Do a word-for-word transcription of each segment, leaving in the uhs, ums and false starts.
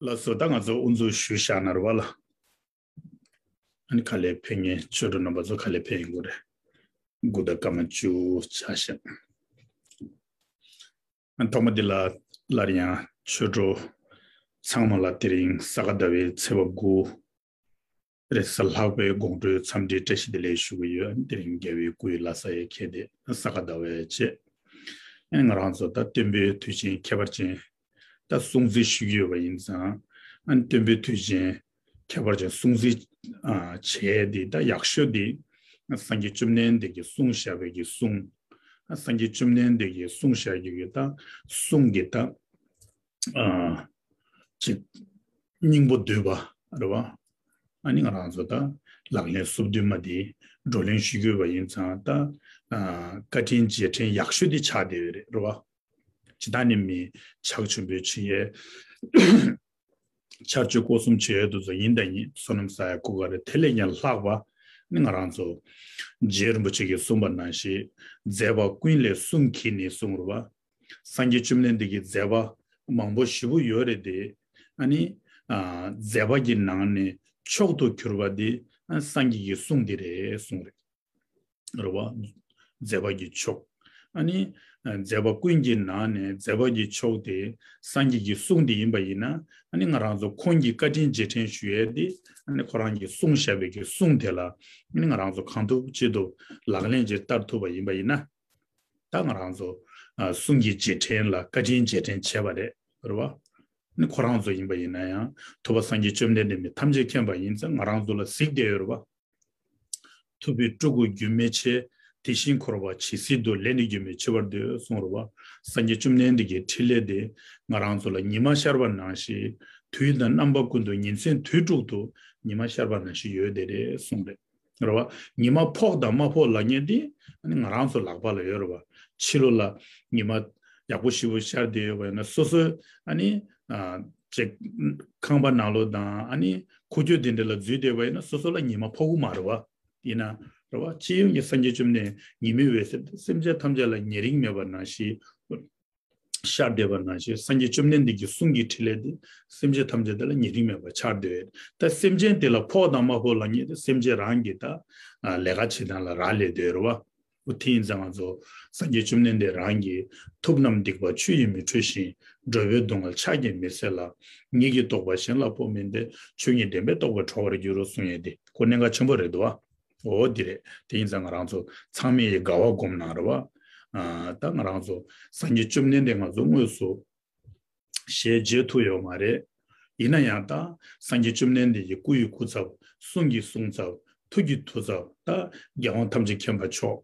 ལགས་སོ། ད་ང་ཚོ་དབུ་འཛུགས་ཞུས་བཞག་ན་རེད་བ་ལ། ཨ་ནི་ག་ལེར་ཕེབས་མཁན་ཆོས་གྲོགས་རྣམ་པ་ཚོ་ག་ལེར་ཕེབས་ཡོང་གི་རེད། དགུ་དང་སྐར་མ་བཅུ་ཆགས་ཤག་ཨ་ཐོག་མ་འདི་ལ་སླར་ཡང་ཆོས་གྲོགས་ཚང་མ་ལ་དེ་རིང་ས་ག་ཟླ་བའི་ཚེས་པ་དགུ་རེས་གཟའ་ལྷག་པའི་དགོང་དྲོའི་འཚམས་འདྲིའི་བཀྲ་ཤིས་བདེ་ལེགས་ཞུ་གི་ཡོད། དེ་རིང་རྒྱལ་བའི་སྐུའི་ལྷ་ས་ཡ་ཁྱེད་དེ་ས་ག་ཟླ་བའི་བྱེད། ཨ་ནི་ང་རང་ཚོ་ད་སྟོན་པའི་དུས་ཆེན་ཁྱད་པར་ཅན་ད་སྲུང་བརྩི་ཞུ་གི་ཡོད་པ་ཡིན་ཙང་། ཨ་ནི་སྟོན་པའི་དུས་ཆེན་ཁྱད་པར་ཅན་སྲུང་བརྩི་ཨ་བྱས་དེ་ད་ཡག་ཤོས་དེ་སངས་རྒྱས་བཅོམ་ལྡན་འདས་ཀྱིས་གསུངས་བཞག་པའི་གི་གསུང་། སངས་རྒྱས་བཅོམ་ལྡན་འདས་ཀྱིས་གསུངས་བཞག་རྒྱུ་གི་ད་གསུང་གི་ད་ཨ་ཅིག་སྙིང་པོ་བསྡུས་པ་རེད་བ། ཨ་ནི་ང་རང་ཚོ་ད་ལག་ལེན་སོ་བདུན་མ་དེ་བགྲོ་གླེང་ཞུ་དགོས་པ་ཡིན་ཙང་ད་ཨ་བཀའ་དྲིན་རྗེས་དྲན་ཡག་ཤོས་དེ་ཆགས་བསྡད་ཡོད་རེད་རེད་བ། ཇི་ལྟར་ནི་མི་ཕྱག་མཆོད་འབུལ་ཕྱི་ཡས། ཆར་ཆུ་སྐོར་གསུམ་བྱེད་ཡས་དུ་ཚོ་ཡིན་དང་ཡིན། བསོད་ནམས་བསགས་ཡས་སྐུ་ག་རེ་དེ་ལས་ཀྱང་ལྷག་པ་ནི་ང་རང་ཚོ་རྗེ་རིན་པོ་ཆེ་གིས་གསུངས་པ་ནང་བཞིན་མཛད་པ་ཀུན་ལས་གསུང་གིས་ནི་གསུངས་རེད་བ། སངས་རྒྱས་བཅོམ་ལྡན་འདས་ཀྱི་མཛད་པ་མང་པོ་ཞེ་པོ་ཡོད་རེད་དེ། ཨ་ནི་ཨ་མཛད་པ་གི་ནང་ནས་མཆོག་ཏུ་གྱུར་པ་དེ་ཨ་སངས་རྒྱས་ཀྱི་གསུང་དེ་རེད་གསུངས་རེད། རེད་བ། མཛད་པ་གི་མཆོག་ཨ་ནི་ཨ་མཛད་པ་ཀུན་གྱི་ནང་ནས་མཛད་པ་གི་མཆོག་དེ་སངས་རྒྱས་ཀྱི་གསུང་དེ་ཡིན་པ་ཡིན་ན། ཨ་ནི་ང་རང་ཚོ་ཁོང་གི་བཀའ་དྲིན་རྗེས་དྲན་ཞུ་ཡས་དེ་ཨ་ནི་ཁོ་རང་གིས་གསུངས་བཞག་པའི་གི་གསུང་དེ་ལ་ཨ་ནི་ང་རང་ཚོ་གང་ཐུབ་ཅི་ཐུབ་ལག་ལེན་ཅིག་བསྟར་ཐུབ་པ་ཡིན་པ་ཡིན་ན། ད་ང་རང་ཚོ་ཨ་གསུང་གི་རྗེས་དྲན་ལ་བཀའ་དྲིན་རྗེས་དྲན་བྱས་པ་རེད། རེད་བ། ནི་ཁོ་རང་ཚོ་ཡིན་པ་ཡིན་ན་ཡང་ཐུབ་པ་སངས་རྒྱས་བཅོམ་ལྡན་འདས་མི་ཐམས་ཅད་མཁྱེན་པ་ཡིན་ཙང་ང་རང་ཚོ་ལ་གཟིགས་བསྡད་ཡོད་རེད་བ། ཐུབ་པས་སྤྲུལ་སྐུ་སྒྱུ་མའི་ཆེད། དེ་བཞིན་འཁོར་བ་ཇི་སྲིད་དུ། ལས་ནི་སྒྱུ་མའི་ཆེ་བར་འདོད། གསུངས་རེད་བ། སངས་རྒྱས་བཅོམ་ལྡན་འདས་ཀྱི་ཕྲིན་ལས་དེ་ང་རང་ཚོ་ལ་ཉི་མ་ཤར་བ་ནང་བཞིན་དུས་དང་རྣམ་པ་ཀུན་ཏུ་ཉིན་མཚན་དུས་དྲུག་ཏུ་ཉི་མ་ཤར་བ་ནང་བཞིན་ཡོད་དེ་རེད་གསུངས་རེད། རེད་བ། ཉི་མ་ཕོག་དང་མ་ཕོག་ལབ་མཁན་དེ་ཨ་ནི་ང་རང་ཚོ་ལག་པ་ལ་ཡོད་རེད་བ། ཕྱི་ལོགས་ལ་ཉི་མ་ཡག་པོ་ཞེ་པོ་ཤར་བསྡད་ཡོད་པ་ཡིན་ན་སོ་སོའི་ཨ་ནི་ཨ་ཅིག་ཁང་པ་ནང་ལོགས་དང་ཨ་ནི་ཁུག་ཀྱོག་དེ་འདྲ་ལ་འཛུལ་བསྡད་པ་ཡིན་ན་སོ་སོ་ལ་ཉི་མ་ཕོག་གི་མ་རེད་བ། ཡིན་ན་རེད་བ། སྤྱི་ཡོངས་ཀྱི་སངས་རྒྱས་བཅོམ་ལྡན་ཉི་མའི་འོད་ཟེར་དེ་སེམས་ཅན་ཐམས་ཅད་ལ་ཉེ་རིང་མེད་པ་ནང་བཞིན་ཤར་བསྡད་པ་ནང་བཞིན་སངས་རྒྱས་བཅོམ་ལྡན་འདས་ཀྱི་གསུང་གི་ཕྲིན་ལས་དེ་སེམས་ཅན་ཐམས་ཅད་དེ་ལ་ཉེ་རིང་མེད་པ་ཆགས་བསྡད་ཡོད། ད་སེམས་ཅན་དེ་ལ་ཕོག་དང་མ་ཕོག་ལབ་མཁན་དེ་སེམས་ཅན་རང་གི་ད་ལས་ཀ་བྱེད་སྟངས་ལ་རག་ལས་བསྡད་ཡོད་རེད་བ། འོ་དེ་ཡིན་ཙང་ང་ཚོ་སངས་རྒྱས་བཅོམ་ལྡན་འདས་རང་གིས་ཐུབ་རྣམས་སྡིག་པ་ཆུ་ཡིས་མི་འཁྲུ་ཞིང་། འགྲོ་བའི་སྡུག་བསྔལ་ཕྱག་གིས་མི་སེལ་ལ། ཉིད་ཀྱི་རྟོགས་པ་གཞན་ལ་ཕོག་མིན་ཏེ། ཆོས་ཉིད་བདེན་པས་རྟོགས་པར་གྲོལ་བར་འགྱུར་རོ་གསུངས་ཡས་དེ་ཁོ་གནད་འགག་ཆེན་པོ་རེད་འདུག་བ། འོ་འདི་རེད། དེ་ཡིན་ཙང་ང་རང་ཚོ་ཚང་མས་ཡི་དགའ་བ་སྒོམ་གནང་རེད་བ། ཨ་ད་ང་རང་ཚོ་སངས་རྒྱས་བཅོམ་ལྡན་འདས་ང་ཚོ་དངོས་སུ་ཞལ་མཇལ་ཐུབ་ཡོད་མ་རེད། ཡིན་ན་ཡང་ད་སངས་རྒྱས་བཅོམ་ལྡན་འདས་ཀྱི་སྐུ་ཡི་སྐུ་ཚབ། གསུང་གི་གསུང་ཚབ། ཐུགས་ཀྱི་ཐུགས་ཚབ། ད་རྒྱལ་དབང་ཐམས་ཅད་མཁྱེན་པ་མཆོག་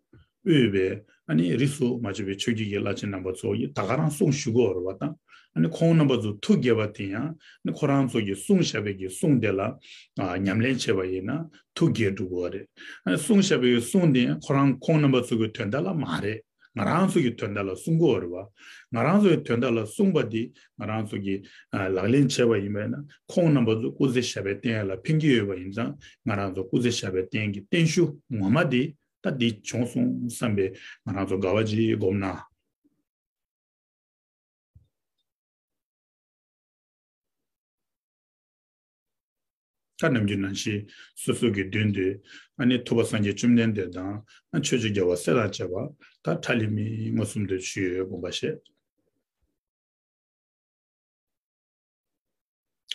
དབུས་པའི་ཨ་ནི་རིས་སུ་མ་ཆད་པའི་ཆོས་བརྒྱུད་ཀྱི་བླ་ཆེན་རྣམ་པ་ཚོ་ཡིས་ད་ག་རང་གསུང་ཞུ་གི་ཡོད་རེད་བ། ད་ཨ་ནི་ཁོང་རྣམ་པ་ཚོ་ཐུགས་དགྱེས་པ་དེ་ཡང་ཨ་ནི་ཁོ་རང་ཚོ་གིས་གསུང་བཞག་པའི་གི་གསུང་དེ་ལ་ཨ་ཉམས་ལེན་བྱས་པ་ཡིན་ན་ཐུགས་དགྱེས་འགྲོ་གི་ཡོད་རེད། ཨ་ནི་གསུང་བཞག་པའི་གི་གསུང་དེ་ཡང་ཁོ་རང་ཁོང་རྣམ་པ་ཚོ་གི་དོན་དག་ལ་མ་རེད། ང་རང་ཚོ་གི་དོན་དག་ལ་གསུང་གི་ཡོད་རེད་བ། ང་རང་ཚོ་གི་དོན་དག་ལ་གསུངས་པ་འདི་ང་རང་ཚོ་གིས་ཨ་ལག་ལེན་བྱས་པ་ཡིན་པས་ན་ཁོང་རྣམ་པ་ཚོ་སྐུ་ཚེ་ཞབས་པད་བརྟན་ཡ་ལ་ཕན་གྱི་ཡོད་པ་ཡིན་ཙང་ང་རང་ཚོ་སྐུ་ཚེ་ཞབས་པད་བརྟན་གྱི་བརྟན་བཞུགས་ངོ་མ་འདི་ད་འདི་བྱུང་སོང་བསམ་པའི་ང་རང་ཚོ་དགའ་བ་ཅིག་སྒོམ་ན། ད་ནམ་རྒྱུན་ནང་བཞིན་སོ་སོ་གི་མདུན་དུ་ཨ་ནི་ཐུབ་པ་སངས་རྒྱས་བཅོམ་ལྡན་འདས་དང་ཨ་ཆོས་རྗེ་རྒྱལ་བ་སྲས་དང་བཅས་པ་ད་ཁྲ་ལི་མི་མངོན་སུམ་དུ་ཞུས་ཡོད་དགོངས་པ་བཞེས།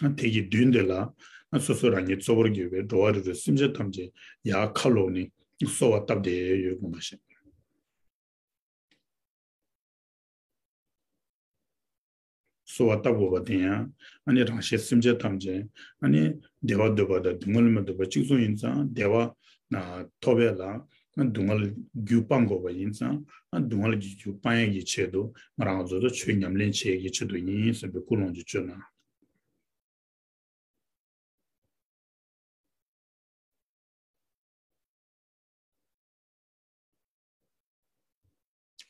ཨ་དེ་གི་མདུན་དེ་ལ་ཨ་སོ་སོ་རང་ཉིད་གཙོ་བོར་གྱུར་པའི་འགྲོ་བ་རིགས་དྲུག་སེམས་ཅན་ཐམས་ཅད་ཡར་ཁ་ལོག་ནས་གསོལ་བ་བཏབ་བསྡད་ཡོད་དགོངས་པ་བཞེས། གསོལ་བ་བཏབ་དགོས་པ་དེ་ཡང་ཨ་ནི་རང་གཤིས་སེམས་ཅན་ཐམས་ཅད་ཨ་ནི་བདེ་བ་འདོད་པ་དང་སྡུག་བསྔལ་མི་འདོད་པ་གཅིག་མཚུངས་ཡིན་ཙང་བདེ་བ་ཐོབ་ཡས་ལ་སྡུག་བསྔལ་རྒྱུ་སྤང་དགོས་པ་ཡིན་ཙང་སྡུག་བསྔལ་གྱི་རྒྱུ་སྤང་ཡས་ཀྱི་ཆེད་དུ་ང་རང་ཚོ་ཚོ་ཆོས་ཉམས་ལེན་བྱེད་ཡས་ཀྱི་ཆེད་དུ་ཡིན་བསམ་པའི་ཀུན་སློང་ཅིག་བཅོས་ན།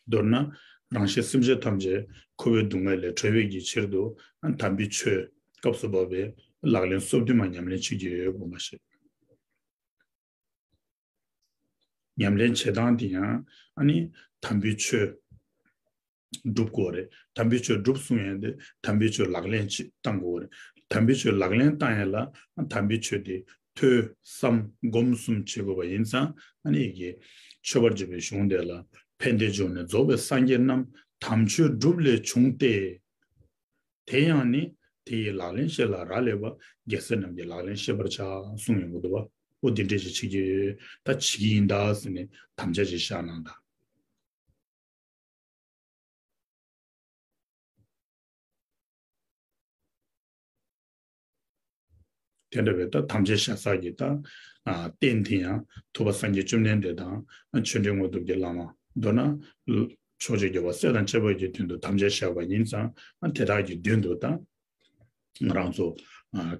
མདོར་ན་རང་གཤིས་སེམས་ཅན་ཐམས་ཅད་འཁོར་བའི་སྡུག་བསྔལ་ལས་གྲོལ་བའི་གི་ཕྱིར་དུ་དམ་པའི་ཆོས་སྐབས་སུ་བབས་པའི་ལག་ལེན་སོ་བདུན་མ་ཉམས་ལེན་བྱེད་ཀྱི་ཡོད་དགོངས་པ་བཞེས། ཉམས་ལེན་བྱེད་སྟངས་དེ་ཡང་ཨ་ནི་དམ་པའི་ཆོས་སྒྲུབ་དགོས་རེད། དམ་པའི་ཆོས་སྒྲུབ་གསུང་ཡས་དེ་དམ་པའི་ཆོས་ལག་ལེན་བྱེད་བཏང་དགོས་རེད། དམ་པའི་ཆོས་ལག་ལེན་བསྟར་ཡ་ལ་དམ་པའི་ཆོས་དེ་ཐོས་བསམ་སྒོམ་གསུམ་བྱེད་དགོས་པ་ཡིན་ཙང་ཨ་ནི་ཡི་གེ་མཆོད་པར་བརྗོད་པའི་གཞུང་དེ་ལ་ཕན་བདེ་འབྱུང་གནས་རྫོགས་པའི་སངས་རྒྱས་རྣམས་དམ་ཆོས་སྒྲུབ་ལས་བྱུང་སྟེ། དེ་ཡང་ནི་དེ་ཡི་ལག་ལེན་ཤེས་ལ་རག་ལས་པ་རྒྱལ་སྲས་རྣམས་ཀྱི་ལག་ལེན་ཤེས་པར་བྱ་གསུངས་ཡོང་གི་འདུག་བ། འོ་འདི་འདྲས་ཞིག་བྱེད་ཀྱི་ཡོད། ད་བྱེད་ཀྱི་ཡིན་ད་ཟེར་ནས་དམ་བཅའ་ཅིག་བཞག་གནང་དང་། དེ་འདྲ་བའི་ད་དམ་བཅའ་བཞག་ས་ཀྱི་ད་རྟེན་དེ་ཡང་ཐུབ་པ་སངས་རྒྱས་བཅོམ་ལྡན་འདས་དང་ཆོས་འབྲེལ་དངོས་གྲུབ་ཀྱི་བླ་མ། མདོར་ན་ཕྱོགས་བཅུའི་རྒྱལ་བ་སྲས་དང་བཅས་པ་ཡི་དོན་དུ་དམ་བཅའ་བཞག་པ་ཡིན་ཙང་དེ་དག་གི་མདུན་དུ་ད་ང་རང་ཚོ་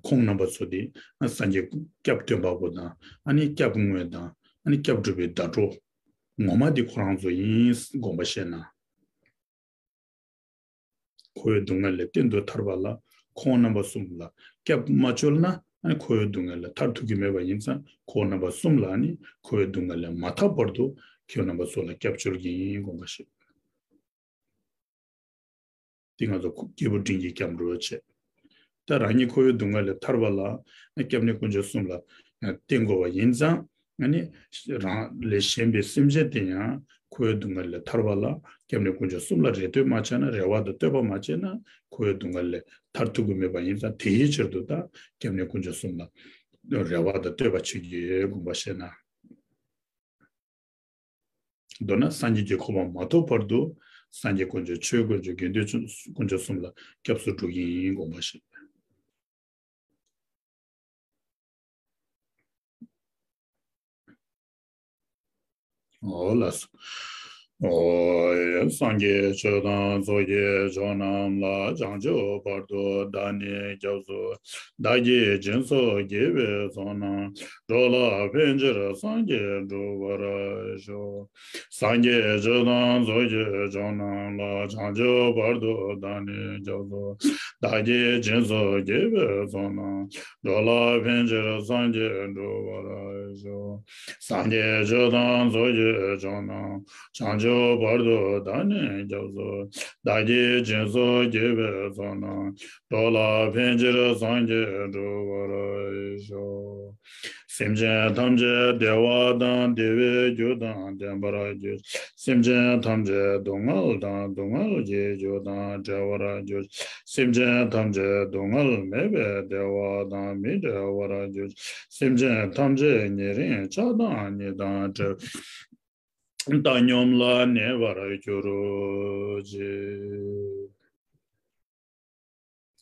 ཁོང་རྣམ་པ་ཚོ་དེ་སངས་རྒྱས་སྐྱབས་སྟོན་པ་པོ་དང་ཨ་ནི་སྐྱབས་དངོས་དང་ཨ་ནི་སྐྱབས་སྒྲུབ་པའི་ཟླ་གྲོགས་ངོ་མ་དེ་ཁོ་རང་ཚོ་ཡིན་དགོངས་པ་བཞེས་ན། འཁོར་བའི་སྡུག་བསྔལ་ལས་གཏན་དུ་ཐར་བ་ལ་ཁོང་རྣམ་པ་གསུམ་ལ་སྐྱབས་མ་བཅོལ་ན་ཨ་ནི་འཁོར་བའི་སྡུག་བསྔལ་ལས་ཐར་ཐུབ་ཀྱི་མེད་པ་ཡིན་ཙང་ཁོང་རྣམ་པ་གསུམ་ལ་ནི་འཁོར་བའི་སྡུག་བསྔལ་ལས་མ་ཐར་བར་དུ་ཁྱོད་རྣམ་པ་ཚོ་ལ་སྐྱབས་བཅོལ་གྱི་ཡིན་དགོངས་པ་བཞེས། དེ་ང་ཚོ་སྐྱེས་བུ་འབྲིང་གིས་སྐྱབས་འགྲོ་བྱེད། ད་རང་ཉིད་འཁོར་བའི་སྡུག་བསྔལ་ལས་ཐར་བ་ལ་སྐྱབས་གནས་དཀོན་མཆོག་གསུམ་ལ་བརྟེན་དགོས་པ་ཡིན་ཙང་ཨ་ནི་རང་ལས་གཞན་པའི་སེམས་ཅན་དེ་ཡང་འཁོར་བའི་སྡུག་བསྔལ་ལས་ཐར་བ་ལ་སྐྱབས་གནས་དཀོན་མཆོག་གསུམ་ལ་རེ་ལྟོས་མ་བྱས་ན་རེ་བ་དང་བསྟོད་པ་མ་བྱས་ན་འཁོར་བའི་སྡུག་བསྔལ་ལས་ཐར་ཐུབ་ཀྱི་མེད་པ་ཡིན་ཙང་དེའི་ཕྱིར་དུ་ད་སྐྱབས་གནས་དཀོན་མཆོག་གསུམ་ལ་རེ་བ་དང་བསྟོད་པ་བྱེད་ཀྱི་ཡོད་དགོངས་པ་བཞེས་ན། མདོར་ན་སངས་རྒྱས་ཀྱི་གོ་འཕང་མ་ཐོབ་བར་དུ་སངས་རྒྱས་དཀོན་མཆོག་ཆོས་དཀོན་མཆོག་དགེ་འདུན་དཀོན་མཆོག་གསུམ་ལ་སྐྱབས་སུ་འགྲོ་གི་ཡིན་དགོངས་པ་བཞེས། འོ་ལགས་སོ། འོ་ཡ། སངས་རྒྱས་ཆོས་དང་ཚོགས་ཀྱི་མཆོག་རྣམས་ལ། བྱང་ཆུབ་བར་དུ་བདག་ནི་སྐྱབས་སུ། བདག་གིས་སྦྱིན་སོགས་བགྱིས་པའི་ཚོགས་རྣམས། འགྲོ་ལ་ཕན་ཕྱིར་སངས་རྒྱས་འགྲུབ་པར་ཤོག། སངས་རྒྱས་ཆོས་དང་ཚོགས་ཀྱི་མཆོག་རྣམས་ལ། བྱང་ཆུབ་བར་དུ་བདག་ནི་སྐྱབས་སུ། བདག་གིས་སྦྱིན་སོགས་བགྱིས་པའི་ཚོགས་རྣམས། འགྲོ་ལ་ཕན་ཕྱིར་སངས་རྒྱས་འགྲུབ་པར་ཤོག། སངས་རྒྱས་ཆོས་དང་ཚོགས་ཀྱི་མཆོག་རྣམས། བྱང་ཆུབ་བར་དུ་བདག་ནི་སྐྱབས་སུ། བདག་གིས་སྦྱིན་སོགས་བགྱིས་པའི་ཚོགས་རྣམས། འགྲོ་ལ་ཕན་ཕྱིར་སངས་རྒྱས་འགྲུབ་པར་ཤོག། སེམས་ཅན་ཐམས་ཅད་བདེ་བ་དང་བདེ་བའི་རྒྱུ་དང་ལྡན་པར་གྱུར། སེམས་ཅན་ཐམས་ཅད་སྡུག་བསྔལ་དང་སྡུག་བསྔལ་གྱི་རྒྱུ་དང་བྲལ་བར་གྱུར། སེམས་ཅན་ཐམས་ཅད་སྡུག་བསྔལ་མེད་པའི་བདེ་བ་དང་མི་འབྲལ་བར་གྱུར། སེམས་ཅན་ཐམས་ཅད་ཉེ་རིང་ཆགས་སྡང་གཉིས་དང་བྲལ། བཏང་སྙོམས་ལ་གནས་པར་གྱུར་ཅིག།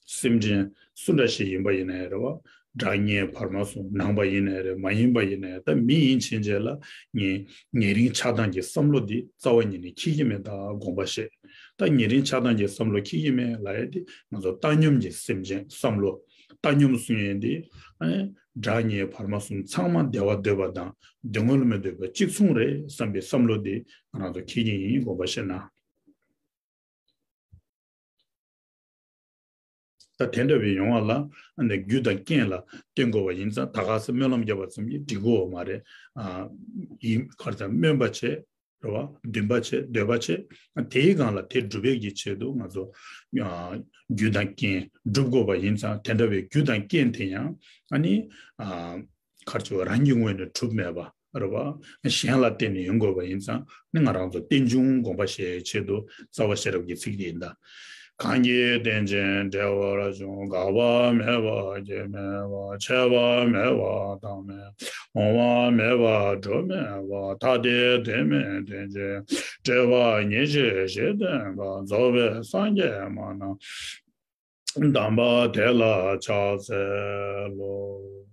སེམས་ཅན་སུ་འདྲ་ཞིག་ཡིན་པ་ཡིན་ནའི་རེད་བ། དགྲ་ངའི་བར་མ་གསུམ་ནང་པ་ཡིན་ནའི་རེད་མ་ཡིན་པ་ཡིན་ནའི་ད་མི་ཡིན་ཕྱིན་ཆད་ལ་ངས་ཉེ་རིང་ཆགས་སྡང་གི་བསམ་བློ་འདི་རྩ་བ་ཉིད་ནས་འཁྱེར་གྱི་མེད་ད་དགོངས་པ་བཞེས། ད་ཉེ་རིང་ཆགས་སྡང་གི་བསམ་བློ་འཁྱེར་གྱི་མེད་ལབ་ཡ་དེ་ང་ཚོ་བཏང་སྙོམས་ཀྱི་སེམས་ཅན་བསམ་བློ། བཏང་སྙོམས་གསུང་ཡས་འདི་ཨ་ནི་དགྲ་ངའི་བར་མ་གསུམ་ཚང་མ་བདེ་བ་འདོད་པ་དང་སྡུག་བསྔལ་མི་འདོད་པ་གཅིག་མཚུངས་རེད་བསམ་པའི་བསམ་བློ་འདི་ང་རང་ཚོ་འཁྱེར་གྱི་ཡིན་དགོངས་པ་བཞེས་ན། ད་དེ་འདྲ་བའི་ཡོང་བ་ལ་ཨ་ནི་རྒྱུ་དང་རྐྱེན་ལ་བརྟེན་དགོས་པ་ཡིན་ཙང་ད་ག་ས་སྨོན་ལམ་བརྒྱབ་པ་ཙམ་གྱིས་འགྲིག་གི་ཡོད་མ་རེད། ཨ་ཡིན་ག་རེ་ཟེར་སྨོན་པ་བྱེད། རེད་བ། འདུན་པ་བྱེད། འདོད་པ་བྱེད། དེའི་སྒང་ལ་དེ་སྒྲུབ་པའི་གི་ཆེད་དུ་ང་ཚོ་ཨ་རྒྱུ་དང་རྐྱེན་སྒྲུབ་དགོས་པ་ཡིན་ཙང་དེ་འདྲ་བའི་རྒྱུ་དང་རྐྱེན་དེ་ཡང་ཨ་ནི་ཨ་ག་རེ་ཟེར་རང་གི་ངོས་ནས་གྲུབ་མེད་པ་རེད་བ། གཞན་ལ་བརྟེན་ནས་ཡོང་དགོས་པ་ཡིན་ཙང་ནི་ང་རང་ཚོ་རྟེན་འབྱུང་སྒོམ་པ་ཞེས་ཆེད་དུ་རྩ་བ་ཤེས་རབ་ཀྱི་ཚིག་དེ་ཡིན་ད། གང་གིས་རྟེན་ཅིང་འབྲེལ་བར་འབྱུང་། འགག་པ་མེད་པ་སྐྱེ་མེད་པ། ཆད་པ་མེད་པ་རྟག་མེད། འོང་བ་མེད་པ་འགྲོ་མེད་པ། ཐ་དད་དོན་མེད་རྟེན་ཅིང་འབྲེལ་བ། ཉེར་ཞི་ཞེས་བསྟན་པ། རྫོགས་པའི་སངས་རྒྱས་མ་རྣམས། གདམས་པ་དེ་ལ་ཕྱག་འཚལ་ལོ།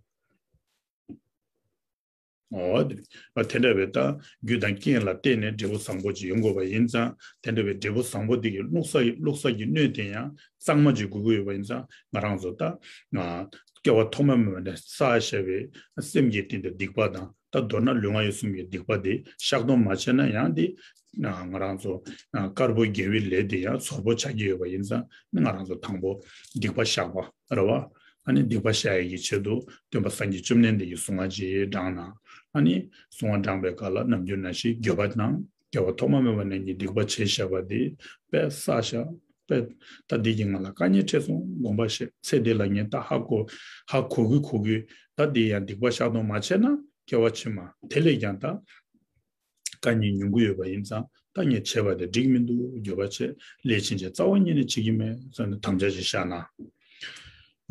འོ་དེ་དེ་འདྲ་བའི་ད་རྒྱུ་དང་རྐྱེན་ལ་བརྟེན་ནས་འབྲས་བུ་བཟང་པོ་ཅིག་ཡོང་དགོས་པ་ཡིན་ཙང་དེ་འདྲ་བའི་འབྲས་བུ་བཟང་པོ་དེ་གི་བླུགས་ས་བླུགས་ས་གི་སྣོད་དེ་ཡང་གཙང་མ་ཅིག་དགོས་ཀྱི་ཡོད་པ་ཡིན་ཙང་ང་རང་ཚོ་ད་སྐྱེ་བ་ཐོག་མ་མེད་པ་ནས་བསགས་བཞག་པའི་སེམས་ཀྱི་སྟེང་དུ་སྡིག་པ་དང་། ད་མདོར་ན་ལུས་ངག་ཡིད་གསུམ་གྱི་སྡིག་པ་དེ་བཤགས་གཏོང་མ་བྱས་ན་ཡང་དེ་ང་རང་ཚོ་དཀར་པོ་དགེ་བའི་ལས་དེ་ཡང་ཚོགས་པོ་ཆགས་ཀྱི་ཡོད་པ་ཡིན་ཙང་ང་རང་ཚོ་དང་པོ་སྡིག་པ་བཤགས་པ་རེད་བ། ཨ་ནི་སྡིག་པ་བཤགས་ཡས་ཀྱི་ཆེད་དུ་སྟོན་པ་སངས་རྒྱས་བཅོམ་ལྡན་འདས་ཀྱིས་གསུང་བ་ཅིག་དྲངས་ན་ཨ་ནི་གསུང་བ་དྲངས་པའི་སྐབས་ལ་ནམ་རྒྱུན་ནང་བཞིན་འགྱོད་པ་དང་སྐྱེ་བ་ཐོག་མ་མེད་པ་ནས་ཀྱི་སྡིག་པ་བྱས་བཞག་པ་དེ་དཔེ་བསགས་བཞག་པས། ད་འདི་གིས་ང་ལ་དཀའ་ངལ་འཕྲད་སོང་། དགོངས་པ་བཞེས། ཚེ་འདི་ལ་ངས་ད་ཧ་གོ་ཧ་གོ་གི་གོ་གི། ད་འདི་ཡང་སྡིག་པ་བཤགས་གཏོང་མ་བྱས་ན་སྐྱེ་བ་ཕྱི་མ་དེ་ལས་ཀྱང་ད་དཀའ་ངལ་མྱོང་གི་ཡོད་པ་ཡིན་ཙང་། ད་ངས་བྱས་པ་དེ་འགྲིག་མི་འདུག་འགྱོད་པ་བྱས། ལས་ཕྱིན་ཆད་རྩ་བ་ཉིད་ནས་བྱེད་ཀྱི་མེད་ཟེར་ནས་དམ་བཅའ་ཞིག་བཞག་ན།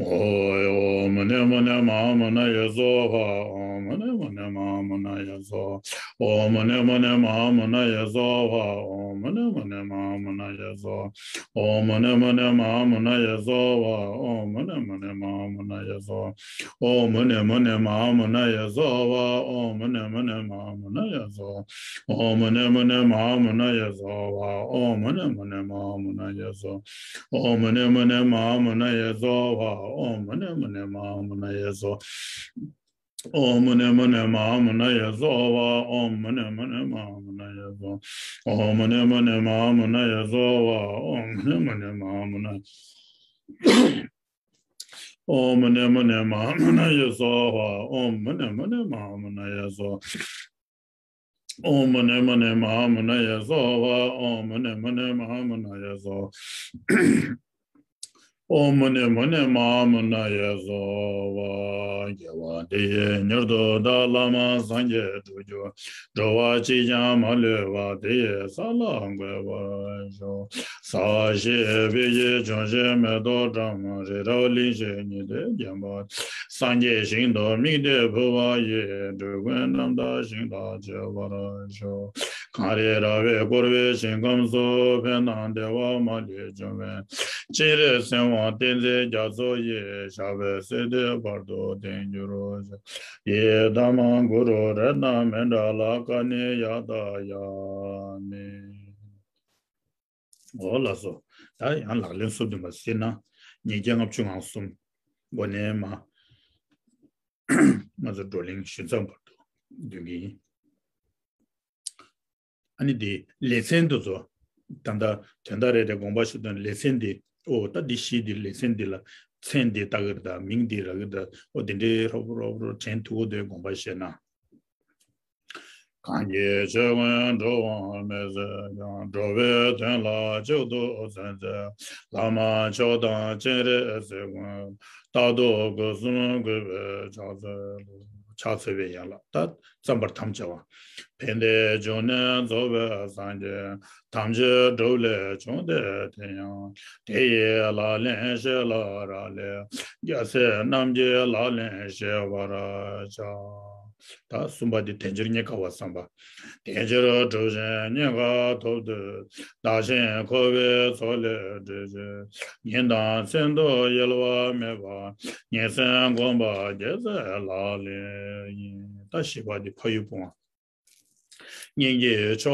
ཨོ་མུ་ནེ་མུ་ནེ་མ་ཧཱ་མུ་ན་ཡེ་སྭཱ་ཧཱ། ཨོ་མུ་ནེ་མུ་ནེ་མ་ཧཱ་མུ་ན་ཡེ་སྭཱ་ཧཱ། ཨོ་མུ་ནེ་མུ་ནེ་མ་ཧཱ་མུ་ན་ཡེ་སྭཱ་ཧཱ། ཨོ་མུ་ནེ་མུ་ནེ་མ་ཧཱ་མུ་ན་ཡེ་སྭཱ་ཧཱ། ཨོ་མུ་ནེ་མུ་ནེ་མ་ཧཱ་མུ་ན་ཡེ་སྭཱ་ཧཱ། ཨོ་མུ་ནེ་མུ་ནེ་མ་ཧཱ་མུ་ན་ཡེ་སྭཱ་ཧཱ། ཨོ་མུ་ནེ་མུ་ནེ་མ་ཧཱ་མུ་ན་ཡེ་སྭཱ་ཧཱ། ཨོ་མུ་ནེ་མུ་ནེ་མ་ཧཱ་མུ་ན་ཡེ་སྭཱ་ཧཱ། ཨོ་མུ་ནེ་མུ་ནེ་མ་ཧཱ་མུ་ན་ཡེ་སྭཱ་ཧཱ། ཨོ་མུ་ནེ་མུ་ནེ་མ་ཧཱ་མུ་ན་ཡེ་སྭཱ་ཧཱ། ཨོ་མུ་ནེ་མུ་ནེ་མ་ཧཱ་མུ་ན་ཡེ་སྭཱ་ཧཱ། ཨོ་མུ་ནེ་མུ་ནེ་མ་ཧཱ་མུ་ན་ཡེ་སྭཱ་ཧཱ། ཨོ་མུ་ནེ་མུ་ནེ་མ་ཧཱ་མུ་ན་ཡེ་སྭཱ་ཧཱ། ཨོ་མུ་ནེ་མུ་ནེ་མ་ཧཱ་མུ་ན་ཡེ་སྭཱ་ཧཱ། ཨོ་མུ་ནེ་མུ་ནེ་མ་ཧཱ་མུ་ན་ཡེ་སྭཱ་ཧཱ། ཨོ་མུ་ནེ་མུ་ནེ་མ་ཧཱ་མུ་ན། ཨོ་མུ་ནེ་མུ་ནེ་མ་ཧཱ་མུ་ན་ཡེ་སྭཱ་ཧཱ། ཨོ་མུ་ནེ་མུ་ནེ་མ་ཧཱ་མུ་ན་ཡེ་སྭཱ་ཧཱ། ཨོ་མུ་ནེ་མུ་ནེ་མ་ཧཱ་མུ་ན་ཡེ་སྭཱ་ཧཱ། ཨོ་མུ་ནེ་མུ་ནེ་མ་ཧཱ་མུ་ན་ཡེ་སྭཱ་ཧཱ། ཨོ་མུ་ནེ་མུ་ནེ་མ་ཧཱ་མུ་ན་ཡེ་སྭཱ་ཧཱ། དགེ་བ་འདི་ཡིས་མྱུར་དུ་བདག་བླ་མ་སངས་རྒྱས་འགྲུབ་གྱུར། འགྲོ་བ་གཅིག་ཀྱང་མ་ལུས་པ། དེ་ཡི་ས་ལ་འགོད་པར་ཤོག། ཟབ་ཞི་འོད་ཀྱི་ལྗོན་ཤིང་མེ་ཏོག་བཀྲམ། རི་རབ་གླིང་བཞི་ཉི་ཟླས་བརྒྱན་པ། སངས་རྒྱས་ཞིང་དུ་དམིགས་ཏེ་འཕོ་བ་ཡི། འགྲོ་ཀུན་རྣམ་དག་ཞིང་དག་བྱེད་པར་ཤོག། གངས་རི་ར་བས་བསྐོར་བའི་ཞིང་ཁམས་སུ། ཕན་དང་བདེ་བ་མ་ལུས་འབྱུང་བའི། སྤྱན་རས་གཟིགས་དབང་བསྟན་འཛིན་རྒྱ་མཚོ་ཡི། ཞབས་པད་སྲིད་མཐའི་བར་དུ་བརྟན་གྱུར་ཅིག། ཡི་དམ་གུ་རུ་རཏྣ་མཎྜལ་ཀ་ཎི་ཡ་ཏ་ཡ་མི། འོ་ལགས་སོ། ད་ཡང་ལག་ལེན་སོ་བདུན་པ་ཟེར་ན། ཉིས་བརྒྱ་ལྔ་བཅུ་ང་གསུམ། འགོ་ནས་མར་ང་ཚོ་བགྲོ་གླེང་ཞུ་མཚམས་བར་དུ་འདོན་གྱི་ཡིན། ཨ་ནི་དེ་ལེ་ཚན་དེ་ཚོ། ད་ལྟ་དོན་དག་རེ་རེ་དགོངས་པ་བཞེས་དོན་ལེ་ཚན་འདི། ཨོ་ད་འདི་བཞི་འདི་ལེ་ཚན་འདི་ལ་མཚན་འདི་བཏགས་ཀྱི་རེད་ད། མིང་འདི་རག་གི་རེད་ད། ཨོ་དེ་འདྲའི་རོབ་རོབ་རོབ་དྲན་ཐུབ་ཀྱི་འདུག་དགོངས་པ་བཞེས་གནང་། གང་གི་ཆོས་ཀུན་འགྲོ་འོང་མེད་ཟེར་ཀྱང་། འགྲོ་བའི་དོན་ལ་གཅིག་ཏུ་བརྩོན་འཚལ། བླ་མ་མཆོག་དང་སྤྱན་རས་གཟིགས་མགོན། རྟག་ཏུ་སྒོ་གསུམ་གུས་པས་ཕྱག་འཚལ་ལོ། ཕྱག་འཚལ་བའི་ཡན་ལག་ད་བརྩམ་པར་དམ་བཅའ་བ། ཕན་བདེའི་འབྱུང་གནས་རྫོགས་པའི་སངས་རྒྱས། དམ་ཆོས་སྒྲུབ་ལས་བྱུང་སྟེ་དེ་ཡང་། དེ་ཡི་ལག་ལེན་བཤད་ལ་རག་ལས། རྒྱལ་སྲས་རྣམས་ཀྱི་ལག་ལེན་བཤད་པར་བྱ། ད་གསུམ་པ་འདི་དལ་འབྱོར་རྙེད་དཀའ་བ་བསམ་པ། དལ་འབྱོར་སྒྲུབ་ཅིང་རྙེད་དཀའ་ཐོབ་འདོད། བདག་གཞན་འཁོར་བའི་མཚོ་ལས་བསྒྲལ་ཕྱིར། ཉིན་དང་མཚན་དུ་གཡེལ་བ་མེད་པར། ངེས་འཛིན་སྒོམ་པ་རྒྱལ་སྲས་ལག་ལེན་ཡིན། ད་བཞི་པ་འདི་ཕ་ཡུལ་སྤོང་བ། སྙིང་གི་ཕྱོགས་ལ་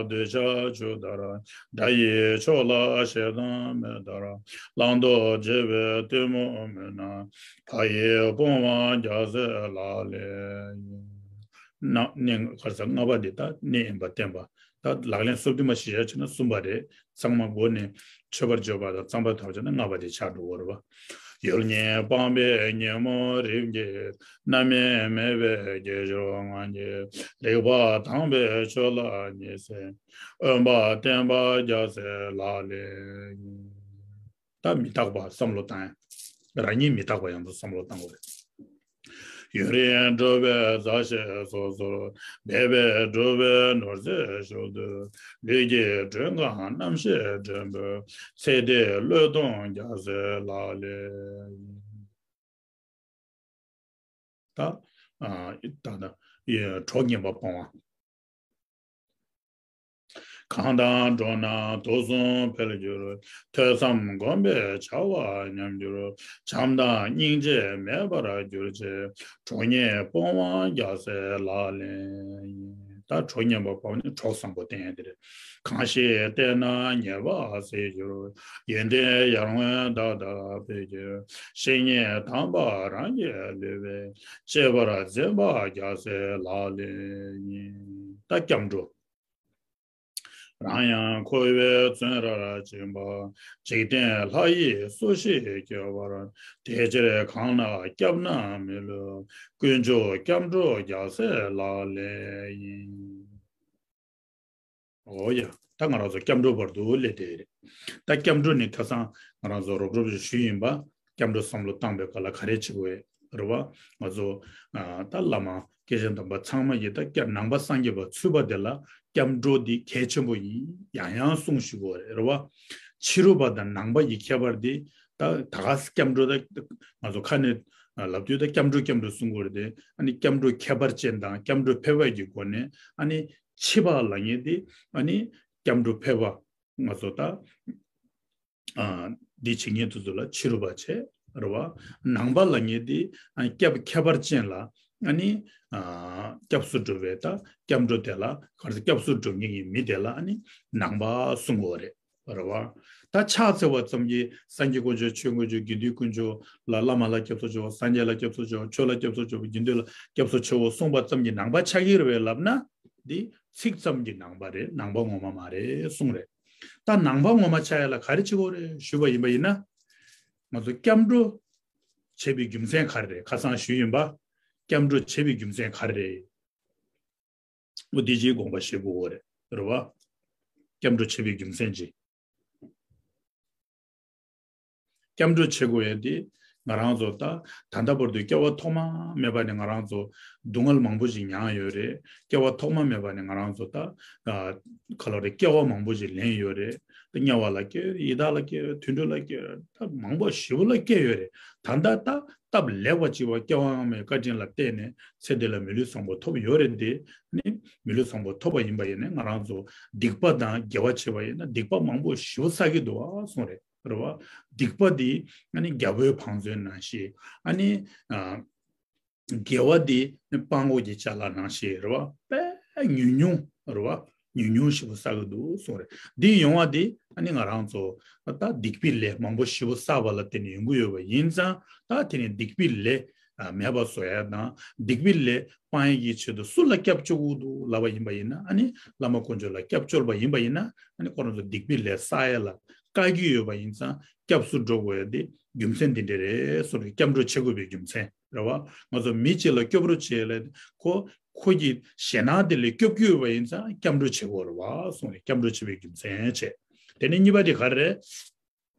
འདོད་ཆགས་ཆུ་ལྟར། དགྲ་ཡི་ཕྱོགས་ལ་ཞེ་སྡང་མེ་ལྟར། བླང་དོར་བརྗེད་པའི་གཏི་མུག་མུན་ནག། ཕ་ཡུལ་སྤོང་བ་རྒྱལ་སྲས་ལག་ལེན་ཡིན། ན་གནས་ག་རེ་ཟེར། ལྔ་པ་འདི་ད་གནས་ཡིན་པ་བསྟན་པ། ད་ལག་ལེན་སོ་བདུན་མ་བཞི་ཡ་བྱས་ན་གསུམ་པ་རེད། ཚང་མ་མགོ་ནས་མཆོད་པར་བརྗོད་པ་དང་རྩོམ་པར་དག་བྱས་ན་ལྔ་པ་དེ་ཆགས་འགྲོ་གི་རེད་པ། ཡུལ་ཉིད་སྤངས་པའི་ཉོན་མོངས་རིམ་གྱིས། རྣམ་སྨིན་མེད་པའི་དགེ་སྦྱོར་ངང་གིས། རིག་པ་དྭངས་པའི་ཆོས་ལ་ཉེར་སྦྱངས། དབེན་པ་བསྟེན་པ་རྒྱལ་སྲས་ལག་ལེན་ཡིན། ད་མི་རྟག་པ་བསམ་བློ་བཏང་ཡ། རང་ཉིད་མི་རྟག་པ་ཡང་དུ་བསམ་བློ་བཏང་དགོས་རེད། ཡུན་རིང་སྒྲུབ་པའི་མཛའ་བཤེས་སོ་སོར། འབད་པས་སྒྲུབ་པའི་ནོར་རྫས་ཤོར་དུས། ལུས་ཀྱི་མགྲོན་ཁང་རྣམ་ཤེས་མགྲོན་པོའི། ཚེ་འདིའི་བློས་གཏོང་རྒྱལ་སྲས་ལག་ལེན་ཡིན། ད་ཨ་ད་ད་གྲོགས་ངན་པ་སྤོང་བ། གང་དང་འགྲོགས་ན་དུག་གསུམ་འཕེལ་འགྱུར། ཐོས་བསམ་སྒོམ་པས་བྱ་བ་ཉམས་འགྱུར། བྱམས་དང་སྙིང་རྗེ་མེད་པར་གྱུར་ཅིག། གྲོགས་ངན་སྤོང་བ་རྒྱལ་སྲས་ལག་ལེན་ཡིན། ད་གྲོགས་ངན་པ་སྤོང་ནི་གྲོགས་བཟང་པོ་བསྟེན་ཡ་དེ་རེད། གང་ཞིག་བསྟེན་ན་ཉེས་པ་སེལ་འགྱུར། ཡོན་ཏན་ཡར་ངོའི་ཟླ་ལྟར་འཕེལ་འགྱུར། བཤེས་གཉེན་དམ་པ་རང་གི་ལུས་པའི། གཅེས་པར་འཛིན་པ་རྒྱལ་སྲས་ལག་ལེན་ཡིན། ད་སྐྱབས་འགྲོ། རང་ཡང་འཁོར་བའི་བཙོན་རར་བཅིངས་པ། འཇིག་རྟེན་ལྷ་ཡིས་སུ་ཞིག་སྐྱོབ་པར། དེ་ཕྱིར་གང་ན་སྐྱབས་ན་མི་ལུས། དཀོན་མཆོག་སྐྱབས་འགྲོ་རྒྱལ་སྲས་ལག་ལེན་ཡིན། འོ་ཡ། ད་ ད་ང་རང་ཚོ་སྐྱབས་འགྲོ་བར་དུ་སླེབས་བསྡད་ཡོད་རེད། ད་སྐྱབས་འགྲོ་ནི་ཁ་སང་ང་རང་ཚོ་རོབ་རོབ་ཞིག་ཞུས་ཡིན་པ། སྐྱབས་འགྲོ་བསམ་བློ་བཏང་པའི་སྐབས་ལ་ག་རེ་བྱེད་དགོས་རེད་བ། ང་ཚོ་ཨ་ད་བླ་མ་སྐྱེས་ཆེན་དམ་པ་ཚང་མ་ཡིས་ད་སྐྱབས་ནང་པ་སངས་རྒྱས་པ་ཚུད་པ་དེ་ལ་སྐྱབས་འགྲོ་འདི་གལ་ཆེན་པོ་ཡིན་ཡང་ཡང་གསུངས་ཞུ་དགོས་རེད་བ། ཕྱི་རོལ་པ་དང་ནང་པ་ཡི་ཁྱད་པར་འདི་ད་ད་ག་སྐྱབས་འགྲོ་ད་ང་ཚོ་ཁ་ནས་ལབ་དུས་ད་སྐྱབས་འགྲོ་སྐྱབས་འགྲོ་གསུང་དགོས་རེད་དེ། ཨ་ནི་སྐྱབས་འགྲོ་ཁྱད་པར་ཅན་དང་སྐྱབས་འགྲོ་ཕལ་པ་གི་སྒོ་ནས་ཨ་ནི་ཕྱི་པ་ལབ་མཁན་དེ་ཨ་ནི་སྐྱབས་འགྲོ་ཕལ་པ་ང་ཚོ་ད་ཨ་འདི་བྱེད་མཁན་དེ་ཚོ་ལ་ཕྱི་རོལ་པ་བྱས་རེད་བ། ནང་པ་ལབ་མཁན་དེ་ཨ་ནི་སྐྱབས་ཁྱད་པར་ཅན་ལ་ཨ་ནི་ཨ་སྐྱབས་སུ་འགྲོ་བའི་ད་སྐྱབས་འགྲོ་དེ་ལ་ག་རེ་ཟེར། སྐྱབས་སུ་འགྲོ་མཁན་གྱི་མི་དེ་ལ་ཨ་ནི་ནང་པ་གསུང་དགོས་རེད། རེད་བ། ད་ཕྱག་འཚལ་བ་ཙམ་གྱིས་སངས་རྒྱས་དཀོན་མཆོག་ཆོས་དཀོན་མཆོག་དགེ་འདུན་དཀོན་མཆོག་ལ་བླ་མ་ལ་སྐྱབས་སུ་མཆིའོ། སངས་རྒྱས་ལ་སྐྱབས་སུ་མཆིའོ། ཆོས་ལ་སྐྱབས་སུ་མཆིའོ། དགེ་འདུན་ལ་སྐྱབས་སུ་མཆིའོ་གསུངས་པ་ཙམ་གྱིས་ནང་པ་ཆགས་ཀྱི་རེད་པས་ལབ་ན། འདི་ཚིག་ཙམ་གྱི་ནང་པ་རེད། ནང་པ་ངོ་མ་མ་རེད་གསུངས་རེད། ད་ནང་པ་ངོ་མ་ཆགས་ཡ་ལ་ག་རེ་བྱེད་དགོས་རེད་ཞུས་པ་ཡིན་པ་ཡིན་ན། ང་ཚོ་སྐྱབས་འགྲོ་བྱེད་པའི་རྒྱུ་མཚན་ག་རེ་རེད། ཁ་སང་ཞུས་ཡིན་པ། སྐྱབས་འགྲོ་བྱེད་པའི་རྒྱུ་མཚན་ག་རེ་རེད། འོ་དེ་ཅིག་དགོངས་པ་བཞེས་དགོས་རེད། རེད་བ། སྐྱབས་འགྲོ་བྱེད་པའི་རྒྱུ་མཚན་ཅིག་སྐྱབས་འགྲོ་བྱེད་དགོས་ཡ་དེ་ང་རང་ཚོ་ད་ད་ལྟ་བར་དུ་སྐྱེ་བ་ཐོག་མ་མེད་པ་ནས་ང་རང་ཚོ་སྡུག་བསྔལ་མང་པོ་ཞིག་མྱངས་ཡོད་རེད། སྐྱེ་བ་ཐོག་མ་མེད་པ་ནས་ང་རང་ཚོ་ད་ག་ལ་རེད། སྐྱེ་བ་མང་པོ་ཞིག་ལེན་ཡོད་རེད། ད་དམྱལ་བ་ལ་སྐྱེ་ཡོད་རེད། ཡི་དྭགས་ལ་སྐྱེ་ཡོད་རེད། དུད་འགྲོ་ལ་སྐྱེ་ཡོད་རེད། ད་མང་པོ་ཞེ་པོ་ལ་སྐྱེ་ཡོད་རེད། ད་ལྟ་ད། སྟབས་ལེགས་པ་ཅིག་བ་སྐྱེ་བ་སྔ་མའི་བཀའ་དྲིན་ལ་བརྟེན་ནས་ཚེ་འདི་ལ་མི་ལུས་བཟང་པོ་ཐོབ་ཡོད་རེད་དེ། ནི་མི་ལུས་བཟང་པོ་ཐོབ་པ་ཡིན་པ་ཡིན་ན་ང་རང་ཚོ་སྡིག་པ་དང་དགེ་བ་བྱས་པ་ཡིན་ན་སྡིག་པ་མང་པོ་ཞེ་པོ་བསགས་ཀྱི་འདུག་ཨ་གསུངས་རེད། རེད་བ། སྡིག་པ་འདི་ཨ་ནི་རྒྱལ་པོའི་བང་མཛོད་ནང་བཞིན། ཨ་ནི་ཨ་དགེ་བ་འདི་སྤྲང་པོ་གི་ཅ་ལག་ནང་བཞིན་རེད་བ། དཔེ་ཉུང་ཉུང་རེད་བ། ཉུང་ཉུང་ཞེ་པོ་བསགས་ཀྱི་འདུག་གསུངས་རེད། འདི་ཡོང་བ་འདི་ཨ་ནི་ང་རང་ཚོ་ད་སྡིག་པའི་ལས་མང་པོ་ཞེ་པོ་བསགས་པ་ལ་བརྟེན་ནས་ཡོང་གི་ཡོད་པ་ཡིན་ཙང་། ད་དེ་ནི་སྡིག་པའི་ལས་ཨ་མེད་པ་བཟོ་ཡ་དང་། སྡིག་པའི་ལས་སྤང་ཡ་གི་ཆེད་དུ་སུ་ལ་སྐྱབས་བཅོལ་དགོས་འདུག་ལབ་པ་ཡིན་པ་ཡིན་ན། ཨ་ནི་བླ་མ་དཀོན་མཆོག་ལ་སྐྱབས་བཅོལ་བ་ཡིན་པ་ཡིན་ན། ཨ་ནི་ཁོ་རང་ཚོ་སྡིག་པའི་ལས་བསགས་ཡ་ལ་དཀའ་གི་ཡོད་པ་ཡིན་ཙང་། སྐྱབས་སུ་འགྲོ་དགོས་ཡ་དེ་རྒྱུ་མཚན་འདི་འདྲ་རེད་གསུངས་རེད། སྐྱབས་འགྲོ་བྱེད་དགོས་པའི་རྒྱུ་མཚན་རེད་བ། ང་ཚོ་མི་གཅིག་ལ་སྐྱོབ་རོགས་བྱེད་ལ་ཁོ་ཁོ་གི་ཞེད་སྣང་དེ་ལས་སྐྱོབ་རྒྱུ་ཡོད་པ་ཡིན་ཙང་སྐྱབས་འགྲོ་བྱེད་དགོས་རེད་བ་གསུངས་རེད། སྐྱབས་འགྲོ་བྱེད་པའི་རྒྱུ་མཚན་བྱས། དེ་ནས་གཉིས་པ་དེ་ག་རེ་རེད།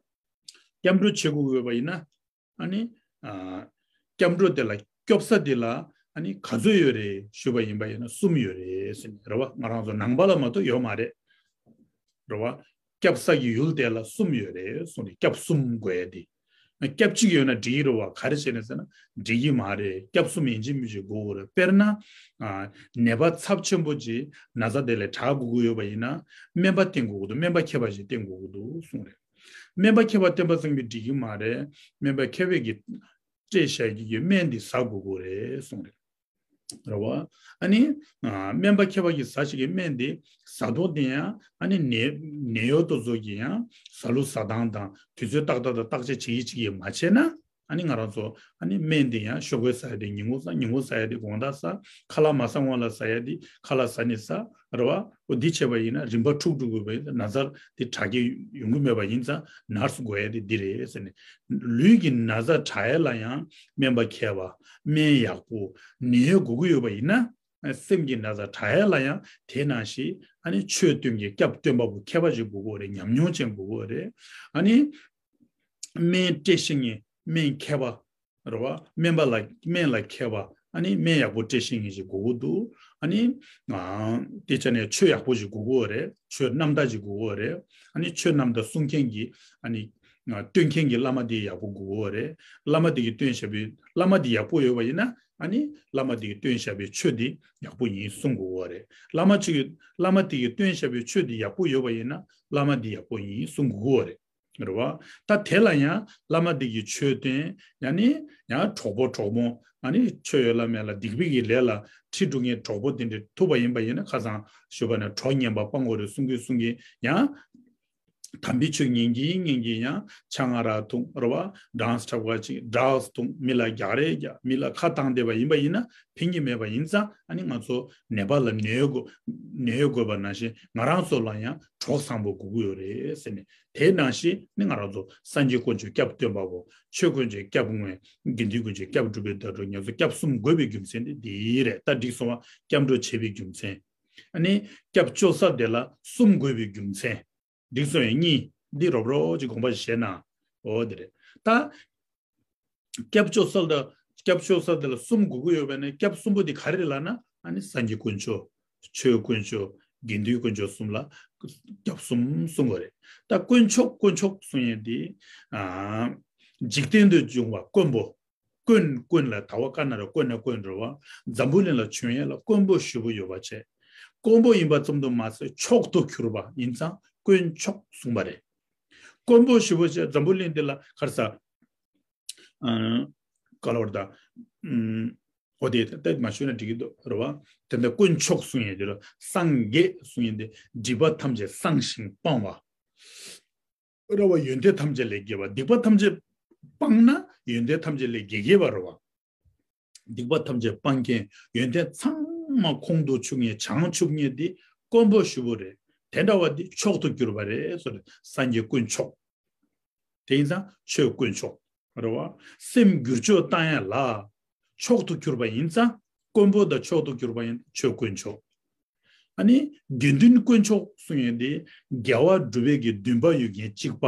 སྐྱབས་འགྲོ་བྱེད་དགོས་ཡོད་པ་ཡིན་ན། ཨ་ནི་ཨ་སྐྱབས་འགྲོ་དེ་ལ་སྐྱོབ་ས་དེ་ལ་ཨ་ནི་ག་ཚོད་ཡོད་རེད་ཞུས་པ་ཡིན་པ་ཡིན་ན་གསུམ་ཡོད་རེད་ཟེར་ནས་རེད་བ། ང་རང་ཚོ་ནང་པ་ལ་མ་གཏོགས་ཡོད་མ་རེད། རེད་བ། སྐྱབས་ས་ཀྱི་ཡུལ་དེ་ལ་གསུམ་ཡོད་རེད་གསུངས་ཏེ། སྐྱབས་གསུམ་དགོས་ཡ་དེ། སྐྱབས་གཅིག་ཡོད་ན་འགྲིག་གི་རེད་བ། ག་རེ་བྱས་ནས་ཟེར་ན་འགྲིག་གི་མ་རེད། སྐྱབས་གསུམ་ཡིན་གཅིག་མིན་གཅིག་དགོས་རེད། དཔེར་ན། ཨ་ནད་པ་ཚབས་ཆེན་པོ་ཅིག་ན་ཚ་དེ་ལས་དྲག་དགོས་ཀྱི་ཡོད་པ་ཡིན་ན། སྨན་པ་བསྟེན་དགོས་ཀྱི་འདུག་སྨན་པ་མཁས་པ་ཞིག་བསྟེན་དགོས་ཀྱི་འདུག་གསུངས་རེད། སྨན་པ་མཁས་པ་བསྟེན་པ་ཙམ་གྱིས་འགྲིག་གི་མ་རེད། སྨན་པ་མཁས་པས་ཀྱིས་སྤྲད་བཞག་གི་གི་སྨན་འདི་ཟ་དགོས་ཀྱི་རེད་གསུངས་རེད། རེད་བ། ཨ་ནི་ཨ་སྨན་པ་མཁས་པ་གིས་ཟ་བཞག་གི་སྨན་འདི་ཟ་དོན་དེ་ཡང་ཨ་ནི་ནད་ནད་གཡོག་དེ་ཚོ་གིས་ཡང་ཟ་ལུགས་ཟ་སྟངས་དང་དུས་ཚོད་ཏག་ཏག་དང་བརྟག་དཔྱད་བྱེད་ཀྱི་ཅིག་ཡིན་མ་བྱས་ན། ཨ་ནི་ང་རང་ཚོ་ཨ་ནི་སྨན་འདི་ཡང་ཞོགས་པའི་ཟ་ཡ་དེ་ཉིན་གུང་ཟ། ཉིན་གུང་ཟ་ཡ་དེ་དགོང་དག་ཟ། ཁ་ལག་མ་ཟ་སྔོན་ལ་ཟ་ཡ་དེ་ཁ་ལག་ཟ་ནས་ཟ། རེད་བ། འོ་འདི་བྱས་པ་ཡིན་ན་རིམ་པ་འཁྲུག་འགྲོ་དགོས་པ་ཡིན་ན་ཚ་དེ་དྲག་གི་ཡོང་གི་མེད་པ་ཡིན་ཙང་ནར་སི་དགོས་ཡ་དེ་འདི་རེད་ཟེར་ནས། ལུས་ཀྱི་ན་ཚ་དྲག་ཡ་ལ་ཡང་སྨན་པ་མཁས་པ། སྨན་ཡག་པོ། ནད་གཡོག་དགོས་ཀྱི་ཡོད་པ་ཡིན་ན། སེམས་ཀྱི་ན་ཚ་དྲག་ཡ་ལ་ཡང་དེ་ནང་བཞིན་ཨ་ནི་ཆོས་སྟོན་མཁན་སྐྱབས་སྟོན་པ་པོ་མཁས་པ་ཞིག་དགོས་ཀྱི་ཡོད་རེད། ཉམས་མྱོང་ཅན་དགོས་ཀྱི་ཡོད་རེད། ཨ་ནི་སྨན་སྤྲད་ཤེས་མཁན་སྨན་མཁས་པ། རེད་བ། སྨན་པ་ལ་སྨན་ལ་མཁས་པ། ཨ་ནི་སྨན་ཡག་པོ་སྤྲད་ཤེས་མཁན་ཞིག་དགོས་ཀྱི་འདུག་ཨ་ནི་ཨ་དེ་ཆ་ནས་ཆོས་ཡག་པོ་ཞིག་དགོས་ཀྱི་ཡོད་རེད། ཆོས་རྣམ་དག་ཅིག་དགོས་ཀྱི་ཡོད་རེད། ཨ་ནི་ཆོས་རྣམ་དག་གསུང་མཁན་གྱི་ཨ་ནི་ཨ་སྟོན་མཁན་གྱི་བླ་མ་དེ་ཡག་པོ་དགོས་ཀྱི་ཡོད་རེད། བླ་མ་དེ་གིས་སྟོན་བཞག་པའི་བླ་མ་དེ་ཡག་པོ་ཡོད་པ་ཡིན་ན། ཨ་ནི་བླ་མ་དེ་གིས་སྟོན་བཞག་པའི་ཆོས་དེ་ཡག་པོ་ཡིན་གསུང་དགོས་ཀྱི་ཡོད་རེད། བླ་མ་ཅིག་གིས་བླ་མ་དེ་གིས་སྟོན་བཞག་པའི་ཆོས་དེ་ཡག་པོ་ཡོད་པ་ཡིན་ན་བླ་མ་དེ་ཡག་པོ་ཡིན་གསུང་དགོས་ཀྱི་ཡོད་རེད། རེད་བ། ད་དེ་ལ་ཡང་བླ་མ་འདི་གི་ཆོས་སྟོན། ཡང་ནི་ཡང་གྲོགས་པོ་གྲོགས་མོ། ཨ་ནི་ཆོས་ཡོད་ལ་མེད་ལ་སྡིག་པའི་གི་ལས་ལ་ཁྲིད་འགྲོ་མཁན་གྲོགས་པོ་དེ་འདྲ་ཐུག་པ་ཡིན་པ་ཡིན་ན། ཁ་སང་ཞུས་པ་ནས་གྲོགས་ངན་པ་སྤང་དགོས་རེད་གསུང་གིན་གསུང་གིན་ཡང་། དམ་པའི་ཆོས་ཉན་གིན་ཉན་གིན་ཡང་ཆང་ང་རག་འཐུང་རེད་བ། ཌག་སི་འདྲ་པོ་ཅིག་ཌག་སི་འཐུང་། མི་ལ་རྒྱག་རེས་རྒྱག་མི་ལ་ཁ་བཏང་བསྡད་པ་ཡིན་པ་ཡིན་ན་ཕན་གྱི་མེད་པ་ཡིན་ཙང་། ཨ་ནི་ང་ཚོ་ནད་པ་ལ་ནད་གཡོག་དགོས་ནད་གཡོག་དགོས་པ་ནང་བཞིན་ང་རང་ཚོ་ལ་ཡང་གྲོགས་བཟང་པོ་དགོས་ཀྱི་ཡོད་རེད་ཟེར་ནས། དེ་ནང་བཞིན་ནི་ང་རང་ཚོ་སངས་རྒྱས་དཀོན་མཆོག་སྐྱབས་སྟོན་པ་པོ། ཆོས་དཀོན་མཆོག་སྐྱབས་དངོས། དགེ་འདུན་དཀོན་མཆོག་སྐྱབས་སྒྲུབ་པའི་བརྡ་སྤྲོད། ང་ཚོ་སྐྱབས་གསུམ་དགོས་པའི་རྒྱུ་མཚན་དེ་འདི་རེད། ད་འགྲིག་སོང་བ། སྐྱབས་འགྲོ་བྱེད་པའི་རྒྱུ་མཚན། ཨ་ནི་སྐྱབས་བཅོལ་ས་དེ་ལ་གསུམ་དགོས་པའི་རྒྱུ་མཚན། འགྲིག་སོང་ཡང་གཉིས། འདི་རོབ་རོབ་ཅིག་དགོངས་པ་བཞེས་ན། འོ་དེ་རེད། ད་སྐྱབས་བཅོལ་ས་དང་སྐྱབས་བཅོལ་ས་དེ་ལ་གསུམ་དགོས་ཀྱི་ཡོད་པ་ནི། སྐྱབས་གསུམ་པོ་དེ་ག་རེ་རེད་ལབ་ན། ཨ་ནི་སངས་རྒྱས་དཀོན་མཆོག་ཆོས་དཀོན་མཆོག་དགེ་འདུན་དཀོན་མཆོག་གསུམ་ལ་སྐྱབས་གསུམ་གསུང་གི་རེད། ད་དཀོན་མཆོག་དཀོན་མཆོག་གསུང་ཡས་དེ། ཨ། འཇིག་རྟེན་དུ་བྱུང་བ་དཀོན་པོ། དཀོན། དཀོན་ལ་ད་བ་ཀ་ན་རོ་དཀོན་ན་དཀོན་རེད་བ། འཛམ་བུ་གླིང་ལ་བྱོན་ཡས་ལ་དཀོན་པོ་ཞེ་པོ་ཡོད་པ་བྱས། དཀོན་པོ་ཡིན་པ་ཙམ་དུ་མ་ཟད་མཆོག་ཏུ་གྱུར་པ་ཡིན་ཙང་དཀོན་མཆོག་གསུངས་པ་རེད། དཀོན་པོ་ཞེ་པོ་བྱས། འཛམ་བུ་གླིང་འདི་ལ་ག་རེ་ཟ། ཨ། ག་ལབ་རེད་ད། ཨུམ། འོ་དེ་ད་མ་ཞུས་ན་འགྲིག་གི་འདུག་རེད་བ། དེ་འདྲ་དཀོན་མཆོག་གསུང་ཡས་དེ་ལ། སངས་རྒྱས་གསུང་ཡས་དེ་སྒྲིབ་པ་ཐམས་ཅད་སངས་ཤིང་སྤངས་པ། རེད་བ། ཡོན་ཏན་ཐམས་ཅད་ལས་རྒྱལ་བ། སྡིག་པ་ཐམས་ཅད་སྤངས་ན་ཡོན་ཏན་ཐམས་ཅད་ལས་རྒྱལ་རྒྱལ་བ་རེད་བ། སྡིག་པ་ཐམས་ཅད་སྤང་མཁན། ཡོན་ཏན་ཚང་མ་ཁོང་དུ་ཆུད་མཁན། བྱང་ཆུབ་མཁན་དེ་དཀོན་པོ་ཞེ་པོ་རེད། དེ་འདྲ་བ་དེ་མཆོག་ཏུ་གྱུར་པ་རེད་ཟེར། སངས་རྒྱས་དཀོན་མཆོག་དེ་ཡིན་ཙང་ཆོས་དཀོན་མཆོག་རེད་བ། སེམས་འགྱུར་བཅོས་བཏང་ཡ་ལ་མཆོག་ཏུ་གྱུར་པ་ཡིན་ཙང་། དཀོན་པོ་དང་མཆོག་ཏུ་གྱུར་པ་ཡིན་ཆོས་དཀོན་མཆོག་ཨ་ནི་དགེ་འདུན་དཀོན་མཆོག་གསུང་ཡས་དེ། དགེ་བ་སྒྲུབ་པའི་གི་འདུན་པ་ཡོད་མཁན་གཅིག་པ།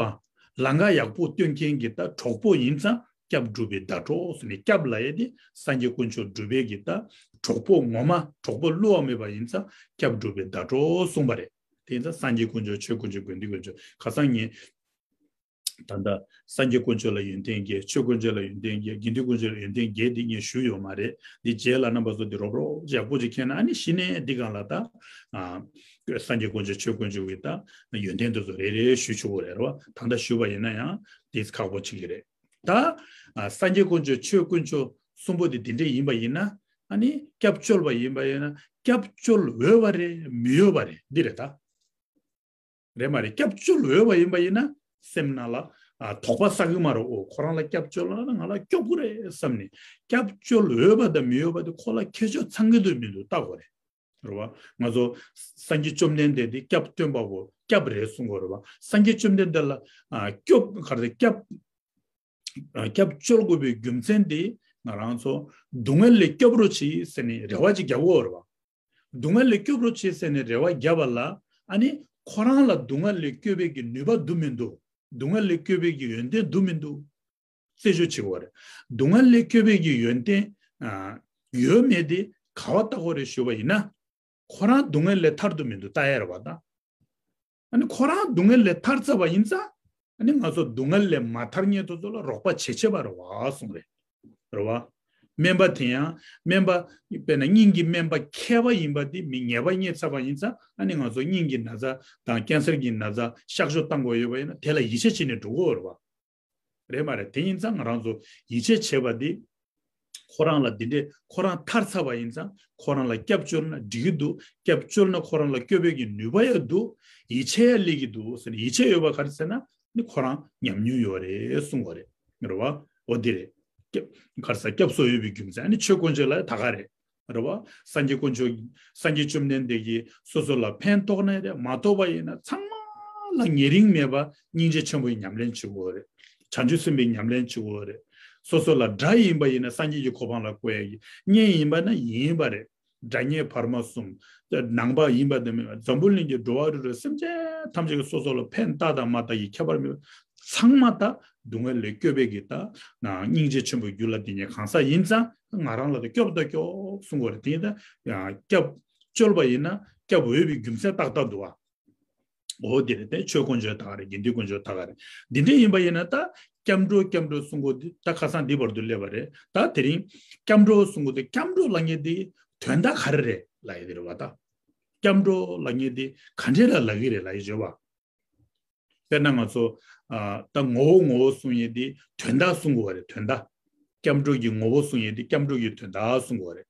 ལམ་ཁ་ཡག་པོ་སྟོན་མཁན་གྱི་ད་གྲོགས་པོ་ཡིན་ཙང་སྐྱབས་སྒྲུབ་པའི་ཟླ་གྲོགས་ཟེར་ནས། སྐྱབས་ལབ་ཡས་དེ་སངས་རྒྱས་དཀོན་མཆོག་སྒྲུབ་པའི་གི་ད་གྲོགས་པོ་ངོ་མ། གྲོགས་པོ་བསླུ་བ་མེད་པ་ཡིན་ཙང་སྐྱབས་སྒྲུབ་པའི་ཟླ་གྲོགས་གསུངས་པ་རེད། དེ་ཡིན་ཙང་སངས་རྒྱས་དཀོན་མཆོག་ཆོས་དཀོན་མཆོག་དགེ་འདུན་དཀོན་མཆོག་ཁ་སང་ངས། ད་ལྟ་སངས་རྒྱས་དཀོན་མཆོག་ལ་ཡོན་ཏན་བརྒྱད། ཆོས་དཀོན་མཆོག་ལ་ཡོན་ཏན་བརྒྱད། དགེ་འདུན་དཀོན་མཆོག་ལ་ཡོན་ཏན་བརྒྱད་འདི་ངས་ཞུས་ཡོད་མ་རེད། འདི་རྗེས་ལ་རྣམ་པ་ཚོ་འདི་རོབ་རོབ་ཡག་པོ་ཅིག་མཁྱེན་ན། ཨ་ནི་གཞི་ནས་འདི་སྒང་ལ་ད། ཨ། སངས་རྒྱས་དཀོན་མཆོག་ཆོས་དཀོན་མཆོག་གི་ད་ཡོན་ཏན་དེ་ཚོ་རེ་རེ་ཞུ་ཆོག་གི་རེད་བ། ད་ལྟ་ཞུས་པ་ཡིན་ན་ཡང་འདི་ཁག་པོ་ཅིག་གི་རེད། ད། ཨ། སངས་རྒྱས་དཀོན་མཆོག་ཆོས་དཀོན་མཆོག་གསུམ་པོ་འདི་འདི་འདྲས་ཡིན་པ་ཡིན་ན། ཨ་ནི་སྐྱབས་བཅོལ་བ་ཡིན་པ་ཡིན་ན། སྐྱབས་བཅོལ་འོས་པ་རེད་མི་འོས་པ་རེད། འདི་རེད་ད། རེད་མ་རེད། སྐྱབས་བཅོལ་འོས་པ་ཡིན་པ་ཡིན་ན་སེམས་ནང་ལ། ཨ། དོགས་པ་ཟ་གི་མ་རེད། འོ། ཁོ་རང་ལ་སྐྱབས་བཅོལ་ན་ང་ལ་སྐྱོབ་ཀྱི་རེད་བསམ་ནས། སྐྱབས་བཅོལ་འོས་པ་དང་མི་འོས་པ་དེ་ཁོ་ལ་ཁྱད་ཆོས་ཚང་གི་འདུག་མི་འདུག་ལྟ་དགོས་རེད། རེད་བ། ང་ཚོ་སངས་རྒྱས་བཅོམ་ལྡན་འདས་དེ་སྐྱབས་སྟོན་པ་པོ་སྐྱབས་རེད་གསུང་གི་ཡོད་རེད་བ། སངས་རྒྱས་བཅོམ་ལྡན་འདས་ལ། ཨ། སྐྱོབ། ག་རེ། སྐྱབས། ཨ། སྐྱབས་བཅོལ་དགོས་པའི་རྒྱུ་མཚན་དེ་ང་རང་ཚོ་སྡུག་བསྔལ་ལས་སྐྱོབ་རོགས་གྱིས་ཟེར་ནས་རེ་བ་ཅིག་རྒྱག་གི་ཡོད་རེད་བ། སྡུག་བསྔལ་ལས་སྐྱོབ་རོགས་བྱེད་ཟེར་ནས་རེ་བ་བརྒྱབ་པ་ལ། ཨ་ནི་ཁོ་རང་ལ་སྡུག་བསྔལ་ལས་སྐྱོབ་པའི་གི་ནུས་པ་འདུག་མི་འདུག་སྡུག་བསྔལ་ལས་སྐྱོབ་པའི་གི་ཡོན་ཏན་འདུག་མི་འདུག་རྩད་གཅོད་བྱེད་དགོས་རེད། སྡུག་བསྔལ་ལས་སྐྱོབ་པའི་གི་ཡོན་ཏན། ཨ། ཡོད་མེད་དེ་ག་པར་བལྟ་དགོས་རེད་ཞུས་པ་ཡིན་ན། ཁོ་རང་སྡུག་བསྔལ་ལས་ཐར་འདུག་མི་འདུག་བལྟ་ཡ་རེད་བ་ད། ཨ་ནི་ཁོ་རང་སྡུག་བསྔལ་ལས་ཐར་ཚར་བ་ཡིན་ཙང་། ཨ་ནི་ང་ཚོ་སྡུག་བསྔལ་ལས་མ་ཐར་མཁན་དེ་ཚོ་ལ་རོགས་པ་བྱེད་བྱེད་པ་རེད་བ་གསུངས་རེད། རེད་བ། སྨན་པ་དེ་ཡང་། སྨན་པ། དཔེར་ན་སྙིང་གི་སྨན་པ་མཁས་པ་ཡིན་པ་དེ། མི་ངེས་པ་རྙེད་ཚར་བ་ཡིན་ཙང་། ཨ་ནི་ང་ཚོ་སྙིང་གི་ན་ཚ་དང་ཀན་སར་གྱི་ན་ཚ་གཤག་བཅོས་བཏང་དགོས་ཡོད་པ་ཡིན་ན་དེ་ལ་ཡིད་ཆེས་བྱས་ནས་འགྲོ་དགོས་རེད་བ། རེད་མ་རེད། དེ་ཡིན་ཙང་ང་རང་ཚོ་ཡིད་ཆེས་བྱེད་པ་འདི། ཁོ་རང་ལ་འདི་འདྲས་ཁོ་རང་ཐར་ཚར་བ་ཡིན་ཙང་ཁོ་རང་ལ་སྐྱབས་བཅོལ་ན་འགྲིག་གི་འདུག་སྐྱབས་བཅོལ་ན་ཁོ་རང་ལ་སྐྱོབ་པའི་གི་ནུས་པ་ཡང་འདུག་ཡིད་ཆེས་ཡང་སླེབས་ཀྱི་འདུག་ཟེར་ནས། ཡིད་ཆེས་ཡོད་པ་ག་རེ་ཟེར་ན། ནི་ཁོ་རང་ཉམས་མྱོང་ཡོད་རེད་གསུང་བ་རེད། རེད་བ། འོ་འདི་རེད། སྐྱབས། ག་རེ་ཟ། སྐྱབས་སུ་འོས་པའི་རྒྱུ་མཚན། ཨ་ནི་ཆོས་དཀོན་མཆོག་ལ་ད་ག་རེད། རེད་བ། སངས་རྒྱས་དཀོན་མཆོག་སངས་རྒྱས་བཅོམ་ལྡན་འདས་ཀྱིས་སོ་སོ་ལ་ཕན་ཐོགས་ནའི་རེད། མ་ཐོགས་པ་ཡིན་ན་ཚང་མ་ལ་ཉེ་རིང་མེད་པ་སྙིང་རྗེ་ཆེན་པོའི་ཉམས་ལེན་བྱེད་དགོས་རེད། བྱང་ཆུབ་སེམས་དཔའི་ཉམས་ལེན་བྱེད་དགོས་རེད། སོ་སོ་ལ་དགྲ་ཡིན་པ་ཡིན་ན་སངས་རྒྱས་ཀྱི་གོ་འཕང་ལ་བཀོད་ཡ་གི། གཉེན་ཡིན་པ་ན་ཡིན་པ་རེད། དགྲ་གཉེན་བར་མ་གསུམ། ནང་པ་ཡིན་པ་དང་མིན་པ། འཛམ་བུ་གླིང་གི་འགྲོ་བ་རིགས་དྲུག་སེམས་ཅན་ཐམས་ཅད་ཀྱི་སོ་སོ་ལ་ཕན་བཏགས་དང་མ་བཏགས་ཀྱི་ཁྱད་པར་མེད་པ། ཚང་མ་ད་སྡུག་བསྔལ་ལས་སྐྱོབ་པའི་གི་ད་ན་སྙིང་རྗེ་ཆེན་པོའི་རྒྱུ་ལ་དེ་ཉིད་གང་ཟག་ཡིན་ཙང་ང་རང་ལ་ད་སྐྱོབ་ད་སྐྱོབ་གསུང་དགོས་རེད། དེ་ད་ཡང་སྐྱབས་བཅོལ་བ་ཡིན་ན་སྐྱབས་འོས་པའི་རྒྱུ་མཚན་ཏག་ཏག་འདུག་བ། འོ་དེ་རེད། དེ་ཆོས་དཀོན་མཆོག་ད་ག་རེད། དགེ་འདུན་དཀོན་མཆོག་ད་ག་རེད། འདི་འདྲས་ཡིན་པ་ཡིན་ན་ད་སྐྱབས་འགྲོ་སྐྱབས་འགྲོ་གསུང་གོ་འདི་ད་ཁ་སང་འདི་བར་དུ་སླེབས་པ་རེད། ད་དེ་རིང་སྐྱབས་འགྲོ་གསུང་གོ་འདི་སྐྱབས་འགྲོ་ལབ་མཁན་འདི་དོན་དག་ག་རེ་རེད་ལབ་ཡ་དེ་རེད་བ་ད། སྐྱབས་འགྲོ་ལབ་མཁན་འདི་ག་འདྲས་ལ་ལབ་ཀྱི་རེད་ལབ་ཡ་བརྗོད་པ། དཔེར་ན་ང་ཚོ་ཨ་ད་ངོ་བོ་ངོ་བོ་གསུང་ཡས་འདི་དོན་དག་གསུང་གོ་བ་རེད། དོན་དག་སྐྱབས་འགྲོ་གི་ངོ་བོ་གསུང་ཡས་འདི་སྐྱབས་འགྲོ་གི་དོན་དག་གསུང་གོ་བ་རེད།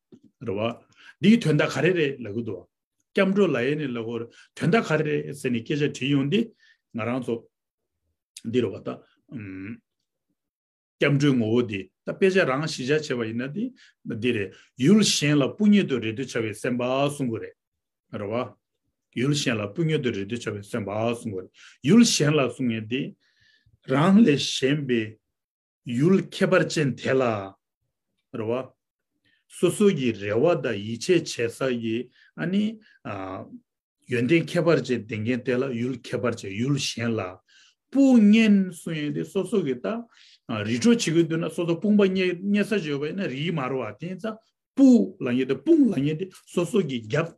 རེད་བ། འདིའི་དོན་དག་ག་རེ་རེད་ལབ་ཀྱི་འདུག་བ། སྐྱབས་འགྲོ་ལབ་ཡས་ནི་ལབ་གོ་རེད། དོན་དག་ག་རེ་རེད་ཟེར་ནས་སྐད་ཆ་དྲིས་ཡོང་དུས་ང་རང་ཚོ་འདི་རེད་བ་ད། ཨུམ། སྐྱབས་འགྲོའི་ངོ་བོ་འདི་ད་དཔེ་ཆ་རང་གཞི་བཞག་བྱས་པ་ཡིན་ན་འདི་འདི་རེད། ཡུལ་གཞན་ལ་སྤུན་ཉེ་དུ་རེ་ལྟོས་བྱ་བའི་སེམས་པ་གསུང་གི་རེད། རེད་བ། ཡུལ་གཞན་ལ་སྤུན་ཉེ་དུ་རེ་ལྟོས་བྱ་བའི་སེམས་པ་གསུང་གི་རེད། ཡུལ་གཞན་ལ་གསུང་ཡས་འདི་རང་ལས་གཞན་པའི་ཡུལ་ཁྱད་པར་ཅན་དེ་ལ། རེད་བ། སོ་སོ་གི་རེ་བ་དང་ཡིད་ཆེས་བྱེད་ས་ཀྱི་ ཨ་ནི་ཨ་ཡོན་ཏན་ཁྱད་པར་ཅན་ལྡན་མཁན་དེ་ལ་ཡུལ་ཁྱད་པར་ཅན། ཡུལ་གཞན་ལ། དཔུང་གཉེན་གསུང་ཡས་དེ་སོ་སོ་གི་ད་ཨ་རི་བྲོ་བྱེད་ཀྱི་འདུག་ན་སོ་སོ་དཔུང་པ་རྙེད་རྙེད་ས་ཅིག་ཡོད་པ་ཡིན་ན་རིག་གི་མ་རེད་བ། དེ་ཡིན་ཙང་དཔུང་ལབ་མཁན་དེ། དཔུང་ལབ་མཁན་དེ་སོ་སོ་གི་རྒྱབ་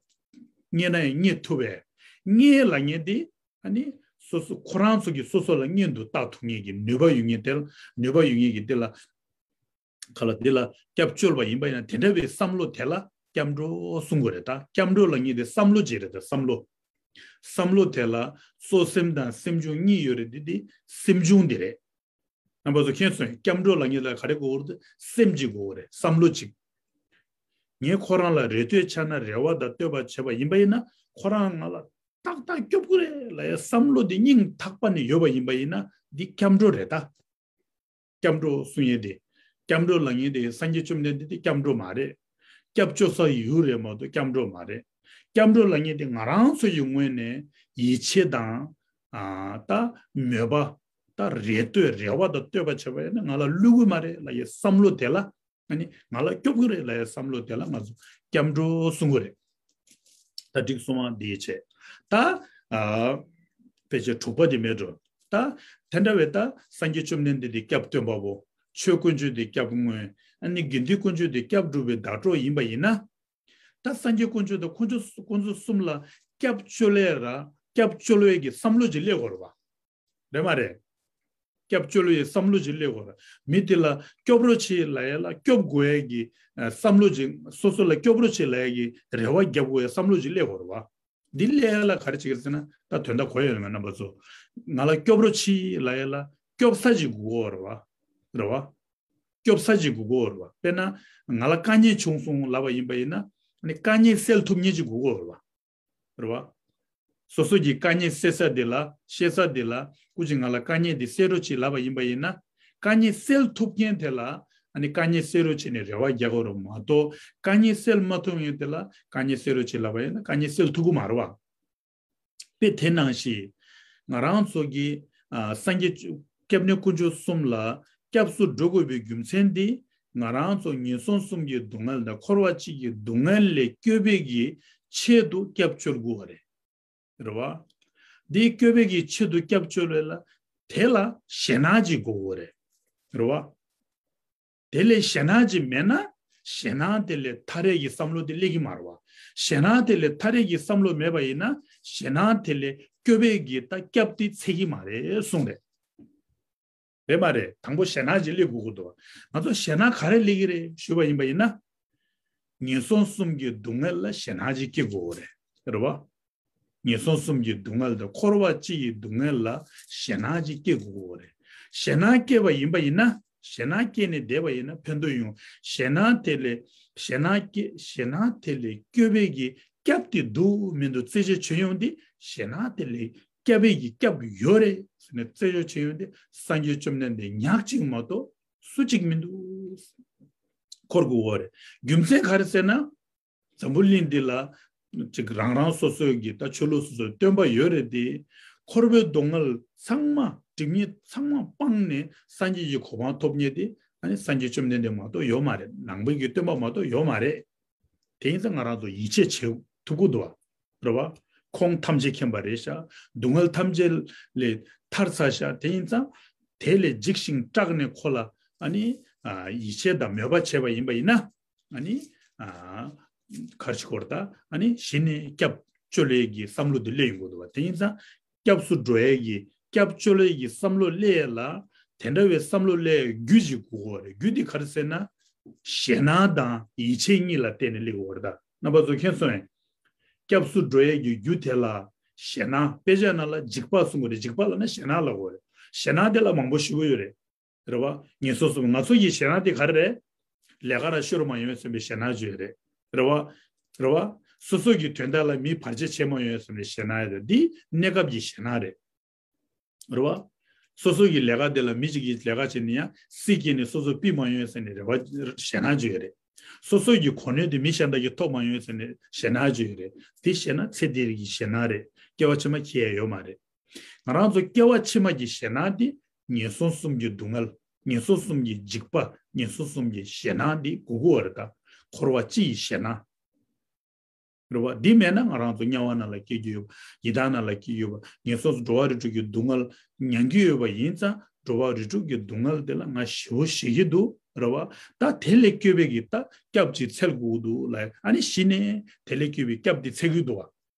རྙེད་ན་ཡང་རྙེད་ཐུབ་པས། གཉེན་ལབ་མཁན་དེ་ཨ་ནི་སོ་སོ་ཁོ་རང་ཚོ་གིས་སོ་སོ་ལ་གཉེན་དུ་བཏགས་ཐུབ་མཁན་གྱི་ནུས་པ་ཡོད་མཁན་དེ་ལ། ནུས་པ་ཡོད་མཁན་གྱི་དེ་ལ། ག་ལ་དེ་ལ་སྐྱབས་བཅོལ་བ་ཡིན་པ་ཡིན་ན། དེ་འདྲ་བའི་བསམ་བློ་དེ་ལ་སྐྱབས་འགྲོ་གསུང་དགོས་རེད། ད་སྐྱབས་འགྲོ་ལབ་མཁན་དེ་བསམ་བློ་ཅིག་རེད། ད་བསམ་བློ། བསམ་བློ་དེ་ལ་གཙོ་སེམས་དང་སེམས་བྱུང་གཉིས་ཡོད་རེད། དེ་དེ་སེམས་བྱུང་དེ་རེད། རྣམ་པ་ཚོ་མཁྱེན་སོང་། སྐྱབས་འགྲོ་ལབ་མཁན་ལ་ག་རེ་དགོས་རེད། སེམས་ཅིག་དགོས་རེད། བསམ་བློ་ཅིག་ངས་ཁོ་རང་ལ་རེ་ལྟོས་འཆའ་ན། རེ་བ་དང་བསྟོད་པ་བྱས་པ་ཡིན་པ་ཡིན་ན། ཁོ་རང་ང་ལ་ཏག་ཏག་སྐྱོབ་ཀྱི་རེད་ལབ་ཡ་བསམ་བློ་དེ་སྙིང་ཐག་པ་ནས་ཡོད་པ་ཡིན་པ་ཡིན་ན། འདི་སྐྱབས་འགྲོ་རེད་ད། སྐྱབས་འགྲོ་གསུང་ཡས་དེ། སྐྱབས་འགྲོ་ལབ་མཁན་དེ་སངས་རྒྱས་བཅོམ་ལྡན་འདས་དེ་སྐྱབས་འགྲོ་མ་རེད། སྐྱབས་བཅོལ་ས་ཡུལ་རེད་མ་གཏོགས་སྐྱབས་འགྲོ་མ་རེད། སྐྱབས་འགྲོ་ལབ་མཁན་དེ་ང་རང་ཚོ་ཡི་ངོས་ནས་ཡིད་ཆེས་དང་། ཨ་ད་མོས་པ། ད་རེ་ལྟོས། རེ་བ་དང་བསྟོད་པ་བྱས་པ་ཡིན་ན་ང་ལ་བསླུ་གི་མ་རེད་ལབ་ཡས་བསམ་བློ་དེ་ལ། ཨ་ནི་ང་ལ་སྐྱོབ་ཀྱི་རེད་ལབ་ཡས་བསམ་བློ་དེ་ལ་ང་ཚོ་སྐྱབས་འགྲོ་གསུང་གི་རེད། ད་འགྲིག་སོང་བ། འདིའི་ཆེད་ད་ཨ་ཕལ་ཆེར་དྲུག་པ་དེ་མེད་འགྲོ། ད་དེ་འདྲ་བའི་ད་སངས་རྒྱས་བཅོམ་ལྡན་འདས་དེ་སྐྱབས་སྟོན་པ་པོ། ཆོས་དཀོན་མཆོག་དེ་སྐྱབས་དངོས། ཨ་ནི་དགེ་འདུན་དཀོན་མཆོག་དེ་སྐྱབས་སྒྲུབ་པའི་བརྡ་སྤྲོད་ཡིན་པ་ཡིན་ན། ད་སངས་རྒྱས་དཀོན་མཆོག་དང་དཀོན་མཆོག་དཀོན་མཆོག་གསུམ་ལ་སྐྱབས་བཅོལ་ཡས་ར། སྐྱབས་བཅོལ་བའི་གི་བསམ་བློ་ཅིག་སླེབས་དགོས་རེད་བ། རེད་མ་རེད། སྐྱབས་བཅོལ་བའི་བསམ་བློ་ཅིག་སླེབས་དགོས་རེད། མི་དེ་ལ་སྐྱོབ་རོགས་བྱེད་ལབ་ཡས་ལ་སྐྱོབ་དགོས་ཡས་ཀྱི་ཨ་བསམ་བློ་ཅིག་སོ་སོ་ལ་སྐྱོབ་རོགས་བྱེད་ལབ་ཡས་ཀྱི་རེ་བ་རྒྱབ་དགོས་ཡས་བསམ་བློ་ཅིག་སླེབས་དགོས་རེད་བ། འདི་སླེབས་ཡས་ལ་ག་རེ་བྱེད་ཀྱི་རེད་ཟེར་ན། ད་དོན་དག་གོ་ཡོད་མེད་རྣམ་པ་ཚོ། ང་ལ་སྐྱོབ་རོགས་བྱེད་ལབ་ཡས་ལ་སྐྱོབ་ས་ཅིག་དགོས་ཀྱི་ཡོད་རེད་བ། རེད་བ། སྐྱོབ་ས་ཅིག་དགོས་ཀྱི་ཡོད་རེད་བ། དཔེར་ན་ང་ལ་དཀའ་ངལ་བྱུང་སོང་ལབ་པ་ཡིན་པ་ཡིན་ན། ཨ་ནི་དཀའ་ངལ་སེལ་ཐུབ་མཁན་ཅིག་དགོས་ཀྱི་ཡོད་རེད་བ། རེད་བ། སོ་སོ་གི་དཀའ་ངལ་སེལ་ས་དེ་ལ། བཤད་ས་དེ་ལ། སྐུ་མཁྱེན་ང་ལ་དཀའ་ངལ་འདི་སེལ་རོགས་བྱེད་ལབ་པ་ཡིན་པ་ཡིན་ན། དཀའ་ངལ་སེལ་ཐུབ་མཁན་དེ་ལ། ཨ་ནི་དཀའ་ངལ་སེལ་རོགས་བྱེད་ནས་རེ་བ་རྒྱག་དགོས་རེད་མ་གཏོགས། དཀའ་ངལ་སེལ་མ་ཐུབ་མཁན་དེ་ལ་དཀའ་ངལ་སེལ་རོགས་བྱེད་ལབ་པ་ཡིན་ན་དཀའ་ངལ་སེལ་ཐུབ་ཀྱི་མ་རེད་བ། དཔེ་དེ་ནང་བཞིན་ང་རང་ཚོ་གི་ཨ་སངས་རྒྱས་བཅོ། སྐྱབས་གནས་དཀོན་མཆོག་གསུམ་ལ་སྐྱབས་སུ་འགྲོ་དགོས་པའི་རྒྱུ་མཚན་འདི། ང་རང་ཚོ་ངན་སོང་གསུམ་གྱི་སྡུག་བསྔལ་དང་འཁོར་བ་སྤྱི་གི་སྡུག་བསྔལ་ལས་སྐྱོབ་པའི་གི་ཆེད་དུ་སྐྱབས་བཅོལ་དགོས་པ་རེད། རེད་བ། འདི་སྐྱོབ་པའི་གི་ཆེད་དུ་སྐྱབས་བཅོལ་བའི་ལ། དེ་ལ་ཞེད་སྣང་ཅིག་དགོས་དགོས་རེད། རེད་བ། དེ་ལས་ཞེད་སྣང་ཅིག་མེད་ན། ཞེད་སྣང་དེ་ལས་ཐར་ཡས་ཀྱི་བསམ་བློ་དེ་སླེབས་ཀྱི་མ་རེད་བ། ཞེད་སྣང་དེ་ལས་ཐར་ཡས་ཀྱི་བསམ་བློ་མེད་པ་ཡིན་ན། ཞེད་སྣང་དེ་ལས་སྐྱོབ་པའི་གི་ད་སྐྱབས་དེ་འཚོལ་གྱི་མ་རེད་གསུངས་རེད། རེད་མ་རེད། དང་པོ་ཞེད་སྣང་ཅིག་སླེབས་དགོས་ཀྱི་འདུག་ང་ཚོ་ཞེད་སྣང་ག་རེ་སླེབས་ཀྱི་རེད་ཞུས་པ་ཡིན་པ་ཡིན་ན། ངན་སོང་གསུམ་གྱི་སྡུག་བསྔལ་ལ་ཞེད་སྣང་ཅིག་སྐྱེ་དགོས་རེད། རེད་བ། ངན་སོང་གསུམ་གྱི་སྡུག་བསྔལ་དང་འཁོར་བ་སྤྱི་ཡི་སྡུག་བསྔལ་ལ་ཞེད་སྣང་ཅིག་སྐྱེ་དགོས་རེད། ཞེད་སྣང་སྐྱེས་པ་ཡིན་པ་ཡིན་ན། ཞེད་སྣང་སྐྱེས་ནས་བསྡད་པ་ཡིན་ན་ཕན་ཐོགས་ཡོང་། ཞེད་སྣང་དེ་ལས། ཞེད་སྣང་སྐྱེ། ཞེད་སྣང་དེ་ལས་སྐྱོབ་པའི་གི་སྐྱབས་དེ་འདུག་མི་འདུག་རྩད་གཅོད་བྱེད་ཡོང་དུས། ཞེད་སྣང་དེ་ལས་སྐྱོབ་པའི་གི་སྐྱབས་ཡོད་རེད་ཟེར་ནས་རྩད་གཅོད་བྱེད་ཡོང་དུས། སངས་རྒྱས་བཅོམ་ལྡན་འདས་ཉག་གཅིག་མ་གཏོགས་སུ་གཅིག་མི་འདུག་འཁོར་དགོས་ཀྱི་ཡོད་རེད། རྒྱུ་མཚན་ག་རེ་ཟེར་ན། འཛམ་བུ་གླིང་འདི་ལ་ཅིག་རང་རང་སོ་སོའི་གི་ད་ཆོས་ལུགས་སོ་སོའི་སྟོན་པ་ཡོད་རེད་དེ། འཁོར་བའི་སྡུག་བསྔལ་ཚང་མ། སྒྲིབ་གཉིས་ཚང་མ་སྤངས་ནས་སངས་རྒྱས་ཀྱི་གོ་འཕང་ཐོབ་མཁན་དེ་ཨ་ནི་སངས་རྒྱས་བཅོམ་ལྡན་འདས་མ་གཏོགས་ཡོད་མ་རེད། ནང་པའི་གི་སྟོན་པ་མ་གཏོགས་ཡོད་མ་རེད། དེ་ཡིན་ཙང་ང་རང་ཚོ་ཡིད་ཆེས་བྱེད་ཐུབ་ཀྱི་འདུག་བ། རེད་བ། ཁོང་ཐམས་ཅད་མཁྱེན་པ་རེད་ཤག་སྡུག་བསྔལ་ཐམས་ཅད་ལས་ཐར་ཚར་ཤག་དེ་ཡིན་ཙང་དེ་ལས་འཇིགས་ཤིང་སྐྲག་ནས་ཁོ་ལ་ཨ་ནི་ཨ་ཡིད་ཆེས་དང་མོས་པ་བྱས་པ་ཡིན་པ་ཡིན་ན། ཨ་ནི་ཨ་གར་ཞིག་གོར་ད་ཨ་ནི་གཞི་ནས་སྐྱབས་བཅོལ་ཡས་ཀྱི་བསམ་བློ་དེ་སླེབས་ཡོང་གི་འདུག་བ། དེ་ཡིན་ཙང་སྐྱབས་སུ་འགྲོ་ཡས་ཀྱི་སྐྱབས་བཅོལ་ཡས་ཀྱི་བསམ་བློ་སླེབས་ཡས་ལ། དེ་འདྲ་བའི་བསམ་བློ་སླེབས་ཡས་རྒྱུ་ཅིག་དགོས་ཀྱི་ཡོད་རེད། རྒྱུ་དེ་ག་རེ་ཟེར་ན། ཞེད་སྣང་དང་ཡིད་ཆེས་གཉིས་ལ་བརྟེན་ནས་སླེབས་ཀྱི་ཡོད་རེད། ད་རྣམ་པ་ཚོ་མཁྱེན་སོང་ངས། སྐྱབས་སུ་འགྲོ་ཡས་ཀྱི་རྒྱུ་དེ་ལ་ཞེད་སྣང་། དཔེ་ཆ་ནང་ལ་འཇིགས་པ་གསུང་གི་རེད། འཇིགས་པ་ལབ་ན་ཞེད་སྣང་ལབ་ཀྱི་ཡོད་རེད། ཞེད་སྣང་དེ་ལ་མང་པོ་ཞེ་པོ་ཡོད་རེད། རེད་བ། ངན་སོང་གསུམ། ང་ཚོ་ཡི་ཞེད་སྣང་དེ་ག་རེ་རེད། ལས་ཀ་ར་ཤོར་མ་ཡོང་བསམ་པའི་ཞེད་སྣང་ཅིག་ཡོད་རེད། རེད་བ། རེད་བ། སོ་སོ་གི་དོན་དག་ལ་མི་བར་ཆད་བྱེད་མ་ཡོང་བསམ་པའི་ཞེད་སྣང་ཡོད་རེད། འདི་གནས་སྐབས་ཀྱི་ཞེད་སྣང་རེད། རེད་བ། སོ་སོ་གི་ལས་ཀ་དེ་ལ་མི་གཅིག་གིས་ལས་ཀ་བྱས་ནས་ཡང་སྲིད་སྐྱེས་ནས་སོ་སོ་ཕུད་མ་ཡོང་ཟེར་ནས་རེ་བ་ཞེད་སྣང་ཅིག་ཡོད་རེད། སོ་སོ་གི་གོ་གནས་དེ་མི་གཞན་དག་གིས་ཐོབ་མ་ཡོང་ཟེར་ནས་ཞེད་སྣང་ཅིག་ཡོད་རེད། དེ་ཞེད་སྣང་ཚེ་འདིར་གྱི་ཞེད་སྣང་རེད། སྐྱེ་བ་ཕྱི་མ་འཁྱེར་ཡ་ཡོད་མ་རེད། ང་རང་ཚོ་སྐྱེ་བ་ཕྱི་མ་གི་ཞེད་སྣང་དེ་ངན་སོང་གསུམ་གྱི་སྡུག་བསྔལ། ངན་སོང་གསུམ་གྱི་འཇིགས་པ། ངན་སོང་གསུམ་གྱི་ཞེད་སྣང་དེ་དགོས་ཀྱི་ཡོད་རེད། ད་འཁོར་བ་སྤྱི་ཡི་ཞེད་སྣང་། རེད་བ། འདི་མེད་ན་ང་རང་ཚོ་དམྱལ་བ་ནང་ལ་སྐྱེ་རྒྱུ་ཡོད་པ། ཡི་དྭགས་ནང་ལ་སྐྱེ་རྒྱུ་ཡོད་པ། ངན་སོང་དུ་འགྲོ་བ་རིགས་དྲུག་གི་སྡུག་བསྔལ་མྱང་རྒྱུ་ཡོད་པ་ཡིན་ཙང་འགྲོ་བ་རིགས་དྲུག་གི་སྡུག་བསྔལ་དེ་ལ་ང་ཞེ་པོ་ཞེད་ཀྱི་འདུག་རེད་བ། ད་དེ་ལས་སྐྱོབ་པའི་གི་ད་སྐྱབས་ཅིག་འཚོལ་དགོས་འདུག་ལ། ཨ་ནི་གཞི་ནས་དེ་ལས་སྐྱོབ་པའི་སྐྱབས་དེ་འཚོལ་གྱི་འདུག་བ།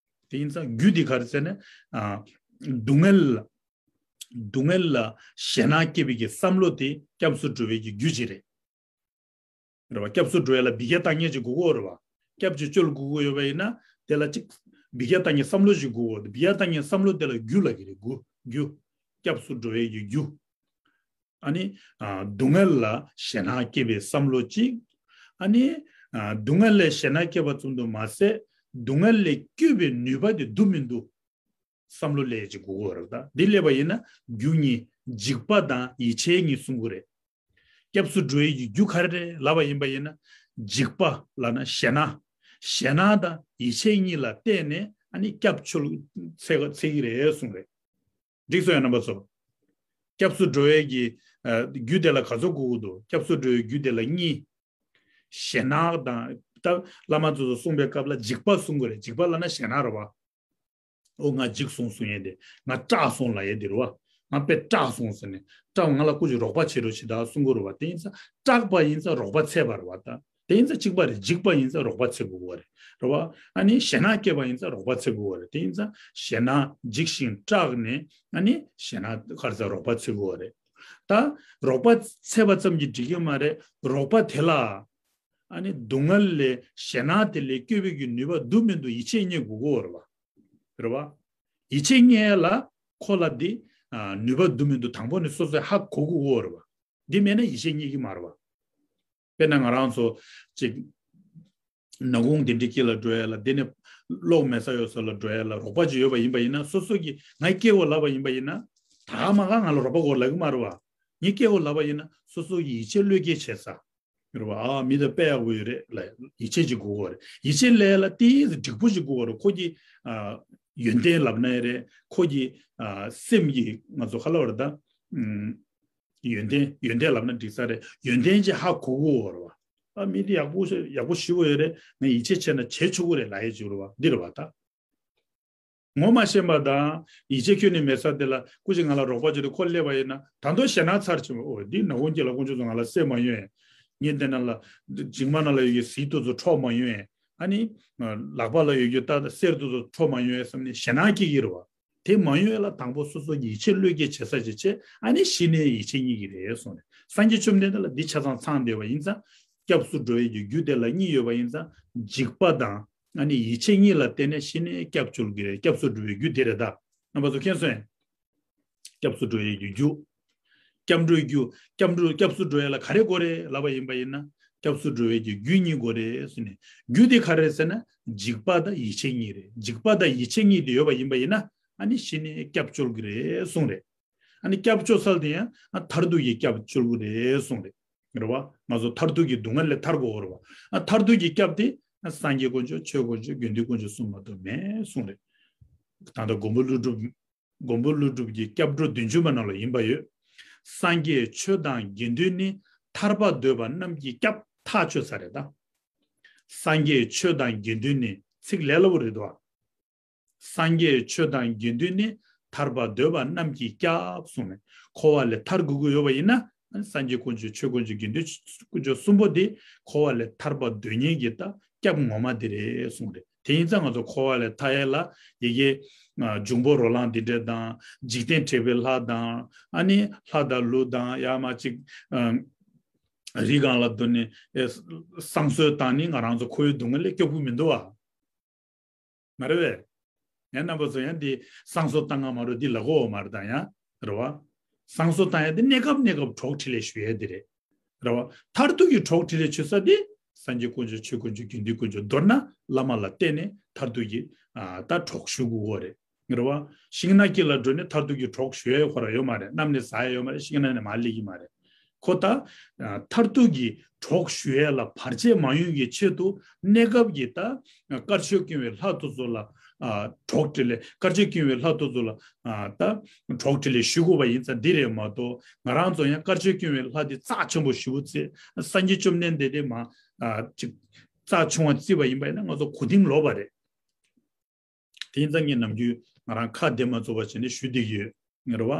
དེ་ཡིན་ཙང་རྒྱུ་དེ་ག་རེ་ཟེར་ན། ཨ། སྡུག་བསྔལ་ལ། སྡུག་བསྔལ་ལ་ཞེད་སྣང་སྐྱེ་བའི་གི་བསམ་བློ་དེ་སྐྱབས་སུ་འགྲོ་བའི་གི་རྒྱུ་ཅིག་རེད། རེད་བ། སྐྱབས་སུ་འགྲོ་ཡ་ལ་འབུད་རྒྱག་བཏང་མཁན་ཅིག་དགོས་ཀྱི་ཡོད་རེད་བ། སྐྱབས་ཅིག་བཅོལ་དགོས་ཀྱི་ཡོད་པ་ཡིན་ན། དེ་ལ་ཅིག་འབུད་རྒྱག་བཏང་མཁན་བསམ་བློ་ཅིག་དགོས་ཀྱི་ཡོད། འབུད་རྒྱག་བཏང་མཁན་བསམ་བློ་དེ་ལ་རྒྱུ་ལབ་ཀྱི་རེད། རྒྱུ། རྒྱུ། སྐྱབས་སུ་འགྲོ་བའི་གི་རྒྱུ། ཨ་ནི། ཨ། སྡུག་བསྔལ་ལ་ཞེད་སྣང་སྐྱེ་བའི་བསམ་བློ་གཅིག། ཨ་ནི། ཨ། སྡུག་བསྔལ་ལ་ཞེད་སྣང་སྐྱེ་བ་ཙམ་དུ་མ་ཟད། སྡུག་བསྔལ་ལས་སྐྱོབ་པའི་ནུས་པ་དེ་འདུག་མི་འདུག་བསམ་བློ་སླེབས་ཅིག་དགོས་ཀྱི་ཡོད་རེད། ད་འདི་སླེབས་པ་ཡིན་ན་རྒྱུ་གཉིས། འཇིགས་པ་དང་ཡིད་ཆེས་གཉིས་གསུང་གི་རེད། སྐྱབས་སུ་འགྲོ་ཡི་གི་རྒྱུ་ག་རེ་རེད་ལབ་པ་ཡིན་པ་ཡིན་ན། འཇིགས་པ་ལབ་ན་ཞེད་སྣང་། ཞེད་སྣང་དང་ཡིད་ཆེས་གཉིས་ལ་བརྟེན་ནས་ཨ་ནི་སྐྱབས་བཅོལ་འཚོལ་འཚོལ་གྱི་རེད་གསུངས་རེད། འགྲིག་སོང་ཡ་རྣམ་པ་ཚོ། སྐྱབས་སུ་འགྲོ་བའི་གི། ཨ། རྒྱུ་དེ་ལ་ག་ཚོད་དགོས་ཀྱི་འདུག་སྐྱབས་སུ་འགྲོ་བའི་རྒྱུ་དེ་ལ་གཉིས། ཞེད་སྣང་དང་། ད་བླ་མ་ཚོ་ཚོ་གསུངས་པའི་སྐབས་ལ་འཇིགས་པ་གསུང་གི་རེད། འཇིགས་པ་ལབ་ན་ཞེད་སྣང་རེད་བ། ཨོ་ང་འཇིགས་སོང་གསུང་ཡས་དེ། ང་སྐྲག་སོང་ལབ་ཡས་དེ་རེད་བ། ང་དཔེ་སྐྲག་སོང་ཟེར་ནས་སྐྲག་ང་ལ་སྐུ་མཁྱེན་རོགས་པ་བྱེད་རོགས་བྱེད་ད་གསུང་གི་རེད་བ། དེ་ཡིན་ཙང་སྐྲག་པ་ཡིན་ཙང་རོགས་པ་འཚོལ་བ་རེད་བ། ད་དེ་ཡིན་ཙང་གཅིག་པ་རེད། འཇིགས་པ་ཡིན་ཙང་རོགས་པ་འཚོལ་དགོས་པ་རེད། རེད་བ། ཨ་ནི་ཞེད་སྣང་སྐྱེས་པ་ཡིན་ཙང་རོགས་པ་འཚོལ་དགོས་པ་རེད། དེ་ཡིན་ཙང་ཞེད་སྣང་འཇིགས་ཤིང་སྐྲག་ནས་ཨ་ནི་ཞེད་སྣང་ག་རེ་ཟེར་རོགས་པ་འཚོལ་དགོས་པ་རེད། ད་རོགས་པ་འཚོལ་བ་ཙམ་གྱིས་འགྲིག་གི་མ་རེད། རོགས་པ་དེ་ལ། ཨ་ནི་སྡུག་བསྔལ་ལས་ཞེད་སྣང་དེ་ལས་སྐྱོབ་པའི་གི་ནུས་པ་འདུག་མི་འདུག་ཡིད་ཆེས་རྙེད་དགོས་ཀྱི་ཡོད་རེད་བ། རེད་བ། ཡིད་ཆེས་རྙེད་ལ་ཁོ་ལ་འདི། ཨ། ནུས་པ་འདུག་མི་འདུག་དང་པོ་ནས་སོ་སོས་ཧ་གོ་དགོས་ཀྱི་ཡོད་རེད་བ། འདི་མེད་ན་ཡིད་ཆེས་རྙེད་ཀྱི་མ་རེད་བ། དཔེར་ན་ང་རང་ཚོ་ཅིག་ནག་ཁུང་འདི་འདྲའི་དཀྱིལ་ལ་འགྲོ་ཡ་ལ། འདི་ནས་གློག་མེད་ས་ཡོད་ས་ལ་འགྲོ་ཡ་ལ་རོགས་པ་ཅིག་ཡོད་པ་ཡིན་པ་ཡིན་ན། སོ་སོ་གིས་ངའི་སྐད་འོག་ལབ་པ་ཡིན་པ་ཡིན་ན། ད་མ་ག་ང་ལ་རོགས་པ་དགོས་ལབ་ཀྱི་མ་རེད་བ། ངའི་སྐད་འོག་ལབ་པ་ཡིན་ན་སོ་སོ་གིས་ཡིད་ཆེས་བློས་འགེལ་བྱེད་ས། རེད་བ། ཨ། མི་དེ་དཔེ་ཡག་པོ་ཡོད་རེད་ལབ་ཡིད་ཆེས་ཅིག་དགོས་ཀྱི་ཡོད་རེད། ཡིད་ཆེས་སླེབས་ལ་ཏོག་ཙམ་འགྲིག་པོ་ཅིག་དགོས་ཀྱི་ཡོད་རེད། ཁོ་གི། ཨ། ཡོན་ཏན་ལབ་ན་ཡང་རེད། ཁོ་གི། ཨ། སེམས་ཀྱི་ང་ཚོ་ག་ལབ་རེད་ད། ཨུམ། ཡོན་ཏན། ཡོན་ཏན་ལབ་ན་འགྲིག་ས་རེད། ཡོན་ཏན་ཅིག་ཧ་གོ་གི་ཡོད་རེད་བ། ཨ། མི་དེ་ཡག་པོ་ཞེ་ཡག་པོ་ཞེ་པོ་ཡོད་རེད། ང་ཡིད་ཆེས་བྱས་ན་བྱེད་ཆོག་གི་རེད་ལབ་ཡས་ཅིག་རེད་བ། འདི་རེད་བ་ད། ངོ་མ་ཤེས་པ་དང་ཡིད་ཆེས་ཁྱོན་ནས་མེད་ས་དེ་ལ་སྐུ་མཁྱེན་ང་ལ་རོགས་པ་བྱེད་དུས་ཁོ་སླེབས་པ་ཡིན་ན་ད་དུང་ཞེད་སྣང་ཚ་ཆེན་པོ། ཨོ་འདི་ནག་ཁུང་དཀྱིལ་ལ་དཀོན་མཆོག་གསུམ་ང་ལ་གསོས་མ་ཡོང་ཡས། ངས་འདི་ནང་ལ་མཇིང་མ་ནང་ལ་ཡོད་ཀྱི་གཟི་དེ་ཚོ་འཕྲོག་མ་ཡོང་ཡས། ཨ་ནི་ལག་པ་ལ་ཡོད་ཀྱི་ད་གསེར་དེ་ཚོ་འཕྲོག་མ་ཡོང་ཡས་བསམ་ནས་ཞེད་སྣང་སྐྱེ་གི་རེད་བ། དེ་མ་ཡོང་ཡས་ལ་དང་པོ་སོ་སོ་ཡིད་ཆེས་བློས་འགེལ་བྱེད་ས་ཅིག་བྱས། ཨ་ནི་གཞི་ནས་ཡིད་ཆེས་རྙེད་ཀྱི་རེད་གསུངས་རེད། སངས་རྒྱས་བཅོམ་ལྡན་འདས་ལ་འདི་ཆ་ཚང་ཚང་བསྡད་པ་ཡིན་ཙང་། སྐྱབས་སུ་འགྲོ་བའི་རྒྱུ་རྒྱུ་དེ་ལ་གཉིས་ཡོད་པ་ཡིན་ཙང་། འཇིགས་པ་དང་། ཨ་ནི་ཡིད་ཆེས་གཉིས་ལ་བརྟེན་ནས་གཞི་ནས་སྐྱབས་བཅོལ་གྱི་རེད། སྐྱབས་སུ་འགྲོ་བའི་རྒྱུ་དེ་རེད་ད། རྣམ་པ་ཚོ་མཁྱེན་སོང་ངས། སྐྱབས་སུ་འགྲོ་བའི་རྒྱུ་རྒྱུ། སྐྱབས་འགྲོའི་རྒྱུ། སྐྱབས་འགྲོ། སྐྱབས་སུ་འགྲོ་ཡ་ལ་ག་རེ་དགོས་རེད་ལབ་པ་ཡིན་པ་ཡིན་ན། སྐྱབས་སུ་འགྲོ་བའི་རྒྱུ་རྒྱུ་གཉིས་དགོས་རེད་ཟེར་ནས། རྒྱུ་དེ་ག་རེ་རེད་ཟེར་ན། འཇིགས་པ་དང་ཡིད་ཆེས་གཉིས་རེད། འཇིགས་པ་དང་ཡིད་ཆེས་གཉིས་དེ་ཡོད་པ་ཡིན་པ་ཡིན་ན། ཨ་ནི་གཞི་ནས་སྐྱབས་བཅོལ་གྱི་རེད་གསུངས་རེད། ཨ་ནི་སྐྱབས་བཅོལ་ས་དེ་ཡང་ཨ་མཐར་ཐུག་གི་སྐྱབས་བཅོལ་གྱི་རེད་གསུངས་རེད། རེད་བ། ང་ཚོ་མཐར་ཐུག་གི་སྡུག་བསྔལ་ལས་ཐར་དགོས་རེད་བ། ཨ་མཐར་ཐུག་གི་སྐྱབས་དེ་ཨ་སངས་རྒྱས་དཀོན་མཆོག་ཆོས་དཀོན་མཆོག་དགེ་འདུན་དཀོན་མཆོག་གསུམ་མ་གཏོགས་མེད་གསུངས་རེད། ད་ལྟ་མགོན་པོ་ཀླུ་སྒྲུབ། མགོན་པོ་ཀླུ་སྒྲུབ་ཀྱི་སྐྱབས་འགྲོ་བདུན་ཅུ་པ་ནང་ལ་ཡིན་པ་ཡོད། སངས་རྒྱས་ཆོས་དང་དགེ་འདུན་ནི། ཐར་པ་འདོད་པ་རྣམས་ཀྱི་སྐྱབས། ཐག་ཆོད་ས་རེད་ད། སངས་རྒྱས་ཆོས་དང་དགེ་འདུན་ནི། ཚིག་ལས་སླ་པོ་རེད་དོ། སངས་རྒྱས་ཆོས་དང་དགེ་འདུན་ནི། ཐར་པ་འདོད་པ་རྣམས་ཀྱི་སྐྱབས་གསུངས་ནས། འཁོར་བ་ལས་ཐར་དགོས་ཀྱི་ཡོད་པ་ཡིན་ན། སངས་རྒྱས་དཀོན་མཆོག་ཆོས་དཀོན་མཆོག་དགེ་འདུན་དཀོན་མཆོག་གསུམ་པོ་དེ་འཁོར་བ་ལས་ཐར་པ་འདོད་མཁན་གྱི་ད་སྐྱབས་ངོ་མ་དེ་རེད་གསུངས་རེད། དེ་ཡིན་ཙང་ང་ཚོ་འཁོར་བ་ལས་ཐར་ཡས་ལ་ཡ་གི་འབྱུང་པོ་རོ་ལངས་འདི་འདྲ་དང་། འཇིག་རྟེན་དྲེགས་པའི་ལྷ་དང་། ཨ་ནི་ལྷ་དང་ཀླུ་དང་། ཡ་མ་གཅིག་རི་སྒང་ལ་འདུག་ནས་བསང་གསོལ་བཏང་ནི་ང་རང་ཚོ་འཁོར་བའི་སྡུག་བསྔལ་ལས་སྐྱོབ་གི་མི་འདུག་བ། མ་རེད་བས། ཡང་རྣམ་པ་ཚོ་ཡང་འདི་བསང་གསོལ་བཏང་ང་མ་རུ་འདི་ལ་གོ་བ་མ་རེད་ད་ཡང་། རེད་བ། བསང་གསོལ་བཏང་ཡ་འདི་གནས་སྐབས་གནས་སྐབས་གྲོགས་འཕྲིན་ལས་ཞུ་ཡ་འདི་རེད། རེད་བ། མཐར་ཐུག་གི་གྲོགས་འཕྲིན་ལས་ཞུ་ས་འདི་སངས་རྒྱས་དཀོན་མཆོག་ཆོས་དཀོན་མཆོག་དགེ་འདུན་དཀོན་མཆོག་མདོར་ན་བླ་མ་ལ་བརྟེན་ནས་མཐར་ཐུག་གི་ཨ་ད་གྲོགས་ཞུ་དགོས་ཀྱི་རེད། རེད་བ། ཤིང་ནགས་དཀྱིལ་ལ་འགྲོ་ནས་མཐར་ཐུག་གི་གྲོགས་ཞུ་ཡ་ཁོ་རང་ཡོད་མ་རེད། གནམ་ནས་ཟག་ཡ་ཡོད་མ་རེད། ཤིང་ནགས་ནས་མར་སླེབས་ཀྱི་མ་རེད། ཁོ་ད། ཨ། མཐར་ཐུག་གི་གྲོགས་ཞུ་ཡས་ལ་བར་ཆད་མ་ཡོང་གི་ཆེད་དུ་གནས་སྐབས་ཀྱི་ད། ཨ། དཀར་ཕྱོགས་ཀུན་པའི་ལྷ་དེ་ཚོ་ལ། ཨ། གྲོགས་འཕྲིན་ལས། དཀར་ཕྱོགས་ཀུན་པའི་ལྷ་དེ་ཚོ་ལ། ཨ། ད་གྲོགས་འཕྲིན་ལས་ཞུ་དགོས་པ་ཡིན་ཙང་འདི་རེད་མ་གཏོགས། ང་རང་ཚོ་ཡང་དཀར་ཕྱོགས་ཀུན་པའི་ལྷ་འདི་རྩ་ཆེན་པོ་ཞེ་པོ་བརྩི། སངས་རྒྱས་བཅོམ་ལྡན་འདས་དེ་མ། ཨ། ཅིག་རྩ་ཆུང་བ་བརྩིས་པ་ཡིན་པ་ཡིན་ན་ང་ཚོ་གོ་ལྡིང་ལོག་པ་རེད། དེ་ཡིན་ཙང་ངས་ནམ་རྒྱུན་ང་རང་ཁ་བདེ་མ་བཙུགས་པ་བྱས་ནས་ཞུ་བསྡད་ཀྱི་ཡོད། ངེས་རེད་བ།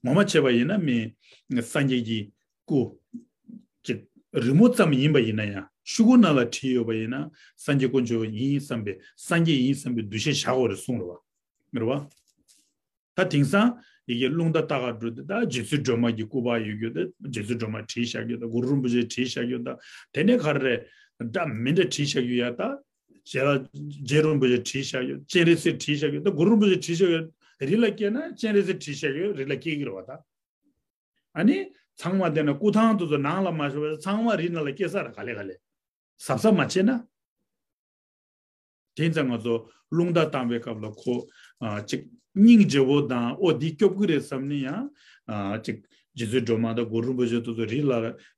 ངོ་མ་བྱས་པ་ཡིན་ན་མི་སངས་རྒྱས་ཀྱི་སྐུ་ཅིག་རི་མོ་ཙམ་ཡིན་པ་ཡིན་ན་ཡང་ཤོག་གུ་ནང་ལ་བྲིས་ཡོད་པ་ཡིན་ན་སངས་རྒྱས་དཀོན་མཆོག་ཡིན་བསམ་པའི་སངས་རྒྱས་ཡིན་བསམ་པའི་འདུ་ཤེས་བཞག་དགོས་རེད་གསུངས་རེད་བ། ངེས་རེད་བ། ད་དེང་སང་ཡི་གེ་རླུང་རྟ་ལྟ་ག་འགྲོ་དུས་ད་རྗེ་བཙུན་སྒྲོལ་མ་གི་སྐུ་པར་ཡོད་རྒྱུ་ད་རྗེ་བཙུན་སྒྲོལ་མ་བྲིས་བཞག་རྒྱུ་ད་གུ་རུ་རིན་པོ་ཆེ་བྲིས་བཞག་རྒྱུ་ད་དེ་ནས་ག་རེ་རེད། འདྲ་མི་འདྲ་བྲིས་བཞག་རྒྱུ་ཡ་ད། རྗེ་ལ་རྗེ་རིན་པོ་ཆེ་བྲིས་བཞག་རྒྱུ་སྤྱན་རས་གཟིགས་བྲིས་བཞག་རྒྱུ་ད་གུ་རུ་རིན་པོ་ཆེ་བྲིས་བཞག་རྒྱུ་རི་ལ་སྐྱེས་ན་སྤྱན་རས་གཟིགས་བྲིས་བཞག་རྒྱུ་རི་ལ་སྐྱེས་ཀྱི་རེད་བ་ད། ཨ་ནི་ཚང་མ་དེ་ན་སྐུ་ཐང་དེ་ཚོ་ནང་ལ་མ་ཤོར་བ་ཚང་མ་རི་ནང་ལ་སྐྱེས་ས་ར་ག་ལེ་ག་ལེ། གཟབ་གཟབ་མ་བྱས་ན། དེ་ཙང་ང་ཚོ་རླུང་རྟ་བཏང་པའི་སྐབས་ལ་ཁོ་ཨ་ཅིག་སྙིང་རྗེ་བོ་དང་ཨོ་འདི་སྐྱོབ་ཀྱི་རེད་བསམ་ནས་ཡང་ཨ་ཅིག་རྗེ་བཙུན་སྒྲོལ་མ་དང་གུ་རུ་རིན་པོ་ཆེ་དེ་ཚོ་རི་ལ་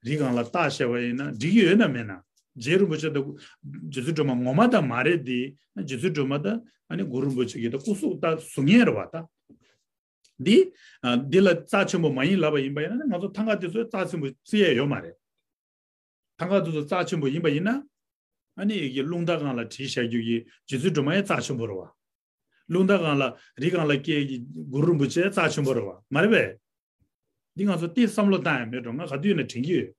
རི་སྒང་ལ་བཏགས་བཞག་པ་ཡིན་ན་འགྲིག་གི་ཡོད་ན་མེད་ན། རྗེ་རིན་པོ་ཆེ་དང་རྗེ་བཙུན་སྒྲོལ་མ་ངོ་མ་དང་མ་རེད་དེ་རྗེ་བཙུན་སྒྲོལ་མ་དང་ཨ་ནི་གུ་རུ་རིན་པོ་ཆེ་གི་ད་སྐུ་གཟུགས་ད་གཟུགས་བརྙན་རེད་བ་ད། འདི་ཨ་འདི་ལ་རྩ་ཆེན་པོ་མ་ཡིན་ལབ་པ་ཡིན་པ་ཡིན་ན་ང་ཚོ་ཐང་ག་དེ་ཚོས་རྩ་ཆེན་པོ་བརྩི་ཡས་ཡོད་མ་རེད། ཐང་ག་དེ་ཚོ་རྩ་ཆེན་པོ་ཡིན་པ་ཡིན་ན། ཨ་ནི་ཡི་གེ་རླུང་རྟ་སྒང་ལ་བྲིས་བཞག་རྒྱུ་གི་རྗེ་བཙུན་སྒྲོལ་མ་ཡང་རྩ་ཆེན་པོ་རེད་བ། རླུང་རྟ་སྒང་ལ་རི་སྒང་ལ་སྐྱེས་ཀྱི་གུ་རུ་རིན་པོ་ཆེ་རྩ་ཆེན་པོ་རེད་བ་མ་རེད་པས། འདི་ང་ཚོ་ཏོག་ཙམ་བསམ་བློ་བཏང་ཡ་མེད་འགྲོ་ང་ག་དུས་ཡིན་ན་དྲན་གྱི་ཡོད།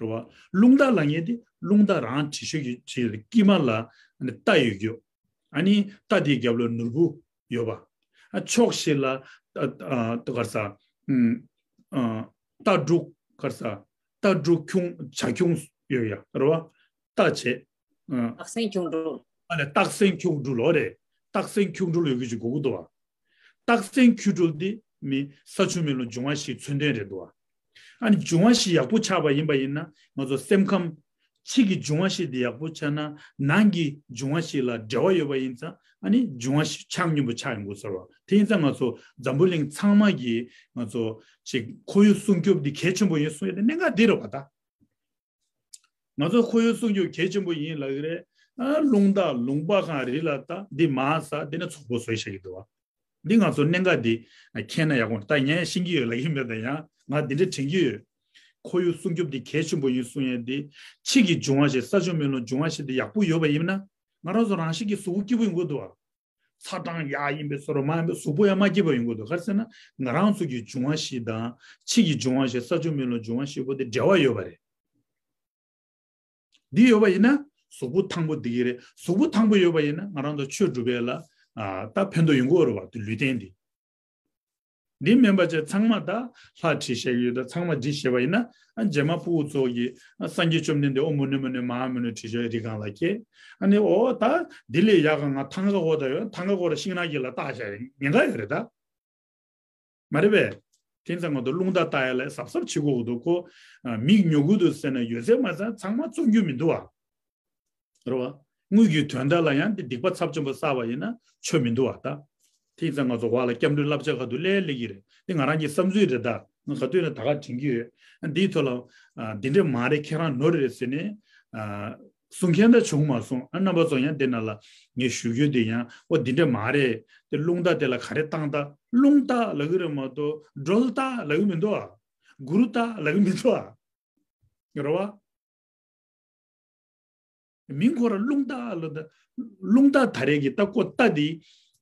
རེད་བ། རླུང་རྟ་ལབ་མཁན་དེ་རླུང་རྟ་རང་བྲིས་ཤོག་གི་བྲིས་དཀྱིལ་མ་ལ་ཨ་ནི་རྟ་ཡོད་རྒྱུ། ཨ་ནི་རྟ་དེའི་རྒྱབ་ལ་ནོར་བུ་ཡོད་པ། ཨ་ཕྱོགས་བཞི་ལ་ཨ་ཨ་ག་རེ་ཟ། ཨ་རྟ་འབྲུག་ག་རེ་ཟ། རྟ་འབྲུག་ཁྱུང་བྱ་ཁྱུང་ཡོད་ཡ་རེད་བ། རྟ་བྱས། ཨ་སྟག་སེང་ཁྱུང་འབྲུག་ཨ་ནི་སྟག་སེང་ཁྱུང་འབྲུག་ལོ་རེད། སྟག་སེང་ཁྱུང་འབྲུག་ཡོད་རྒྱུ་ཅིག་དགོས་ཀྱི་འདུག་བ། སྟག་སེང་ཁྱུང་འབྲུག་འདི་མི་ས་ཆུ་མེ་རླུང་འབྱུང་བ་བཞི་མཚོན་དོན་རེད་འདུག་བ། ཨ་ནི་འབྱུང་བ་བཞི་ཡག་པོ་ཆགས་པ་ཡིན་པ་ཡིན་ན་ང་ཚོ་སེམས་ཁམས། ཕྱི་གི་འབྱུང་བ་བཞི་དེ་ཡག་པོ་ཆགས་ན་ནང་གི་འབྱུང་བ་བཞི་ལ་འབྲེལ་བ་ཡོད་པ་ཡིན་ཙང་ཨ་ནི་འབྱུང་བ་བཞི་ཆགས་སྙོམས་པོ་ཆགས་ཡོང་གི་ཟེར་བ། དེ་ཡིན་ཙང་ང་ཚོ་འཛམ་བུ་གླིང་ཚང་མ་གི་ང་ཚོ་ཅིག་ཁོར་ཡུག་སྲུང་སྐྱོབ་འདི་གལ་ཆེན་པོ་ཡིན་གསུང་ཡ་དེ་གནད་འགག་འདི་རེད་བ་ད། ང་ཚོ་ཁོར་ཡུག་སྲུང་སྐྱོབ་གལ་ཆེན་པོ་ཡིན་ལབ་ཀྱི་རེད། ཨ་རླུང་རྟ་ལུང་པ་གང་རི་ལ་ད་འདི་མ་ཟ་འདི་ནས་ཚོགས་པ་བཟོས་བཞག་གི་འདུག་བ། འདི་ང་ཚོ་གནད་འགག་འདི་མཁྱེན་ན་ཡག་པོ་ད་ངས་ཤེས་ཀྱི་ཡོད་ལབ་ཀྱི་མེད་ད་ཡང་ང་འདི་འདྲ་དྲན་གྱི་ཡོད། ཁོར་ཡུག་སྲུང་སྐྱོབ་འདི་གལ་ཆེན་པོ་ཡིན་གསུང་ཡས་འདི་ཕྱི་གི་འབྱུང་བ་ཞིག་ས་ཆུ་མེ་རླུང་འབྱུང་བ་ཞིག་འདི་ཡག་པོ་ཡོད་པ་ཡིན་ན་ང་རང་ཚོ་རང་བཞིན་གྱིས་གཟུགས་པོ་སྐྱིད་པོ་ཡོང་གི་འདུག་བ། ཚ་གྲང་ཡག་ཡིན་པའི་བཟོ་འདྲ་མ་ཡིན་པའི་གཟུགས་པོ་ཡང་མ་སྐྱིད་པ་ཡོང་གི་འདུག་ག་རེ་ཟེར་ན་ང་རང་ཚོ་གི་འབྱུང་བ་ཞིག་དང་ཕྱི་གི་འབྱུང་བ་ཞིག་ས་ཆུ་མེ་རླུང་འབྱུང་བ་ཞིག་པོ་དེ་འབྲེལ་བ་ཡོད་པ་རེད། འདི་ཡོད་པ་ཡིན་ན་གཟུགས་པོ་ཐང་པོ་འདི་གི་རེད། གཟུགས་པོ་ཐང་པོ་ཡོད་པ་ཡིན་ན་ང་རང་ཚོ་ཆོས་སྒྲུབ་པའི་ལ་ཨ་ད་ཕན་ཐོགས་ཡོང་གི་ཡོད་རེད་བ། དེ་ལུས་རྟེན་འདི། འདི་མིན་པ་བྱས་ཚང་མ་ད་ལྷ་བྲིས་བཞག་གི་ཡོད་ད་ཚང་མ་བྲིས་བཞག་པ་ཡིན་ན་ཨ་རྗེས་མ་ཕྲུ་གུ་ཚོ་གིས་ཨ་སངས་རྒྱས་བཅོམ་ལྡན་འདས་ཨོཾ་མུ་ནེ་མུ་ནེ་མ་ཧཱ་མུ་ནེ་བྲིས་བཞག་རི་སྒང་ལ་སྐྱེས། ཨ་ནི་ཨོ་ད་འདི་ལས་ཡག་ག་ང་ཐང་ག་གོ་ད་ཡོད་ཐང་ག་གོ་ད་ཤིང་ནགས་ཀྱི་ལ་བཏགས་བཞག་ཉེན་ཁ་ཡོད་རེད་ད། མ་རེད་པས། དེ་ཙང་ང་ཚོ་རླུང་རྟ་བཏགས་ཡ་ལ་གཟབ་གཟབ་བྱེད་དགོས་ཀྱི་འདུག་ཁོ། ཨ་མིག་ཉོ་གི་འདུག་ཟེར་ན་ཡོད་ཚད་མ་ཚང་ཚང་མ་བཙོང་རྒྱུ་མི་འདུག་བ། རེད་བ། དངུལ་གྱི་དོན་དག་ལ་ཡང་དེ་སྡིག་པ་ཚབས་ཆེན་པོ་བསགས་པ་ཡིན་ན་ཆོ་མི་འདུག་བ་ད། དེ་ཙང་ང་ཚོ་བ་ལ་སྐྱབས་འགྲོའི་བསླབ་བྱ་ག་དུས་ལས་སླེབས་ཀྱི་རེད། དེ་ང་རང་གི་བསམ་ཚུལ་རེད་ད། ང་ག་དུས་ན་ད་ག་དྲན་གྱི་ཡོད། འདིའི་ཐོག་ལ། ཨ་འདི་འདྲ་མ་རེད་ཁྱེད་རང་ནོར་རེད་ཟེར་ནས། ཨ་གསུང་མཁན་ད་བྱུང་མ་སོང་། ཨ་རྣམ་པ་ཚོ་ཡང་འདི་ན་ལ་ངས་ཞུ་རྒྱུ་དེ་ཡང་ཨོ་འདི་འདྲ་མ་རེད། དེ་རླུང་རྟ་དེ་ལ་ག་རེ་བཏང་ད་རླུང་རྟ་ལབ་ཀྱི་རེད་མ་གཏོགས་སྒྲོལ་རྟ་ལབ་ཀྱི་མི་འདུག་ཨ། གུ་རུ་རྟ་ལབ་ཀྱི་མི་འདུག་ཨ། རེད་བ། མིང་ཁོ་ར་རླུང་རྟ་ལ་ད། རླུང་རྟ་ད་རེས་ཀྱི་རྟ་ཀོ་རྟ་འདི་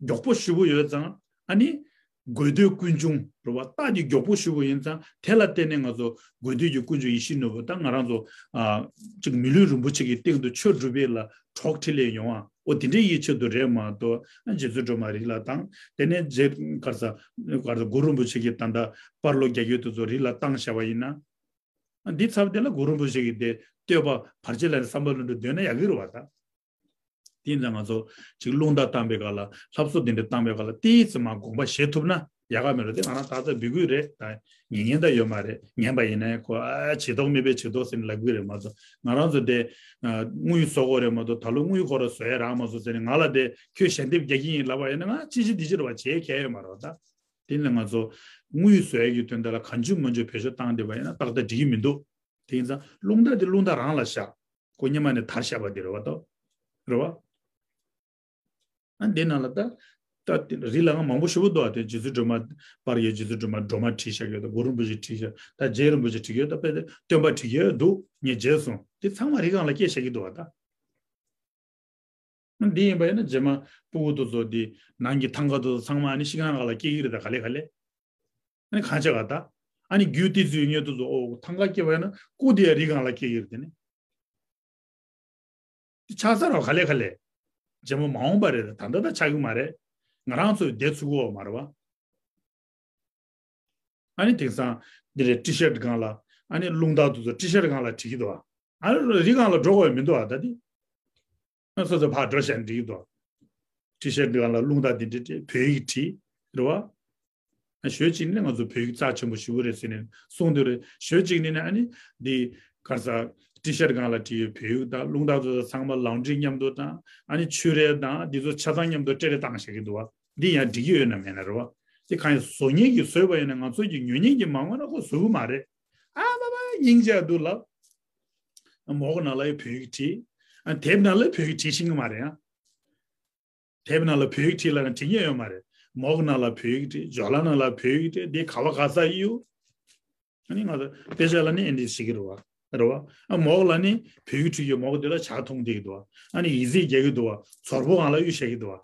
མགྱོགས་པོ་ཞེ་པོ་ཡོད་ཙང་ཨ་ནི། དགོས་འདོད་ཀུན་འབྱུང་རེད་བ། རྟ་འདི་མགྱོགས་པོ་ཞེ་པོ་ཡིན་ཙང་དེ་ལ་བརྟེན་ནས་ང་ཚོ་དགོས་འདོད་ཀྱི་ཀུན་འབྱུང་ཡིད་བཞིན་ནོར་བུ་ད་ང་རང་ཚོ་ཨ་ཅིག་མི་ལུས་རིན་པོ་ཆེ་གི་སྟེང་དུ་ཆོས་སྒྲུབ་པའི་ལ་གྲོགས་འཕྲིན་ལས་ཡོང་བ་ཨོ་དེ་འདྲའི་ཡིད་ཆེད་དུ་རེད་མ་གཏོགས་ཨ་རྗེ་བཙུན་སྒྲོལ་མ་རི་ལ་བཏང་དེ་ནས་རྗེ་གར་ས་གར་ས་གུ་རུ་རིན་པོ་ཆེ་གི་ད་ལྟ་པར་ལོ་རྒྱ་ཁྱོན་དེ་ཚོ་རི་ལ་བཏང་བཞག་པ་ཡིན་ན། འདི་ཚབ་དེ་ལ་གུ་རུ་རིན་པོ་ཆེ་གི་དེ་བསྟོད་པ་བར་ཆད་ལ་ནི་བསམ་པ་ལྷུན་གྲུབ་འདོན་ན་ཡག་གི་རེད་བ་ད། དེ་ཡིན་ཙང་ང་ཚོ་ཅིག་རླུང་རྟ་བཏང་པའི་སྐབས་ལ་ལྷ་བཟོ་དེ་འདྲ་བཏང་པའི་སྐབས་ལ་ཏིས་ཙི་མ་དགོངས་པ་བཞེས་ཐུབ་ན་ཡག་ག་མེད་རེད་དེ་ང་རང་ཏག་ཏག་འབུལ་གི་རེད་ད། ཉན་ཉན་ད་ཡོད་མ་རེད། ཉན་པ་ཡིན་ན་ཁོ་ཨ་བྱེད་དོགས་མེད་པའི་བྱེད་དོགས་ཟེར་ནས་ལབ་གི་རེད་མ་གཏོགས་ང་རང་ཚོ་དེ་དངུལ་བཟོ་དགོས་རེད་མ་གཏོགས་ད་ལོ་དངུལ་ཁོ་ར་བཟོ་ཡ་རག་མ་སོང་ཟེར་ནས་ང་ལ་དེ་ཁྱོད་ཞལ་འདེབས་རྒྱག་གི་ཡིན་ལབ་པ་ཡིན་ན་ང་ཅི་ཞིག་འདི་ཅི་རེད་བ་བྱེད་མཁན་ཡོད་མ་རེད་བ་ད། དེ་ནི་ང་ཚོ་དངུལ་བཟོ་ཡས་ཀྱི་དོན་དག་ལ་གང་བྱུང་མང་བྱུང་བེད་སྤྱོད་བཏང་བསྡད་པ་ཡིན་ན་ཏག་ཏག་འགྲིག་གི་མི་འདུག་དེ་ཡིན་ཙང་རླུང་རྟ་དེ་རླུང་རྟ་རང་ལ་བཞག་ཁོ་སྔོན་མ་ནས་དར་བཞག་པ་དེ་རེད་བ་ཏོ། རེད་བ། ཨ་འདི་ནང་ལ་ད་ད་དེ་རི་ལ་ང་མང་པོ་ཞེ་པོ་འདུག་ཨ་དེ་རྗེ་བཙུན་སྒྲོལ་མ་པར་ཡོད་རྗེ་བཙུན་སྒྲོལ་མ་སྒྲོལ་མ་བྲིས་བཞག་ཡོད་ད་གུ་རུ་རིན་པོ་ཆེ་བྲིས་བཞག་ད་རྗེ་རིན་པོ་ཆེ་བྲིས་ཡོད་ད་དཔེ་དེ་སྟོན་པ་བྲིས་ཡོད་འདུག་ངས་མཇལ་སོང་དེ་ཚང་མ་རི་སྒང་ལ་སྐྱེས་བཞག་གི་འདུག་ཨ་ད། འདི་ཡིན་པ་ཡིན་ན་རྗེས་མ་སྤུ་གུ་དེ་ཚོ་འདི་ནང་གི་ཐང་ག་དེ་ཚོ་ཚང་མ་ཨ་ནི་ཤིང་ནགས་ལ་སྐྱེ་གི་རེད་ད། ག་ལེ་ག་ལེ། ཨ་ནི་གང་བྱེད་ག་ད། ཨ་ནི་རྒྱུ་དེ་ཚོའི་ཉེ་དུ་ཚོ་ཨོ་ཐང་ག་སྐྱེ་བ་ཡིན་ན་སྐུ་དེ་ཡ་རི་སྒང་ལ་སྐྱེ་གི་རེད་དེ་ནི། དེ་ཆགས་ཚར་བ་ག་ལེ་ག་ལེ། རྗེས་མ་མ་འོངས་པ་རེད་ད། ད་ལྟ་ད་ཆགས་གི་མ་རེད། ང་རང་ཚོའི་བསྡད་ཚུགས་གོ་མ་རེད་བ། ཨ་ནི་དེང་སང་འདི་རེད། ཊི་ཤར་ཊི་སྒང་ལ་ཨ་ནི་རླུང་རྟ་དེ་ཚོ་ཊི་ཤར་ཊི་སྒང་ལ་བྲིས་ཀྱི་འདུག་བ། ཨ་ནི་རི་སྒང་ལ་འགྲོ་དགོས་མི་འདུག་བ་ད་དེ། ཨ་སོ་སོ་ཕར་འགྲོ་བྱས་ནས་འབྲི་གི་འདུག་ཊི་ཤར་ཊི་སྒང་ལ་རླུང་རྟ་འདི་འདྲ་བྲིས། བོད་ཡིག་བྲིས་རེད་བ། ཨ་ཞོལ་གཅིག་ནས་ང་ཚོ་བོད་ཡིག་རྩ་ཆེན་པོ་ཞེ་པོ་རེད་ཟེར་ནས་གསུངས་འདུག་རེད། ཞོལ་གཅིག་ནས་ནི་ཨ་ནི་འདི་ག་རེ་ཟ། ཊི་ཤར་ཊི་སྒང་ལ་བྲིས་ཡོད་བོད་ཡིག་དང་རླུང་རྟ་ཚོ་ཚང་མ་ལའོན་ཌི་རི་མཉམ་དུ་དང་ཨ་ནི་ཆུ་རལ་དང་འདི་ཚོ་ཆ་ཚང་མཉམ་དུ་སྤྲད་རེ་བཏང་བཞག་གི་འདུག་བ། འདི་ཡང་འགྲིག་གི་ཡོད་ན་མེད་ན་རེད་བ། དེ་གང་ཡིན་བཟོ་མཁན་གྱིས་བཟོས་པ་ཡིན་ན་ང་ཚོ་གི་ཉོ་མཁན་གྱིས་མ་དངོས་ན་ཁོ་བཟོ་གི་མ་རེད། ཨ་མ་མ་སྙིང་རྗེ་འདུག་ལབ། མོག་ནང་ལ་ཡི་བོད་ཡིག་བྲིས། ཨ་དེབ་ནང་ལ་བོད་ཡིག་བྲིས་ཤེས་ཀྱི་མ་རེད་ཨ། དེབ་ནང་ལ་བོད་ཡིག་བྲིས་ལབ་ན་བྲིས་མཁན་ཡོད་མ་རེད། མོག་ནང་ལ་བོད་ཡིག་བྲིས། ཇོ་ལ་ནང་ལ་བོད་ཡིག་བྲིས། འདི་ག་བ་ག་ས་ཡིའུ། ཨ་ནི་ང་ཚོ་དཔེ་ཆ་ལ་ནི་ཨེ་འདྲ་ཞིག་གི་རེད་བ། རེད་བ། ཨ་མོག་ལ་ནི་བོད་ཡིག་བྲིས་ཡོད། མོག་འདི་ལ་ཇ་འཐུང་བསྡད་ཀྱི་འདུག་བ། ཨ་ནི་ཡི་ཙི་རྒྱག་གི་འདུག་བ། ཚོར་པོ་སྒང་ལ་གཡུག་བཞག་གི་འདུག་བ།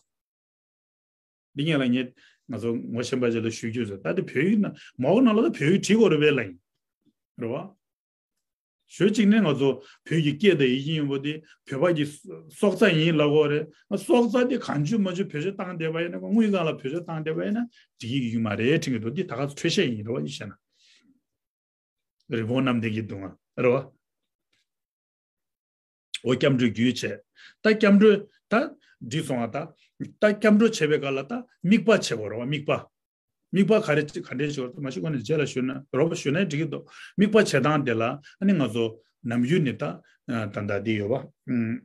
འདི་ངས་ལ་ངས་ང་ཚོ་ངོ་ཤེས་པ་ཅིག་ལ་ཞུ་རྒྱུ་ཟེར། ད་དེ་བོད་ཡིག་ན་མོག་ནང་ལ་ད་བོད་ཡིག་བྲིས་དགོས་རེད་པས་ལབ་ཡིན། རེད་བ། ཞོལ་གཅིག་ནས་ང་ཚོ་བོད་ཀྱི་སྐད་དང་ཡིག་རྒྱུན་ཡིན་པོ་དེ་བོད་པ་གི་སྲོག་རྩ་ཡིན་ལབ་དགོས་རེད། སྲོག་རྩ་དེ་གང་བྱུང་མ་བྱུང་བེད་སྤྱོད་བཏང་བསྡད་པ་ཡིན་ན། དངུལ་སྒང་ལ་བེད་སྤྱོད་བཏང་བསྡད་པ་ཡིན་ན་འགྲིག་གི་ཡོད་མ་རེད་དྲན་གྱི་འདུག་འདི་ད་ག་ཚོད་འཕྲོས་བཤད་ཡིན་རེད་བ། ཡིན་བཤད་ན། རི་བོང་གནམ་བདེ་གི་སྡུག་བསྔལ་རེད་བ། འོ་སྐྱབས་འགྲོའི་རྒྱུ་བྱས། ད་སྐྱབས་འགྲོ་ད་འགྲིག་སོང་བ། ད་ད་སྐྱབས་འགྲོ་བྱེད་པའི་སྐབས་ལ་ད་དམིགས་པ་བྱེད་དགོས་རེད་བ། དམིགས་པ། དམིགས་པ་ག་རེ་ག་འདྲས་བྱེད་དགོས་རེད། མ་ཤེས་གོང་ནས་རྗེས་ལ་ཞུ་ན་རོགས་པ་ཞུ་ན་འགྲིག་གི་འདུག་དམིགས་པ་བྱེད་སྟངས་དེ་ལ་ཨ་ནི་ང་ཚོ་ནམ་རྒྱུན་ནས་ད་ད་ད་འདི་ཡོད་བ།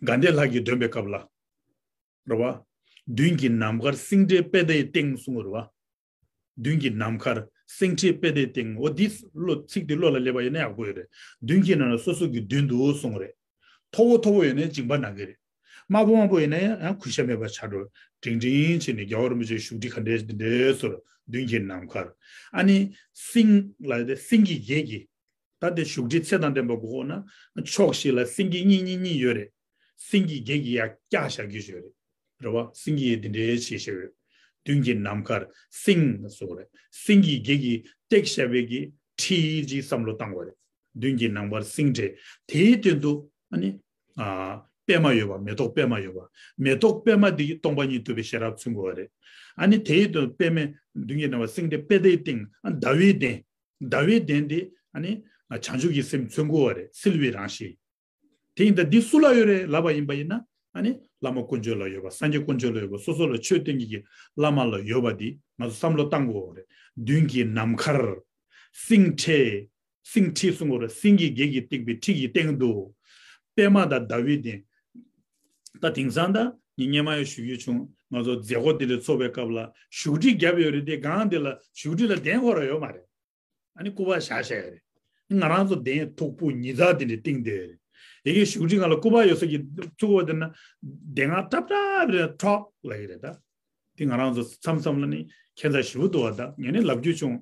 དགའ་ལྡན་ལྷ་གིས་འདོན་པའི་སྐབས་ལ་རེད་བ། མདུན་གྱི་ནམ་མཁར་སེང་ཁྲིའི་པད་ཟླའི་སྟེང་གསུང་རེད་བ། མདུན་གྱི་ནམ་མཁར་སེང་ཁྲིའི་པད་ཟླའི་སྟེང་། འོ་འདི་བློ་ཚིག་འདི་བློ་ལ་སླེབས་པ་ཡིན་ན་ཡག་པོ་ཡོད་རེད། མདུན་གྱི་ནམ་མཁར་སོ་སོ་གི་མདུན་དུ་གསུང་རེད། མཐོ་བོ་མཐོ་བོ་ཡོད་ན་ཡང་འཇིགས་པ་ན་གི་རེད། དམའ་བོ་དམའ་བོ་ཡོད་ན་ཡང་གུས་ཞབས་མེད་པ་ཆགས་འགྲོ། འབྲིང་འབྲིང་བྱས་ནས་རྒྱལ་བ་རིན་པོ་ཆེའི་བཞུགས་ཁྲི་ག་འདྲས་འདི་འདྲས་ཟེར། མདུན་གྱི་ནམ་མཁར། ཨ་ནི་སེང་ལ་སེང་གི་རྒྱལ་གྱི། ད་དེ་བཞུགས་ཁྲི་ཚད་དང་ལྡན་པ་དགོས་ན་ཕྱོགས་བཞི་ལ་སེང་གེ་གཉིས་གཉིས་གཉིས་ཡོད་རེད། སེང་གེ་བརྒྱད་ཀྱིས་ཡར་བཀྱགས་བཞག་རྒྱུ་ཞིག་ཡོད་རེད། རེད་བ། སེང་གེ་འདི་འདྲའི་བྱས་བཞག་ཡོད། མདུན་གྱི་ནམ་མཁར་སེང་ཟེར་བ་རེད། སེང་གེ་བརྒྱད་ཀྱིས་བཏེགས་བཞག་པའི་གི་ཁྲི་ཅིག་བསམ་བློ་བཏང་བ་རེད། མདུན་གྱི་ནམ་མཁར་སེང་ཁྲི། དེའི་སྟེང་དུ་ཨ་ནི་ཨ་པད་མ་ཡོད་པ། མེ་ཏོག་པད་མ་ཡོད་པ། མེ་ཏོག་པད་མ་འདི་གིས་སྟོང་པ་ཉིད་རྟོགས་པའི་ཤེས་རབ་མཚོན་གྱི་ཡོད་རེད། ཨ་ནི་དེའི་སྟེང་དུ་པད་མ་མདུན་གྱི་ནམ་མཁར་སེང་ཁྲི་པད་ཟླའི་སྟེང་ཨ་ཟླ་བའི་གདན། ཟླ་བའི་གདན་དེ་ཨ་ནི་བྱང་ཆུབ་ཀྱི་སེམས་མཚོན་གྱི་ཡོད་རེད། བསིལ་བའི་རང་བཞིན། དེ་ཡིན་ད་འདི་སུ་ལ་ཡོད་རེད་ལབ་པ་ཡིན་པ་ཡིན་ན། ཨ་ནི་བླ་མ་དཀོན་མཆོག་ལ་ཡོད་པ། སངས་རྒྱས་དཀོན་མཆོག་ལ་ཡོད་པ། སོ་སོ་ལ་ཆོས་སྟོན་མཁན་གྱི་བླ་མ་ལ་ཡོད་པ་འདི་ང་ཚོ་བསམ་བློ་བཏང་དགོས་རེད། མདུན་གྱི་ནམ་མཁར་སེང་ཁྲི། སེང་ཁྲི་གསུང་གི་ཡོད་རེད། སེང་གེ་བརྒྱད་ཀྱིས་བཏེགས་པའི་ཁྲི་གི་སྟེང་དུ་པད་མ་དང་ཟླ་བའི་གདན། ད་དེང་སང་ད་ངས་སྔོན་མ་ཡང་ཞུ་རྒྱུ་བྱུང་། ང་ཚོ་མཛད་སྒོ་དེ་འདྲ་ཚོགས་པའི་སྐབས་ལ་བཞུགས་ཁྲི་བརྒྱབ་ཡོད་རེད་དེ། སྒང་དེ་ལ་བཞུགས་ཁྲི་ལ་གདན་ཁོ་རང་ཡོད་མ་རེད། ཨ་ནི་སྐུ་པར་བཞག་བཞག་ཡོད་རེད། ང་རང་ཚོ་གདན་མཐུག་པོ་ཉིས་བརྩེགས་དེ་འདྲ་བཏིང་བསྡད་ཡོད་རེད། ཡ་གི་བཞུགས་ཁྲི་སྒང་ལ་སྐུ་པར་ཡོད་ས་གི་ཚུགས་པ་དེ་ན་གདན་ཁ་ཀྲབ་ཀྲབ་རེད། ཁྲོག་ལབ་ཀྱི་རེད་ད། དེ་ང་རང་ཚོ་མཚམས་མཚམས་ལ་ནི་ཁྱད་མཚར་ཞེ་པོ་འདུག་བ། ད་ངས་ནི་ལབ་རྒྱུ་བྱུང་།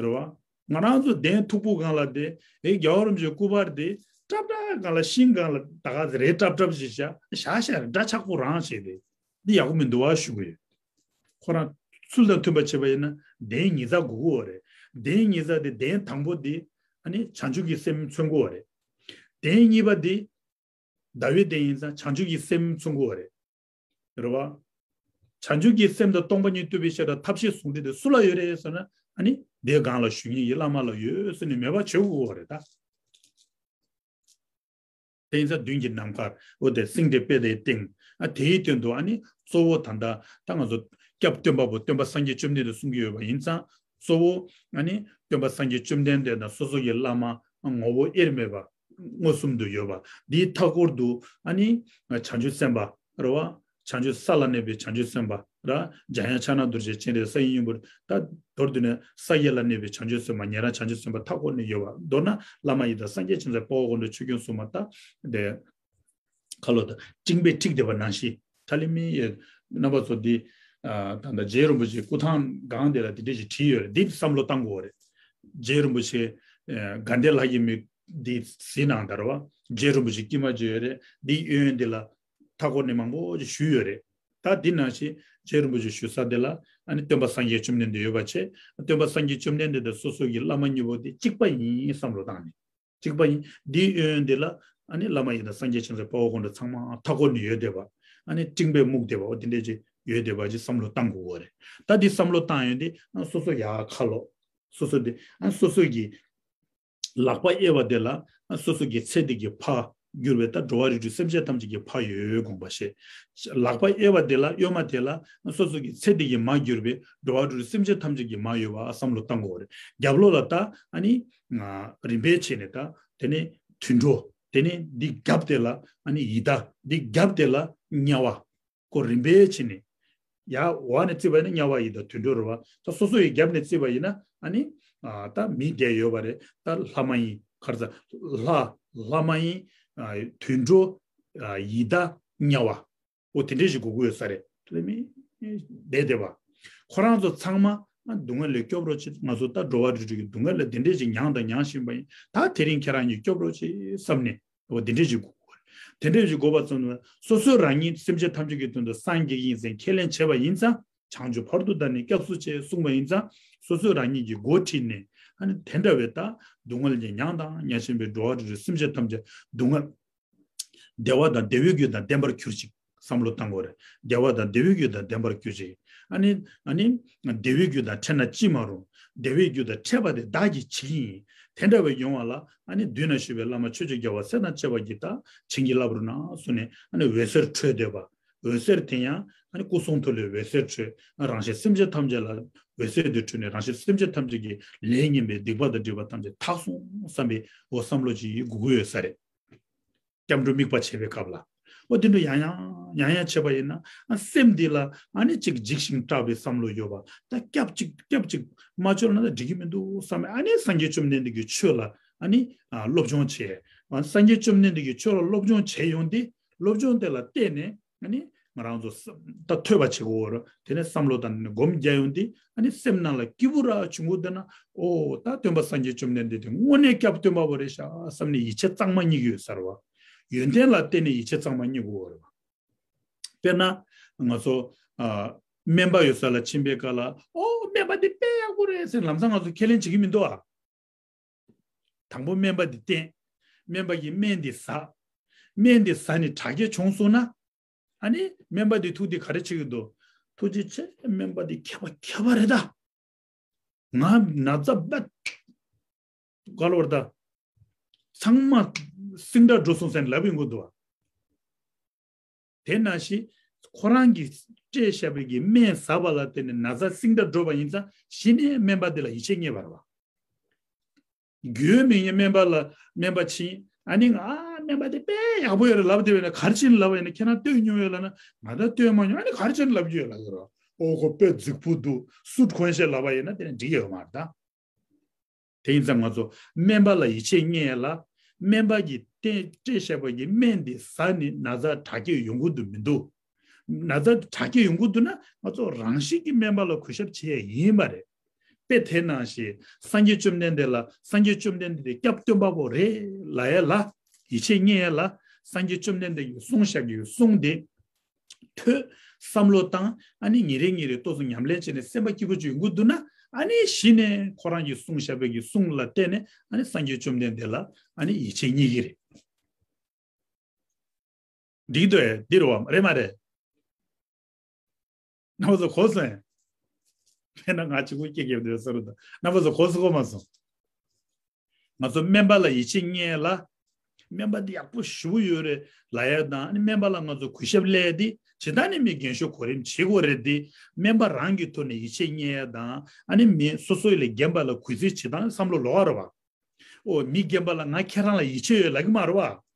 རེད་བ། ང་རང་ཚོ་གདན་མཐུག་པོ་སྒང་ལ་དེ་ཨེ་རྒྱལ་བ་རིན་པོ་ཆེའི་སྐུ་པར་དེ་ཀྲབ་ཀྲབ་སྒང་ལ་ཤིང་སྒང་ལ་ད་ག་རེ་ཀྲབ་ཀྲབ་ཞིག་བཞག་བཞག་བཞག་རེད། འདྲ་ཆགས་པོ་རང་བྱས་ཏེ། འདི་ཡག་པོ་མི་འདུག་བ་ཞུ་གི་ཡོད། ཁོ་རང་ཚུལ་དང་མཐུན་པ་བྱེད་པ་ཡིན་ན་གདན་ཉིས་བརྩེགས་དགོས་ཀྱི་ཡོད་རེད། གདན་ཉིས་བརྩེགས་དེ་གདན་དང་པོ་དེ་ཨ་ནི་བྱང་ཆུབ་ཀྱི་སེམས་མཚོན་གྱི་ཡོད་རེད། གདན་གཉིས་པ་དེ་ཟླ་བའི་གདན་ཡིན་ཙང་བྱང་ཆུབ་ཀྱི་སེམས་མཚོན་གྱི་ཡོད་རེད། རེད་བ། བྱང་ཆུབ་ཀྱི་སེམས་དང་སྟོང་པ་ཉིད་རྟོགས་པའི་ཤེས་རབ་ཐབས་ཤེས་ཟུང་འབྲེལ་དེ་སུ་ལ་ཡོད་རེད་ཟེར་ན། ཨ་ནི་དེའི་སྒང་ལ་བཞུགས་མཁན་གྱི་བླ་མ་ལ་ཡོད་ཟེར་ནས་མོས་པ་བྱེད་དགོས་ཀྱི་ཡོད་རེད་ད། དེ་ཡིན་ཙང་མདུན་གྱི་ནམ་མཁར་འོ་དེ་སེང་ཁྲི་པད་ཟླའི་སྟེང་། ཨ་དེའི་སྟེང་དུ་ཨ་ནི་གཙོ་བོ་ད་ལྟ་ད་ང་ཚོ་སྐྱབས་སྟོན་པ་པོ་སྟོན་པ་སངས་རྒྱས་བཅོམ་ལྡན་འདས་གསུང་གི་ཡོད་པ་ཡིན་ཙང་། གཙོ་བོ་ཨ་ནི་སྟོན་པ་སངས་རྒྱས་བཅོམ་ལྡན་འདས་དང་སོ་སོ་ཡི་བླ་མ་ངོ་བོ་དབྱེར་མེད་པ་མངོན་སུམ་དུ་ཡོད་པ། འདིའི་མཐའ་སྐོར་དུ་ཨ་ནི་བྱང་ཆུབ་སེམས་དཔའ་རེད་བ། བྱང་ཆུབ་ས་ལ་གནས་པའི་བྱང་ཆུབ་སེམས་དཔའ་ར། འཇམ་དབྱངས་ཕྱག་ན་རྡོ་རྗེ་སྤྱན་རས་གཟིགས་ཡིན་པར། ད་མདོར་བསྡུས་ནས་ས་གཞི་ལ་གནས་པའི་བྱང་ཆུབ་སེམས་དཔའ། ཉན་རང་བྱང་ཆུབ་སེམས་དཔའ་མཐའ་སྐོར་ནས་ཡོད་པ། མདོར་ན་བླ་མ་ཡི་དམ་སངས་རྒྱས་བྱང་སེམས་དཔའ་བོ་དགོངས་གྲུབ་ཆོས་སྐྱོང་སྲུང་མ། ད་དེ་ཁ་ལོ་ད་སྤྲིན་པས་འཁྲིགས་བསྡད་པ་ནང་བཞིན། ཐ་ལི་མི་ཡི་རྣམ་པ་ཚོ་འདི་ད་ལྟ་རྗེ་རིན་པོ་ཆེའི་སྐུ་ཐང་སྒང་དེ་ལ་དེ་འདྲ་ཞིག་བྲིས་ཡོད་རེད། འདི་བསམ་བློ་བཏང་དགོས་རེད། རྗེ་རིན་པོ་ཆེ་དགའ་ལྡན་ལྷ་ཡི་མི་འདི་གཟིགས་གནང་དང་རེད་བ། རྗེ་རིན་པོ་ཆེ་དཀྱུས་མ་ཅིག་ཡོད་རེད། འདིའི་གཡས་གཡོན་འདི་ལ་མཐའ་སྐོར་ནས་མང་པོ་ཅིག་བཞུགས་ཡོད་རེད། ད་འདི་ནང་བཞིན་རྗེ་རིན་པོ་ཆེ་བཞུགས་ས་འདི་ལ་ཨ་ནི་སྟོན་པ་སངས་རྒྱས་བཅོམ་ལྡན་འདས་ཡོད་པ་བྱས། སྟོན་པ་སངས་རྒྱས་བཅོམ་ལྡན་འདས་དང་སོ་སོ་གི་བླ་མ་གཉིས་པོ་དེ་གཅིག་པ་ཡིན་བསམ་བློ་བཏང་ནས། གཅིག་པ་ཡིན། འདིའི་གཡས་གཡོན་འདི་ལ་ཨ་ནི་བླ་མ་ཡི་དམ་སངས་རྒྱས་བྱང་སེམས་དཔའ་བོ་དགོངས་གྲུབ་ཚང་མ་མཐའ་སྐོར་ནས་ཡོད་བསྡད་པ། ཨ་ནི་སྤྲིན་པས་སྨུག་བསྡད་པ། འོ་དེ་འདྲས་ཅིག་ཡོད་བསྡད་པ་ཅིག་བསམ་བློ་བཏང་དགོས་པ་རེད། ད་འདི་བསམ་བློ་བཏང་ཡོང་དུས་ཨ་སོ་སོ་ཡར་ཁ་ལོག་སོ་སོ་དེ་ཨ་སོ་སོ་གི་ལག་པ་གཡས་པ་དེ་ལ་ཨ་སོ་སོ་གི་ཚེ་འདི་གི་ཕ་གྱུར་པའི་ད་འགྲོ་བ་རིགས་དྲུག་སེམས་ཅན་ཐམས་ཅད་ཀྱི་ཕ་ཡོད་དགོངས་པ་བཞེས། ལག་པ་གཡས་པ་དེ་ལ་གཡོན་མ་དེ་ལ་ཨ་སོ་སོ་གི་ཚེ་འདི་གི་མ་གྱུར་པའི་འགྲོ་བ་རིགས་དྲུག་སེམས་ཅན་ཐམས་ཅད་ཀྱི་མ་ཡོད་པ་བསམ་བློ་བཏང་དགོས་པ་རེད། རྒྱབ་ལོགས་ལ་ད་ཨ་ནི་རིམ་པས་བྱས་ནས། ད་དེ་ནས་དུད་འགྲོ། དེ་ནས་འདི་རྒྱབ་དེ་ལ་ཨ་ནི་ཡི་དྭགས། འདི་རྒྱབ་དེ་ལ་དམྱལ་བ། ཁོ་རིམ་པས་བྱས་ནས་ཡར་འོག་ནས་བརྩིས་པ་ཡིན་ན་དམྱལ་བ་ཡི་དྭགས་དུད་འགྲོ་རེད་བ། ད་སོ་སོ་ཡི་རྒྱབ་ནས་བརྩིས་པ་ཡིན་ན་ཨ་ནི་ཨ་ད་མི་བསྡད་ཡོད་པ་རེད། ད་ལྷ་མ་ཡིན་ཁར་ཚ་ལྷ། ལྷ་མ་ཡིན་ཨ་དུད་འགྲོ། ཨ་ཡི་དྭགས། དམྱལ་བ། འོ་དེ་འདྲས་ཞིག་དགོས་ཀྱི་ཡོད་ས་རེད། དེ་ལས་མི་བསྡད་བསྡད་པ། ཁོ་རང་ཚོ་ཚང་མ་ཨ་སྡུག་བསྔལ་ལས་སྐྱོབ་རོགས་བྱེད། ང་ཚོ་ད་འགྲོ་བ་རིགས་དྲུག་གི་སྡུག་བསྔལ་ལས་དེ་འདྲས་ཞིག་མྱངས་དང་མྱང་བཞིན་པ་ཡིན། ད་དེ་རིང་ཁྱེད་རང་གཉིས་སྐྱོབ་རོགས་བྱེད་བསམ་ནས། འོ་དེ་འདྲས་ཞིག་དགོས་ཀྱི་ཡོད་རེད། དེ་འདྲས་ཞིག་དགོས་པ་ཙམ་ལ་སོ་སོ་རང་ཉིད་སེམས་ཅན་ཐམས་ཅད་ཀྱི་དོན་དུ་སངས་རྒྱས་ཡིན་ཟེར་ཁས་ལེན་བྱས་པ་ཡིན་ཙང་། བྱང་ཆུབ་བར་དུ་བདག་ནི་སྐྱབས་སུ་མཆི་གསུངས་པ་ཡིན་ཙང་། སོ་སོ་རང་ཉིད་ཀྱི་འགོ་ཁྲིད་ནས་ཨ་ནི་དེ་འདྲ་བའི་ད་སྡུག་བསྔལ་གྱིས་མྱངས་དང་མྱང་བཞིན་པའི་འགྲོ་བ་རིགས་དྲུག་སེམས་ཅན་ཐམས་ཅད་སྡུག་བསྔལ། བདེ་བ་དང་བདེ་བའི་རྒྱུ་དང་ལྡན་པར་གྱུར་ཅིག་བསམ་བློ་བཏང་དགོས་རེད། བདེ་བ་དང་བདེ་བའི་རྒྱུ་དང་ལྡན་པར་གྱུར་ཅིག་ཨ་ནི་ཨ་ནི་བདེ་བའི་རྒྱུ་དང་ཕྲད་ན་ཅི་མ་རུང་། བདེ་བའི་རྒྱུ་དང་ཕྲད་པ་དེ་བདག་གིས་བྱེད་ཀྱི་ཡིན། དེ་འདྲ་བའི་ཡོང་བ་ལ་ཨ་ནི་མདུན་ན་བཞུགས་པའི་བླ་མ་ཆོས་ཀྱི་རྒྱལ་བ་སྲས་དང་བཅས་པ་གིས་ད་བྱིན་གྱིས་བརླབས་རོགས་གནང་གསུངས་ནས་ཨ་ནི་འོད་ཟེར་འཕྲོས་བསྡད་པ། འོད་ཟེར་དེ་ཡང་ཨ་ནི་སྐུ་གསུང་ཐུགས་ལས་འོད་ཟེར་འཕྲོས། རང་གཞན་སེམས་ཅན་ཐམས་ཅད་ལ་འོད་ཟེར་དེ་འཕྲོས་ནས་རང་གཞན་སེམས་ཅན་ཐམས་ཅད་ཀྱི་ལས་ངན་པའི་སྡིག་པ་དང་སྒྲིབ་པ་ཐམས་ཅད་དག་སོང་བསམ་པའི་འོ་བསམ་བློ་ཅིག་དགོས་ཀྱི་ཡོད་ས་རེད། སྐྱབས་འགྲོ་དམིགས་པ་བྱེད་པའི་སྐབས་ལ། འོ་དེ་འདྲ་ཡང་ཡང་ཡང་ཡང་བྱས་པ་ཡིན་ན་ཨ་སེམས་འདི་ལ་ཨ་ནི་ཅིག་འཇིགས་ཤིང་སྐྲག་པའི་བསམ་བློ་ཡོད་པ། ད་སྐྱབས་ཅིག་སྐྱབས་ཅིག་མ་བཅོལ་ན་ད་འགྲིག་གི་མི་འདུག་བསམ་ནས་ཨ་ནི་སངས་རྒྱས་བཅོམ་ལྡན་འདས་ཀྱི་ཆོས་ལ་ཨ་ནི་ཨ་སློབ་སྦྱོང་བྱས། ཨ་སངས་རྒྱས་བཅོམ་ལྡན་འདས་ཀྱི་ཆོས་ལ་སློབ་སྦྱོང་བྱས་ཡོང་དུས་སློབ་སྦྱོང་དེ་ལ་བརྟེན་ནས་ཨ་ནི་ང་རང་ཚོ་ས་ད་ཐོས་པ་བྱེད་དགོས་རེད། དེ་ནས་བསམ་བློ་དང་སྒོམ་རྒྱག་ཡོང་དུས་ཨ་ནི་སེམས་ནང་ལ་སྐྱིད་པོ་ར་བྱུང་གི་འདུག་ན། ཨོ་ད་སྟོན་པ་སངས་རྒྱས་བཅོམ་ལྡན་འདས་དེ་དངོས་གནས་སྐྱབས་སྟོན་པ་པོ་རེད་ཤག་བསམ་ནས་ཡིད་ཆེས་གཙང་མ་རྙེད་ཀྱི་ཡོད་ས་རེད་བ། ཡོན་ཏན་ལ་བརྟེན་ནས་ཡིད་ཆེས་གཙང་མ་རྙེད་དགོས་རེད་བ། དཔེར་ན་ང་ཚོ་ཨ་སྨན་པ་ཡོད་ས་ལ་ཕྱིན་པའི་སྐབས་ལ་ཨོ་སྨན་པ་འདི་དཔེ་ཡག་པོ་རེད་ཟེར་ལམ་སང་ང་ཚོ་ཁས་ལེན་བྱེད་ཀྱི་མི་འདུག་ཨ། དང་པོ་སྨན་པ་འདི་བསྟེན། སྨན་པ་གིས་སྨན་འདི་ཟ། སྨན་འདི་ཟ་ནས་དྲག་སྐྱེད་བྱུང་སོང་ན། ཨ་ནི་སྨན་པ་འདི་ཐུག་དེ་ག་རེ་བྱེད་ཀྱི་འདུག་ཐུགས་རྗེ་ཆེ་སྨན་པ་འདི་མཁས་པ་མཁས་པ་རེད་ད། ང་ན་ཚ་བད་ག་ལོར་ད། ཚང་མ་སིང་དྲག་འགྲོ་སོང་ཟེར་ནས་ལབ་ཡོང་གི་འདུག་བ། དེ་ནང་བཞིན་ཁོ་རང་གིས་སྤྲད་བཞག་པའི་གི་སྨན་ཟ་བ་ལ་བརྟེན་ནས་ན་ཚ་སིང་དྲག་འགྲོ་བ་ཡིན་ཙང་གཞི་ནས་སྨན་པ་དེ་ལ་ཡིད་ཆེས་རྙེད་པ་རེད་བ། རྒྱུས་མེད་ངས་སྨན་པ་ལ་སྨན་པ་ཕྱིན། ཨ་ནི་ང་ཨ་སྨན་པ་དེ་དཔེ་ཡག་པོ་ཡོད་རེད་ལབ་བསྡད་པ་ཡིན་ན། ག་རེ་བྱས་ནས་ལབ་པ་ཡིན་ན། ཁྱེད་རང་ལྟོས་མྱོང་ཡོད་ལབ་ན། ང་ད་ལྟོས་མ་མྱོང་། ཨ་ནི་ག་རེ་བྱས་ནས་ལབ་རྒྱུ་ཡོད་ལབ་ཀྱི་རེད། ཨོ་ཁོ་དཔེ་རྫིག་པོ་འདུག་སུ་དགོངས་བཞེས་ལབ་པ་ཡིན་ན་དེ་ནི་འགྲིག་ཡོད་མ་རེད་ད། དེ་ཡིན་ཙང་ང་ཚོ་སྨན་པ་ལ་ཡིད་ཆེས་རྙེད་ཡ་ལ། སྨན་པ་གིས་སྤྲད་སྤྲད་བཞག་པ་གི་སྨན་དེ་ཟ་ནས་ན་ཚ་དྲག་སྐྱེད་ཡོང་གི་འདུག་མི་འདུག་ན་ཚ་དྲག་སྐྱེད་ཡོང་གི་འདུག་ན་ང་ཚོ་རང་བཞིན་གྱིས་སྨན་པ་ལ་གུས་ཞབས་བྱེད་ཡ་ཡིན་པ་རེད། དཔེ་དེ་ནང་བཞིན་སངས་རྒྱས་བཅོམ་ལྡན་འདས་ལ་སངས་རྒྱས་བཅོམ་ལྡན་འདས་དེ་སྐྱབས་སྟོན་པ་པོ་རེད་ལབ་ཡ་ལ་ཡིད་ཆེས་རྙེད་ཡ་ལ། སངས་རྒྱས་བཅོམ་ལྡན་འདས་ཀྱིས་གསུངས་བཞག་གི་གསུང་དེ་ཐོས། བསམ་བློ་བཏང་། ཨ་ནི་ཉིན་རེ་ཉིན་རེ་ཏོག་ཙམ་ཉམས་ལེན་བྱས་ནས་སེམས་པ་སྐྱིད་པོ་ཅིག་ཡོང་གི་འདུག་ན། ཨ་ནི་གཞི་ནས་ཁོ་རང་གིས་གསུངས་བཞག་པའི་གི་གསུང་ལ་བརྟེན་ནས་ཨ་ནི་སངས་རྒྱས་བཅོམ་ལྡན་འདས་ལ་ཨ་ནི་ཡིད་ཆེས་རྙེད་ཀྱི་རེད། འགྲིག་འདུག་ཨེ། འདི་རེད་བ། རེད་མ་རེད། རྣམ་པ་ཚོ་གོ་སོང་ཨེ། དཔེར་ན་ང་གཅིག་པུ་སྐད་རྒྱབ་བསྡད་ས་རེད་ད། རྣམ་པ་ཚོ་གོ་སོང་གོ་མ་སོང་། ང་ཚོ་སྨན་པ་ལ་ཡིད་ཆེས་རྙེད་ལ། སྨན་པ་འདི་ཡག་པོ་ཞེ་པོ་ཡོད་རེད་ལབ་ཡ་དང་། ཨ་ནི་སྨན་པ་ལ་ང་ཚོ་གུས་ཞབས་སླེབས་ཏེ་ཇི་ལྟར་ནི་མི་རྒན་ཤོས་གོ་རིམ་བྱེད་དགོས་རེད་དེ། སྨན་པ་རང་གི་ཐོག་ནས་ཡིད་ཆེས་རྙེད་ཡ་དང་། ཨ་ནི་མི་སོ་སོ་ལས་རྒན་པ་ལ་གུས་བརྩི་བྱེད་སྟངས་བསམ་བློ་ལོག་པ་རེད་བ། ཨོ་མི་རྒན་པ་ལ་ང་ཁྱེད་རང་ལ་ཡིད་ཆེས་ཡོད་ལབ་ཀྱི་མ་རེད་བ།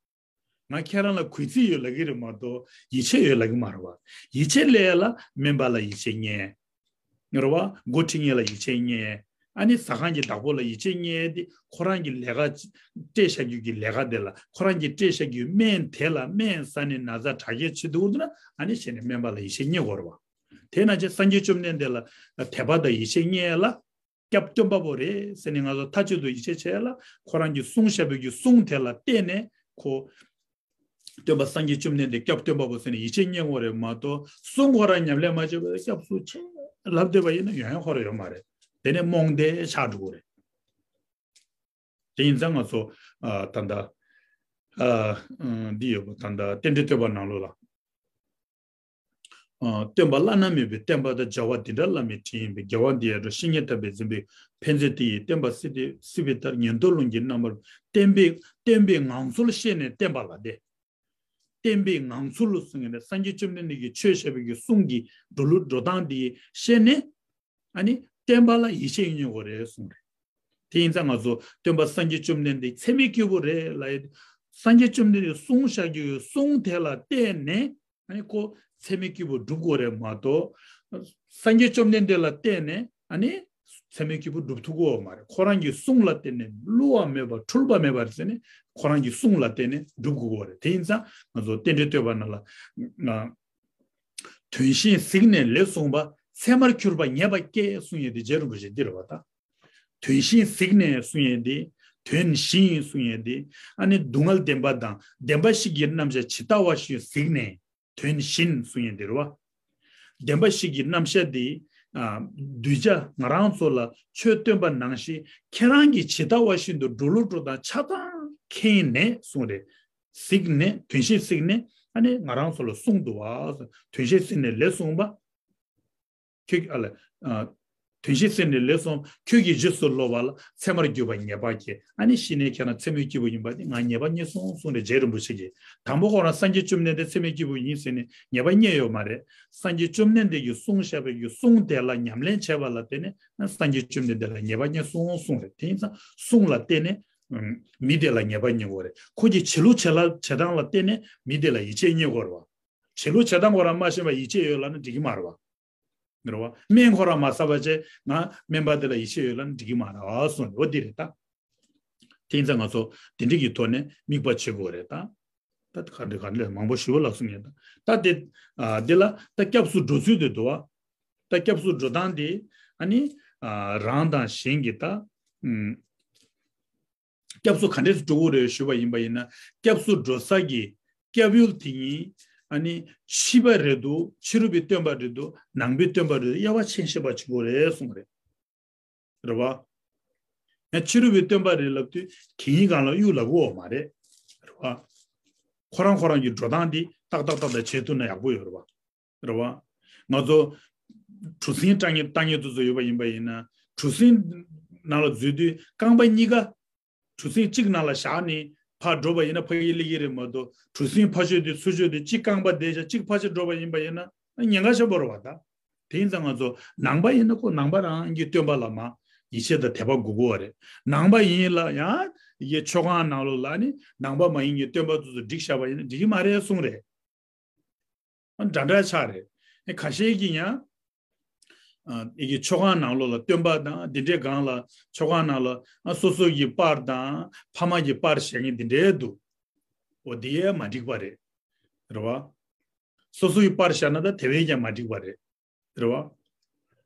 ང་ཁྱེད་རང་ལ་གུས་བརྩི་ཡོད་ལབ་ཀྱི་རེད་མ་གཏོགས་ཡིད་ཆེས་ཡོད་ལབ་ཀྱི་མ་རེད་བ། ཡིད་ཆེས་སླེབས་ཡ་ལ་སྨན་པ་ལ་ཡིད་ཆེས་རྙེད། རེད་བ། འགོ་ཁྲིད་མཁན་ལ་ཡིད་ཆེས་རྙེད། ཨ་ནི་ཟ་ཁང་གི་བདག་པོ་ལ་ཡིད་ཆེས་རྙེད་དེ། ཁོ་རང་གི་ལས་ཀ་སྤྲད་བཞག་རྒྱུ་གི་ལས་ཀ་དེ་ལ། ཁོ་རང་གིས་སྤྲད་བཞག་རྒྱུའི་སྨན་དེ་ལ་སྨན་ཟ་ནས་ན་ཚ་དྲག་སྐྱེད་བྱེད་འདུག་ན། ཨ་ནི་བྱས་ནས་སྨན་པ་ལ་ཡིད་ཆེས་རྙེད་དགོས་རེད་བ། དེ་ན་ཆེ་སངས་རྒྱས་བཅོམ་ལྡན་འདས་ལ་དད་པ་དང་ཡིད་ཆེས་རྙེད་ལ། སྐྱབས་སྟོན་པ་པོ་རེད་ཟེར་ནས་ང་ཚོ་མཐའ་གཅིག་ཏུ་ཡིད་ཆེས་བྱས་ལ། ཁོ་རང་གིས་གསུངས་བཞག་པའི་གི་གསུང་དེ་ལ་བརྟེན་ནས་ ཁོ། སྟོན་པ་སངས་རྒྱས་བཅོམ་ལྡན་འདས་སྐྱབས་སྟོན་པ་པོ་ཟེར་ནས་ཡིད་ཆེས་རྙེད་དགོས་རེད་མ་གཏོགས། གསུང་ཁོ་རང་ཉམས་ལེན་མ་བྱས་པར་སྐྱབས་སུ་མཆི་ལབ་བསྡད་པ་ཡིན་ན་ཡོང་ཡ་ཁོ་རང་ཡོད་མ་རེད། དེ་ནས་རྨོངས་དེ་ཆགས་འགྲོ་གི་རེད། དེ་ཡིན་ཙང་ང་ཚོ་ཨ་ད་ལྟ་ཨ་ཨ་འདི་ཡོད་པ་ད་ལྟ་རྟེན་འབྲེལ་བསྟོད་པ་ནང་ལོགས་ལ། ཨ་སྟོན་པ་བླ་ན་མེད་པའི་བསྟན་པ་དང་། བྱ་བ་འདི་འདྲ་བླ་མའི་དྲིན་ཡིན་པས། དགེ་བ་འདི་ཡར་འགྲོ་བཤེས་གཉེན་དམ་པས་འཛིན་པའི། ཕན་མཛད་དེ་ཡི་བསྟན་པ་སྲིད་དེ་སྲིད་པའི་མཐར། ཉན་ཐོས་ཀླུ་གཉན་རྣམ་པར་བསྟན་པའི་བསྟན་པའི་ངང་ཚུལ་ཤེས་ནས་བསྟན་པ་ལ་དེ། བསྟན་པའི་ངང་ཚུལ་ལ་གསུངས་ནས་སངས་རྒྱས་བཅོམ་ལྡན་འདས་ཀྱིས་ཆོས་བཤད་པའི་གི་གསུང་གི་འགྲོ་ལུགས་འགྲོ་སྟངས་འདི་ཤེས་ནས། ཨ་ནི་བསྟན་པ་ལ་ཡིད་ཆེས་རྙེད་དགོས་རེད་གསུངས་རེད། དེ་ཡིན་ཙང་ང་ཚོ་སྟོན་པ་སངས་རྒྱས་བཅོམ་ལྡན་འདས་ཚད་མའི་སྐྱེས་བུ་རེད་ལབ་ཡ། སངས་རྒྱས་བཅོམ་ལྡན་འདས་གསུང་བཤད་རྒྱུ་ཡོད་གསུང་དེ་ལ་བརྟེན་ནས་ཨ་ནི་ཁོ་ཚད་མའི་སྐྱེས་བུ་སྒྲུབ་དགོས་རེད་མ་གཏོགས། སངས་རྒྱས་བཅོམ་ལྡན་འདས་ལ་བརྟེན་ནས་ཨ་ནི་ཚད་མའི་སྐྱེས་བུ་སྒྲུབ་ཐུབ་ཀྱི་ཡོད་མ་རེད། ཁོ་རང་གི་གསུང་ལ་བརྟེན་ནས་བསླུ་བ་མེད་པ་འཁྲུལ་པ་མེད་པ་རེད་ཟེར་ནས་ཁོ་རང་གི་གསུང་ལ་བརྟེན་ནས་སྒྲུབ་དགོས་ཀྱི་ཡོད་རེད། དེ་ཡིན་ཙང་ང་ཚོ་རྟེན་འབྲེལ་བསྟོད་པ་ནང་ལ། དོན་གཞན་གཟིགས་ནས་ལེགས་གསུངས་པ། ཚད་མར་གྱུར་པ་ཉེས་པ་སྐྱེས་གསུང་ཡས་དེ་རྗེ་རིན་པོ་ཆེ་འདི་རེད་བ་ད། དོན་གཞན་གཟིགས་ནས་གསུང་ཡས་དེ། དོན་གཞན་གསུང་ཡས་དེ། ཨ་ནི་སྡུག་བསྔལ་བདེན་པ་དང་བདེན་པ་བཞི་གི་རྣམ་གཞག་ཇི་ལྟ་བ་བཞིན་གཟིགས་ནས། དོན་གཞན་གསུང་ཡས་དེ་རེད་བ། བདེན་པ་བཞི་གི་རྣམ་གཞག་དེ། ཨ་གདུལ་བྱ་ང་རང་ཚོ་ལ་ཆོས་སྟོན་པ་ནང་བཞིན་ཁྱེད་རང་གིས་ཇི་ལྟ་བ་བཞིན་དུ་འགྲོ་ལུགས་འགྲོ་སྟངས་ཆ་ཚང་མཁྱེན་ནས་གསུང་རེད། གཟིགས་ནས་དོན་གཞན་གཟིགས་ནས་ཨ་ནི་ང་རང་ཚོ་ལ་གསུངས་འདུག་བ། དོན་གཞན་གཟིགས་ནས་ལེགས་གསུངས་པ། ཁྱོད་ཀྱིས་ཨ་ལ་ཨ། དོན་གཞན་གཟིགས་ནས་ལེགས་གསུངས། ཁྱོད་ཀྱི་རྗེས་སུ་སློབ་པ་ལ་ཚད་མར་གྱུར་པ་ཉེས་པ་སྐྱེས། ཨ་ནི་ཤི་ནས་ཁྱེད་རང་ཚད་མའི་སྐྱེས་བུ་ཡིན་པ་དེ་ང་ཉེས་པ་རྙེད་སོང་གསུངས་རེད་རྗེ་རིན་པོ་ཆེ་གིས། དང་པོ་ཁོ་རང་སངས་རྒྱས་བཅོམ་ལྡན་འདས་ཚད་མའི་སྐྱེས་བུ་ཡིན་ཟེར་ནས་ཉེས་པ་རྙེད་ཡོད་མ་རེད། སངས་རྒྱས་བཅོམ་ལྡན་འདས་ཀྱིས་གསུངས་བཞག་པའི་གི་གསུང་དེ་ལ་ཉམས་ལེན་བྱས་པ་ལ་བརྟེན་ནས་ཨ་སངས་རྒྱས་བཅོམ་ལྡན་འདས་ལ་ཉེས་པ་རྙེད་སོང་གསུངས་རེད། དེ་ཡིན་ཙང་གསུང་ལ་བརྟེན་ནས་ཨ་མི་དེ་ལ་ཉེས་པ་རྙེད་དགོས་རེད། ཁོ་གི་བྱེད་ལུགས་བྱེད་ལ་བྱེད་སྟངས་ལ་བརྟེན་ནས་མི་དེ་ལ་ཡིད་ཆེས་རྙེད་དགོས་རེད་བ། བྱེད་ལུགས་བྱེད་སྟངས་ཁོ་རང་མ་ཤེས་པ་ཡིད་ཆེས་ཡོད་ལབ་ན་འགྲིག་གི་མ་རེད་བ། རེད་བ། སྨན་ཁོ་རང་མ་ཟ་བ་བྱས་ང་སྨན་པ་དེ་ལ་ཡིད་ཆེས་ཡོད་ལབ་ན་འགྲིག་གི་མ་རེད་བ་གསུངས་འོ་འདི་རེད་ད། དེ་ཡིན་ཙང་ང་ཚོ་དེ་འདྲ་གི་ཐོག་ནས་དམིགས་པ་བྱེད་དགོས་རེད་ད། ད་ག་འདྲ་ག་འདྲ་མང་པོ་ཞུ་བ་ལ་གསུང་ཡས་ད། ད་དེ་ཨ་དེ་ལ་ད་སྐྱབས་སུ་འགྲོ་ཚུལ་དེ་འདུག་བ། ད་སྐྱབས་སུ་འགྲོ་སྟངས་དེ་ཨ་ནི་ཨ་རང་དང་གཞན་གྱི་ད་ཨུམ། སྐྱབས་སུ་ག་འདྲས་སུ་འགྲོ་དགོས་རེད་ཞུས་པ་ཡིན་པ་ཡིན་ན་སྐྱབས་སུ་འགྲོ་ས་གི་སྐྱབས་ཡུལ་དེ་ཉིད་ཨ་ནི་ཕྱི་པ་རེད་འདུག་ཕྱི་རོལ་པའི་སྟོན་པ་རེད་འདུག་ནང་པའི་སྟོན་པ་རེད་འདུག་དབྱེ་བ་ཕྱེ་ཤེས་པ་བྱེད་དགོས་རེད་གསུངས་རེད། རེད་བ། ཡང་ཕྱི་རོལ་པའི་སྟོན་པ་རེད་ལབ་དུས་གང་ཡིན་གང་ལ་གཡུག་ལབ་ཀྱི་ཡོད་མ་རེད། རེད་བ། ཁོ་རང་ཁོ་རང་གི་འགྲོ་སྟངས་འདི་ཏག་ཏག་ཏག་ཏག་བྱེད་ཐུབ་ན་ཡག་པོ་ཡོད་རེད་བ། རེད་བ། ང་ཚོ་གྲུ་གཟིངས་བཏང་མཁན་བཏང་མཁན་དེ་ཚོ་ཡོད་པ་ཡིན་པ་ཡིན་ན་གྲུ་གཟིངས་ནང་ལ་འཛུལ་དུས་རྐང་པ་གཉིས་ཀ་གྲུ་གཟིངས་གཅིག་ནང་ལ་བཞག་ནས་ཕར་འགྲོ་བ་ཡིན་ན་ཕ་གི་སླེབས་ཀྱི་རེད་མ་གཏོགས་གྲུ་གཟིངས་ཕར་ཕྱོགས་དེ་ཚུར་ཕྱོགས་དེ་གཅིག་རྐང་པ་བསྡད་བཞག་གཅིག་ཕར་ཕྱོགས་འགྲོ་བ་ཡིན་པ་ཡིན་ན་ཉེན་ཁ་ཆེན་པོ་རེད་བ་ད། དེ་ཡིན་ཙང་ང་ཚོ་ནང་པ་ཡིན་ན་ཁོ་ནང་པ་རང་གི་སྟོན་པ་ལ་མ་ཡིད་ཆེས་དང་དད་པ་དགོས་ཀྱི་ཡོད་རེད། ནང་པ་ཡིན་ལ་ཡང་ཡི་གེ་ཆོས་ཁང་ནང་ལོགས་ལ་ནི་ནང་པ་མ་ཡིན་གྱི་སྟོན་པ་དེ་ཚོ་བསྒྲིགས་བཞག་པ་ཡིན་ན་འགྲིག་གི་མ་རེད་གསུངས་རེད། འདྲ་འདྲ་ཆགས་རེད། ཨེ་ཁ་ཤས་ཀྱིས་ཡང་ཨ་ཨི་གི་ཆོས་ཁང་ནང་ལོགས་ལ་སྟོན་པ་དང་འདི་འདྲའི་སྒང་ལ་ཆོས་ཁང་ནང་ལ་ཨ་སོ་སོ་གི་པར་དང་ཕ་མ་གི་པར་བཞག་མཁན་འདི་འདྲའི་འདུག་འོ་འདི་ཡང་མ་འགྲིག་པ་རེད། རེད་བ། སོ་སོ་གི་པར་བཞག་ན་ད་དེ་བས་ཀྱང་མ་འགྲིག་པ་རེད། རེད་བ།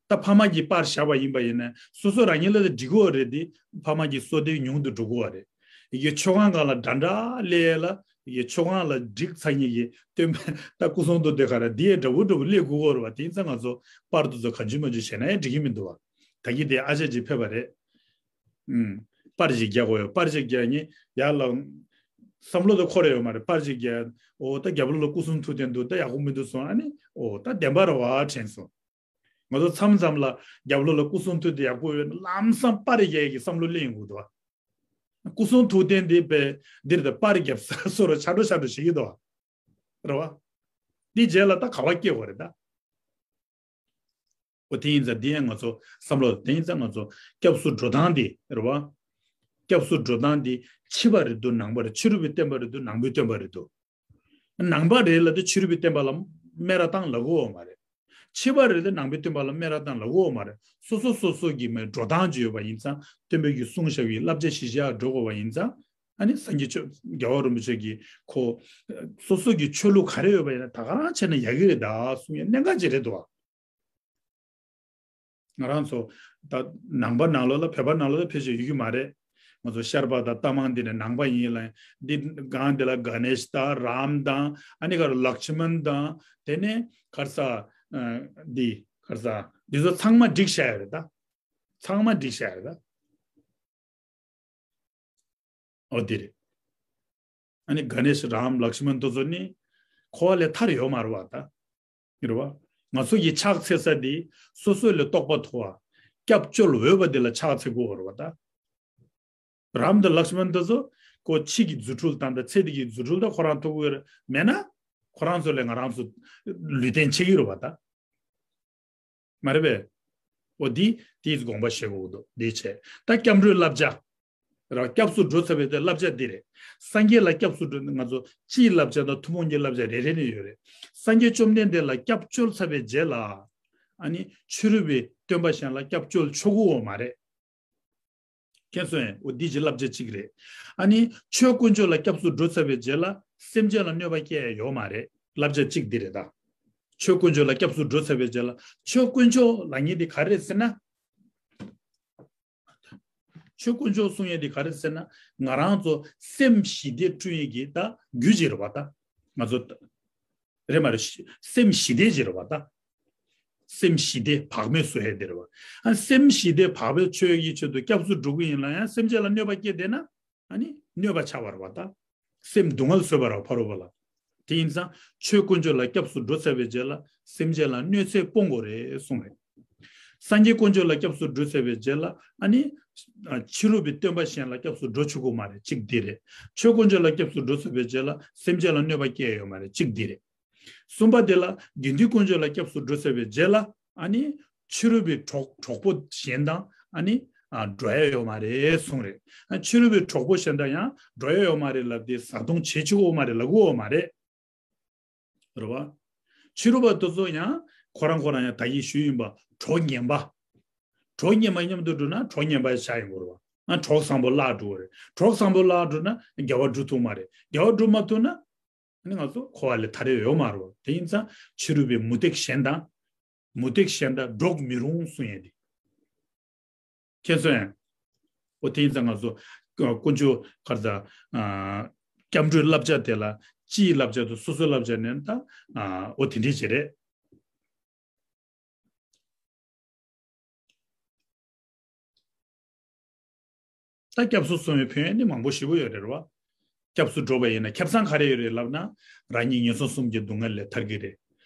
ད་ཕ་མ་གི་པར་བཞག་པ་ཡིན་པ་ཡིན་ན་སོ་སོ་རང་ཉིད་ལ་ད་འགྲིག་གི་ཡོད་རེད་དེ་ཕ་མ་གི་བསོད་བདེ་ཉུང་དུ་འགྲོ་གི་ཡོད་རེད། ཡི་གེ་ཆོས་ཁང་སྒང་ལ་འདྲ་འདྲ་སླེབས་ཡས་ལ་ཡི་གེ་ཆོས་ཁང་ལ་བསྒྲིགས་ཚར་མཁན་གྱི་སྟོན་པ་ད་སྐུ་གསུང་ཐུགས་དེ་ག་ར་འདི་ཡས་འདྲ་བོ་འདྲ་བོ་སླེབས་དགོས་ཀྱི་ཡོད་རེད་བ། དེ་ཡིན་ཙང་ང་ཚོ་པར་དེ་ཚོ་གང་བྱུང་མང་བྱུང་བྱས་ན་ཡང་འགྲིག་གི་མི་འདུག་བ། ད་གིན་དེ་ཨ་ཅག་ཅིག་ཕེབས་པ་རེད། ཨུམ། པར་ཞིག་རྒྱག་དགོས་ཡོད། པར་ཞིག་རྒྱག་ནས་ཡར་ལ་བསམ་བློ་དེ་འཁོར་ཡོད་མ་རེད། པར་ཞིག་རྒྱག་འོ་ད་རྒྱབ་ལོགས་ལ་སྐུ་གསུང་ཐུགས་རྟེན་འདུག་ད་ཡག་པོ་མི་འདུག་སོང་ཨ་ནི་འོ་ད་བདེན་པ་རེད་བ་དྲན་སོང་། ང་ཚོ་མཚམས་མཚམས་ལ་རྒྱབ་ལོགས་ལ་སྐུ་གསུང་ཐུགས་རྟེན་ཡག་པོ་ཡོད་ན་ལམ་སང་པར་རྒྱག་གི་བསམ་བློ་སླེབས་ཡོང་གི་འདུག་བ། སྐུ་གསུང་ཐུགས་རྟེན་འདི་པས་འདིར་ད་པར་རྒྱབ་ས་སོ་ར་ཆ་འགྲོ་ཆ་འགྲོ་བྱེད་ཀྱི་འདུག་བ། རེད་བ། འདི་རྗེས་ལ་ད་ག་བ་སྐྱེ་དགོས་རེད་ད། འོ་དེ་ཡིན་ཙང་འདི་ཡང་ང་ཚོ་བསམ་བློ་དེ་ཡིན་ཙང་ང་ཚོ་སྐྱབས་སུ་འགྲོ་སྟངས་འདི་རེད་བ། སྐྱབས་སུ་འགྲོ་སྟངས་འདི་ཕྱི་པ་རེད་འདུག་ནང་པ་རེད། ཕྱི་རོལ་པའི་བསྟན་པ་རེད་འདུག་ནང་པའི་བསྟན་པ་རེད་འདུག་ནང་པ་རེད་ལབ་དུས་ཕྱི་རོལ་པའི་བསྟན་པ་ལ་སྨད་ར་བཏང་ལབ་ཀྱི་ཡོད་མ་རེད། ཕྱི་པ་རེད་དེ་ནང་པའི་བསྟན་པ་ལ་སྨད་ར་བཏང་ལབ་ཀྱི་ཡོད་མ་རེད། སོ་སོ་སོ་སོ་གི་མའི་འགྲོ་སྟངས་ཅིག་ཡོད་པ་ཡིན་ཙང་སྟོན་པས་ཀྱི་གསུང་བཤད་པའི་བསླབ་བྱ་གཞི་བཞག་འགྲོ་དགོས་པ་ཡིན་ཙང་ཨ་ནི་སངས་རྒྱས་ཆོས་རྒྱལ་བ་རིན་པོ་ཆེ་གིས་ཁོ་སོ་སོ་གི་ཆོས་ལུགས་ག་རེ་ཡོད་པ་ཡིན་ན་ད་ག་རང་བྱས་ན་ཡག་གི་རེད་ད་གསུང་ཡ་གནད་འགག་ཅིག་རེད་འདུག་བ། ང་རང་ཚོ་ད་ནང་པ་ནང་ལོགས་ལ་བོད་པ་ནང་ལོགས་ལ་ཕལ་ཆེར་ཡོད་ཀྱི་མ་རེད། ང་ཚོ་ཤར་པ་དང་རྟ་མང་འདི་ནས་ནང་པ་ཡིན་ལ། འདི་སྒང་འདི་ལ་ག་ནེཤ་དང་རཱམ་དང་ཨ་ནི་ག་རེ་ལག་ཤི་མན་དང་དེ་ནས་ག་རེ་ཟེར། ཨ་འདི་ག་རེ་ཟེར། འདི་ཚོ་ཚང་མ་བསྒྲིགས་བཞག་ཡོད་རེད་ད། ཚང་མ་བསྒྲིགས་བཞག་ཡོད་རེད་ད། ཨོ་དེ་རེད། ཨ་ནི་ག་ནེཤ་རཱམ་ལག་ཤི་མན་དེ་ཚོ་ནི་འཁོར་བ་ལས་ཐར་ཡོད་མ་རེད་བ་ད། རེད་བ། ང་ཚོ་གི་ཕྱག་འཚལ་ས་འདི་སོ་སོ་ལས་རྟོགས་པ་མཐོ་བ། སྐྱབས་བཅོལ་འོས་པ་འདི་ལ་ཕྱག་འཚལ་དགོས་རེད་བ་ད། རཱམ་དང་ལག་ཤི་མན་དེ་ཚོ་ཁོ་ཕྱི་གི་རྫུ་འཕྲུལ་དང་ད་ཚེ་འདི་གི་རྫུ་འཕྲུལ་ད་ཁོ་རང་ཐོབ་ཀྱི་ཡོད་རེད། མེད་ན་ཁོ་རང་ཚོ་ལས་ང་རང་ཚོ་ལུས་རྟེན་ཆེ་གི་རེད་བ་ད། མ་རེད་པས། འོ་འདི་དེའི་དགོངས་པ་བཞེས་དགོས་འདུག་འདི་བྱས། ད་སྐྱབས་འགྲོའི་བསླབ་བྱ། ར་སྐྱབས་སུ་འགྲོ་ཚར་བའི་དེ་བསླབ་བྱ་འདི་རེད། སངས་རྒྱས་ལ་སྐྱབས་སུ་འགྲོ་ནི་ང་ཚོ་སྤྱིའི་བསླབ་བྱ་དང་ཐུན་མོང་གི་བསླབ་བྱ་རེ་རེ་ནས་ཡོད་རེད། སངས་རྒྱས་བཅོམ་ལྡན་འདས་ལ་སྐྱབས་བཅོལ་ཚར་བའི་རྗེས་ལ། ཨ་ནི་ཕྱི་རོལ་པའི་སྟོན་པ་གཞན་ལ་སྐྱབས་བཅོལ་ཆོག་གི་ཡོད་མ་རེད། མཁྱེན་སོང་ངས། འོ་འདི་ཅི་བསླབ་བྱ་གཅིག་རེད། ཨ་ནི་ཆོས་དཀོན་མཆོག་ལ་སྐྱབས་སུ་འགྲོ་ཚར་བའི་རྗེས་ལ་སེམས་ཅན་ལ་གནོད་པ་སྐྱེལ་ཡ་ཡོད་མ་རེད། བསླབ་བྱ་གཅིག་འདི་རེད་ད། ཆོས་དཀོན་མཆོག་ལ་སྐྱབས་སུ་འགྲོ་ཚར་བའི་རྗེས་ལ་ཆོས་དཀོན་མཆོག་ལབ་མཁན་འདི་ག་རེ་རེད་ཟེར་ན། ཆོས་དཀོན་མཆོག་གསུང་ཡ་འདི་ག་རེ་རེད་ཟེར་ན། ང་རང་ཚོ་སེམས་ཞི་བདེ་བསྐྲུན་ཡ་གི་ད་རྒྱུ་ཅིག་རེད་བ་ད། ང་ཚོ་རེད་མ་རེད། སེམས་ཞི་བདེ་ཅིག་རེད་བ་ད། སེམས་ཞི་བདེ་བག་མེད་བཟོ་ཡ་དེ་རེད་བ། ཨ་སེམས་ཞི་བདེ་བག་མེད་བཟོ་ཡ་གི་ཆེད་དུ་སྐྱབས་སུ་འགྲོ་གི་ཡིན་ལ་ཡང་སེམས་ཅན་ལ་གནོད་པ་སྐྱེལ་བསྡད་ན་ཨ་ནི་གནོད་པ་ཆགས་པ་རེད་བ་ད། སེམས་སྡུག་བསྔལ་བཟོས་པ་རེད་བ་ཕ་རོལ་པོ་ལ། དེ་ཡིན་ཙང་ཆོས་དཀོན་མཆོག་ལ་སྐྱབས་སུ་འགྲོ་ཚར་བའི་རྗེས་ལ་སེམས་ཅན་ལ་གནོད་འཚེ་སྤོང་དགོས་རེད་གསུངས་རེད། སངས་རྒྱས་དཀོན་མཆོག་ལ་སྐྱབས་སུ་འགྲོ་ཚར་བའི་རྗེས་ལ་ཨ་ནི། ཕྱི་རོལ་པའི་སྟོན་པ་གཞན་ལ་སྐྱབས་སུ་འགྲོ་ཆོག་གི་མ་རེད། གཅིག་འདི་རེད། ཆོས་དཀོན་མཆོག་ལ་སྐྱབས་སུ་འགྲོ་ཚར་བའི་རྗེས་ལ་སེམས་ཅན་ལ་གནོད་པ་སྐྱེལ་ཡོད་མ་རེད། གཅིག་འདི་རེད། གསུམ་པ་དེ་ལ་དགེ་འདུན་དཀོན་མཆོག་ལ་སྐྱབས་སུ་འགྲོ་ཚར་བའི་རྗེས་ལ་ཨ་ནི་ཕྱི་རོལ་པའི་གྲོགས་གྲོགས་པོ་གཞན་དང་ཨ་ནི་ཨ་འགྲོ་ཡ་ཡོད་མ་རེད་གསུངས་རེད། ཨ་ཕྱི་རོལ་པའི་གྲོགས་པོ་གཞན་དང་ཡང་འགྲོ་ཡ་ཡོད་མ་རེད་ལབ་དེ་བཟའ་བཏུང་བྱེད་ཆོག་གི་ཡོད་མ་རེད་ལབ་གི་ཡོད་མ་རེད། རེད་བ། ཕྱི་རོལ་པ་དེ་ཚོ་ཡང་ཁོ་རང་ཁོ་རང་ཡང་ད་གིན་ཞུས་ཡིན་པ་གྲོགས་ངན་པ། གྲོགས་ངན་པ་མཉམ་དུ་འགྲོ་ན་གྲོགས་ངན་པ་ཆགས་ཡོང་གི་རེད་བ། ཨ་གྲོགས་བཟང་པོ་བརླག་འགྲོ་གི་རེད། གྲོགས་བཟང་པོ་བརླག་འགྲོ་ན་དགེ་བ་སྒྲུབ་ཐུབ་མ་རེད། དགེ་བ་སྒྲུབ་མ་ཐུབ་ན་ཨ་ནི་ང་ཚོ་འཁོར་བ་ལས་ཐར་ཡ་ཡོད་མ་རེད་བ། དེ་ཡིན་ཙང་ཕྱི་རོལ་པའི་མུ་སྟེགས་གཞན་དང་། མུ་སྟེགས་གཞན་དང་འགྲོགས་མི་རུང་གསུང་ཡས་དེ། མཁྱེན་སོང་ངས། འོ་དེ་ཡིན་ཙང་ང་ཚོ་དཀོན་མཆོག་ག་རེ་ཟེར། ཨ་སྐྱབས་འགྲོའི་བསླབ་བྱ་དེ་ལ་སྤྱིའི་བསླབ་བྱ་དང་སོ་སོའི་བསླབ་བྱ་ནས་ད་ཨ་འོ་དེ་འདྲས་ཅིག་རེད། ད་སྐྱབས་སུ་སོང་བའི་ཕན་ཡོན་ནི་མང་པོ་ཞེ་པོ་ཡོད་རེད་བ། སྐྱབས་སུ་འགྲོ་བ་ཡིན་ན་ཁེ་བཟང་ག་རེ་ཡོད་རེད་ལབ་ན། རང་ཉིད་ངན་སོང་གསུམ་གྱི་སྡུག་བསྔལ་ལས་ཐར་གྱི་རེད།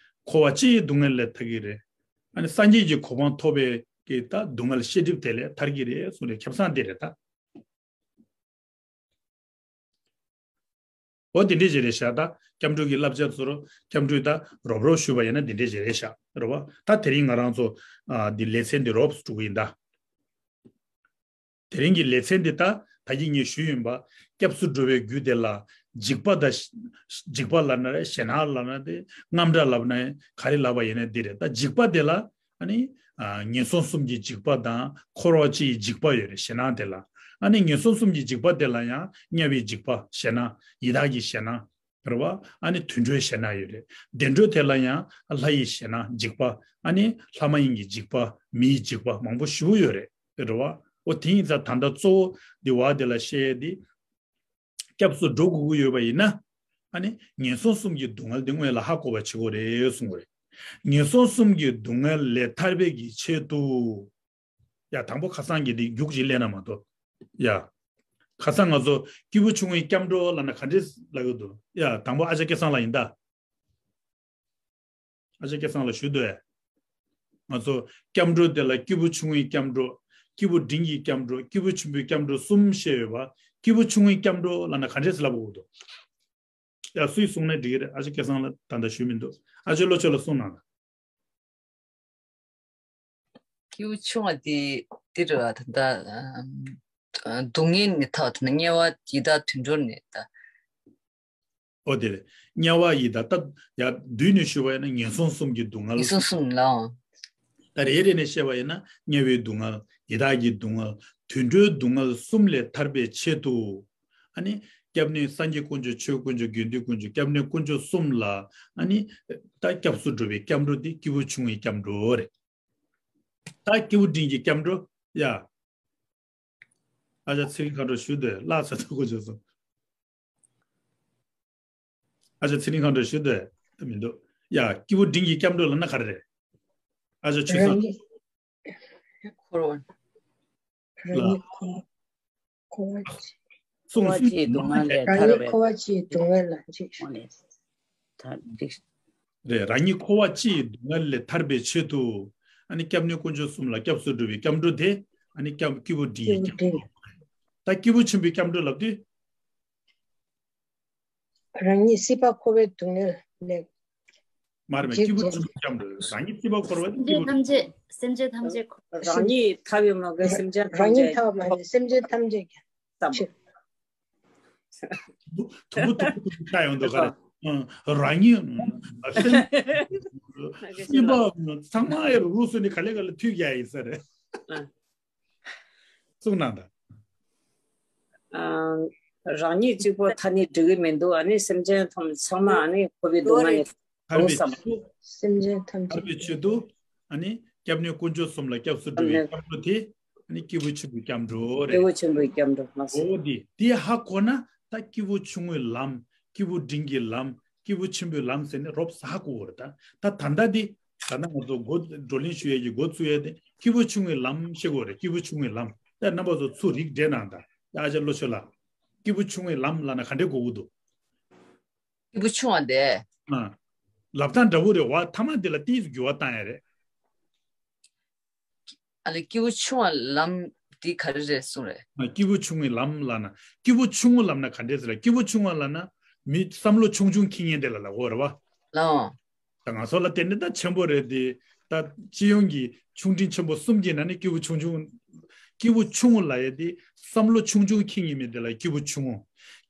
འཁོར་བ་སྤྱིའི་སྡུག་བསྔལ་ལས་ཐར་གྱི་རེད། ཨ་ནི་སངས་རྒྱས་ཀྱི་གོ་འཕང་ཐོབ་པའི་གི་ད་སྡུག་བསྔལ་ཤེས་སྒྲིབ་དེ་ལས་ཐར་གྱི་རེད་གསུངས་རེད། ཁེ་བཟང་དེ་རེད་ད། འོ་དེ་འདྲས་ཅིག་རེད་ཤག་ད་སྐྱབས་འགྲོ་གི་བསླབ་བྱ་ཚོར་སྐྱབས་འགྲོས་ད་རོབ་རོབ་ཞུས་པ་ཡིན་ན་དེ་འདྲས་ཅིག་རེད་ཤག་རེད་བ། ད་དེ་རིང་ང་རང་ཚོ་ཨ་འདི་ལེ་ཚན་འདི་རོབ་ཙམ་འགྲོ་གི་ཡིན་ད། དེ་རིང་གི་ལེ་ཚན་འདི་ད་ད་གིན་ངས་ཞུས་ཡིན་པ། སྐྱབས་སུ་འགྲོ་བའི་རྒྱུ་དེ་ལ་འཇིགས་པ་དང་། འཇིགས་པ་ལབ་ན་རེད། ཞེད་སྣང་ལབ་ན་དེ། དངངས་སྐྲག་ལབ་ན་ག་རེ་ལབ་པ་ཡིན་ན་འདི་རེད། ད་འཇིགས་པ་དེ་ལ་ཨ་ནི་ཨ་ངན་སོང་གསུམ་གྱི་འཇིགས་པ་དང་འཁོར་བ་སྤྱིའི་འཇིགས་པ་ཡོད་རེད། ཞེད་སྣང་དེ་ལ། ཨ་ནི་ངན་སོང་གསུམ་གྱི་འཇིགས་པ་དེ་ལ་ཡང་དམྱལ་བའི་འཇིགས་པ་ཞེད་སྣང་། ཡི་དྭགས་ཀྱི་ཞེད་སྣང་། རེད་བ། ཨ་ནི་དུད་འགྲོའི་ཞེད་སྣང་ཡོད་རེད། བདེ་འགྲོ་དེ་ལ་ཡང་ལྷ་ཡི་ཞེད་སྣང་འཇིགས་པ། ཨ་ནི་ལྷ་མ་ཡིན་གྱི་འཇིགས་པ། མིའི་འཇིགས་པ་མང་པོ་ཞེ་པོ་ཡོད་རེད། རེད་བ། འོ་དེ་ཡིན་ཙང་ད་ལྟ་གཙོ་བོ་འདི་བ་དེ་ལ་བཤད་ཡས་འདི། སྐྱབས་སུ་འགྲོ་དགོས་ཀྱི་ཡོད་པ་ཡིན་ན། ཨ་ནི་ངན་སོང་གསུམ་གྱི་སྡུག་བསྔལ་འདི་སྔོན་ལ་ཧ་གོ་བ་བྱེད་དགོས་རེད་གསུངས་པ་རེད། ངན་སོང་གསུམ་གྱི་སྡུག་བསྔལ་ལས་ཐར་པའི་གི་ཆེད་དུ། ཡ་དང་པོ་ཁ་སང་གི་འདི་རྒྱུགས་ཅིག་ལེན་ན་མ་གཏོགས། ཡ། ཁ་སང་ང་ཚོ་སྐྱེས་བུ་ཆུང་ངུའི་སྐྱབས་འགྲོ་ལབ་ན་ག་འདྲས་ལབ་ཡོད་འདུག་ཡ་དང་པོ་ཨ་ཅག་སྐལ་བཟང་ལགས་ཡིན་ད། ཨ་ཅག་སྐལ་བཟང་ལགས་ཞུས་འདུག་ཨེ། ང་ཚོ་སྐྱབས་འགྲོ་དེ་ལ་སྐྱེས་བུ་ཆུང་ངུའི་སྐྱབས་འགྲོ། སྐྱེས་བུ་འབྲིང་གི་སྐྱབས་འགྲོ། སྐྱེས་བུ་ཆེན་པོའི་སྐྱབས་འགྲོ་གསུམ་བཤད་ཡོད་པ། སྐྱེས་བུ་ཆུང་ངུའི་སྐྱབས་འགྲོ་ལབ་ན་ག་འདྲས་ལབ་དགོས་འདུག་ཡ་སུས་གསུངས་ན་འགྲིག་གི་རེད། ཨ་ཅག་སྐལ་བཟང་ལགས་ད་ལྟ་ཞུས་མི་འདུག་ཨ་ཅག་བློ་ཆོས་ལགས་གསུངས་གནང་ལ། སྐྱེས་བུ་ཆུང་བ་དེ་འདི་རེད་བ། ད་ལྟ་ཨ་སྡུག་བསྔལ་ནས་ཐར་བ་དེ་ན་དམྱལ་བ་ཡི་དྭགས་དུད་འགྲོ་ནས་ད། ཨོ་དེ་རེད། དམྱལ་བ་ཡི་དྭགས་ད་ཡ་བསྡུས་ནས་ཞུ་བ་ཡིན་ན་ངན་སོང་གསུམ་གྱི་སྡུག་བསྔལ། ངན་སོང་གསུམ་ལའང་། ད་རེ་རེ་ནས་བཤད་པ་ཡིན་ན་དམྱལ་བའི་སྡུག་བསྔལ། ཡི་དྭགས་ཀྱི་སྡུག་བསྔལ། དུད་འགྲོའི་སྡུག་བསྔལ་གསུམ་ལས་ཐར་པའི་ཆེད་དུ། ཨ་ནི་སྐྱབས་གནས་སངས་རྒྱས་དཀོན་མཆོག་ཆོས་དཀོན་མཆོག་དགེ་འདུན་དཀོན་མཆོག་སྐྱབས་གནས་དཀོན་མཆོག་གསུམ་ལ་ཨ་ནི་ད་སྐྱབས་སུ་འགྲོ་བའི་སྐྱབས་འགྲོ་འདི་སྐྱེས་བུ་ཆུང་བའི་སྐྱབས་འགྲོ་རེད། ད་སྐྱེས་བུ་འབྲིང་གི་སྐྱབས་འགྲོ་ཡ། ཨ་ཅག་ཚེ་རིང་མཁའ་འགྲོ་ཞུ་འདོད་ལག་ཚ་ཐུག་གོ་བྱོས་སོང་། ཨ་ཅག་ཚེ་རིང་མཁའ་འགྲོ་ཞུ་འདོད་མི་འདུག་ཡ། སྐྱེས་བུ་འབྲིང་གི་སྐྱབས་འགྲོ་ལབ་ན་ག་རེ་རེད། ཨ་ཅག་ཆོས་བཟང་། རང་ཉིད་འཁོར་བ། རང་ཉིད་འཁོར་བ། འཁོར་བ་གཅིག་གསུངས། འཁོར་བ་གཅིག་སྡུག་བསྔལ་ལས་རང་ཐར་ཉིད་བའི། འཁོར་བ་གཅིག་སྡུག་བསྔལ་ལ་འཇིགས་ཤིང་། ཐར་འཇིགས། རེད། རང་ཉིད་འཁོར་བ་སྤྱིའི་སྡུག་བསྔལ་ལས་ཐར་པའི་ཆེད་དུ། ཨ་ནི་སྐྱབས་གནས་དཀོན་མཆོག་གསུམ་ལ་སྐྱབས་སུ་འགྲོ་བའི་སྐྱབས་འགྲོ་དེ། ཨ་ནི་སྐྱབས་སྐྱེས་བུ་འབྲིང་གི་སྐྱབས་འགྲོ། ད་སྐྱེས་བུ་ཆེན་པོའི་སྐྱབས་འགྲོ་ལབ་དུས། རང་ཉིད་སྲིད་པ་འཁོར་བའི་སྡུག་བསྔལ་ལས། མ་རེད་མ་རེད། སྐྱེས་བུ་ཆེན་པོའི་སྐྱབས་འགྲོ། རང་ཉིད་སྲིད་པ་འཁོར་བ་སེམས་ཅན་ཐམས་ཅད། སེམས་ཅན་ཐམས་ཅད་འཁོར། རང་ཉིད་ཐར་ཡོད་མ་གི་སེམས་ཅན་ཐམས་ཅད། རང་ཉིད་ཐར་མ་ནི་སེམས་ཅན་ཐམས་ཅད་ཀྱང་། དུམ་བུ་དུམ་བུ་དུམ་བུ་ཆགས་ཡོང་འདུག་ག་རེ། རང་ཉིད་སེམས་སེམས་པ་ཚང་མ་ཡར་རུ་སོང་ནས་ག་ལེ་ག་ལེ་མཐུད་རྒྱག་ཡིན་ས་རེད། གསུངས་གནང་དང་། རང་ཉིད་གཅིག་པོ་ཐར་ནི་འགྲིག་གི་མི་འདུག་ཨ་ནི་སེམས་ཅན་ཐམས་ཚང་མ་ཨ་ནི་འཁོར་བའི་སྡུག་བསྔལ་ནས་ཐར་བའི་ཆེད་དུ། སེམས་ཅན་ཐམས་ཅད་ཐར་བའི་ཆེད་དུ། ཨ་ནི་སྐྱབས་གནས་དཀོན་མཆོག་གསུམ་ལ་སྐྱབས་སུ་འགྲོ་བའི་སྐྱབས་འགྲོ་དེ། ཨ་ནི་སྐྱེས་བུ་ཆེན་པོའི་སྐྱབས་འགྲོ་རེད། སྐྱེས་བུ་ཆེན་པོའི་སྐྱབས་འགྲོ་མ་ཟད། འོ་དེ་དེ་ཧ་གོ་ན་ད་སྐྱེས་བུ་ཆུང་ངུའི་ལམ། སྐྱེས་བུ་འབྲིང་གི་ལམ། སྐྱེས་བུ་ཆེན་པོའི་ལམ་ཟེར་ནས་རོབ་ཙམ་ཧ་གོ་གི་རེད་ད། ད་ད་ལྟ་འདི། ད་ལྟ་ང་ཚོ་འགོ་བགྲོ་གླེང་ཞུ་ཡས་ཀྱི་འགོ་ཚུགས་ཡས་དེ་སྐྱེས་བུ་ཆུང་ངུའི་ལམ་ཤེས་དགོས་རེད། སྐྱེས་བུ་ཆུང་ངུའི་ལམ་ད་རྣམ་པ་ཚོ་ཚུར་རིག་འགྲེ་གནང་དང་། ཨ་ཅག་བློ་ཆོས་ལགས། སྐྱེས་བུ་ཆུང་ངུའི་ལམ་ལབ་ན་ག་འདྲས་གོ་གི་འདུག་སྐྱེས་བུ་ཆུང་བ་དེ། ཨ། ལབ་སྟངས་འདྲ་བོ་རེད་བ། མཐའ་མ་དེ་ལ་ཏིས་འགྱུར་བ་བཏང་ཡ་རེད། ཨ་ལེ་སྐྱེས་བུ་ཆུང་བ་ལམ་འདི་ག་རེ་རེད་གསུངས་རེད། ཨ། སྐྱེས་བུ་ཆུང་ངུའི་ལམ་ལབ་ན། སྐྱེས་བུ་ཆུང་ངུ་ལབ་ན་ག་འདྲས་ཟེར་ལ། སྐྱེས་བུ་ཆུང་བ་ལབ་ན་མི་བསམ་བློ་ཆུང་ཆུང་འཁྱེར་མཁན་དེ་ལ་ལབ་དགོས་རེད་བ། ལའོ། ད་ང་ཚོ་ལ་དེ་ནི་ད་ཆེན་པོ་རེད་དེ། ད་སྤྱི་ཡོངས་ཀྱི་ཆུང་འབྲིང་ཆེན་པོ་གསུམ་གྱི་ནང་ནས་སྐྱེས་བུ་ཆུང་ཆུང་། སྐྱེས་བུ་ཆུང་ངུ་ལབ་ཡ་དེ་བསམ་བློ་ཆུང་ཆུང་འཁྱེར་མཁན་མི་དེ་ལ་སྐྱེས་བུ་ཆུང་ངུ།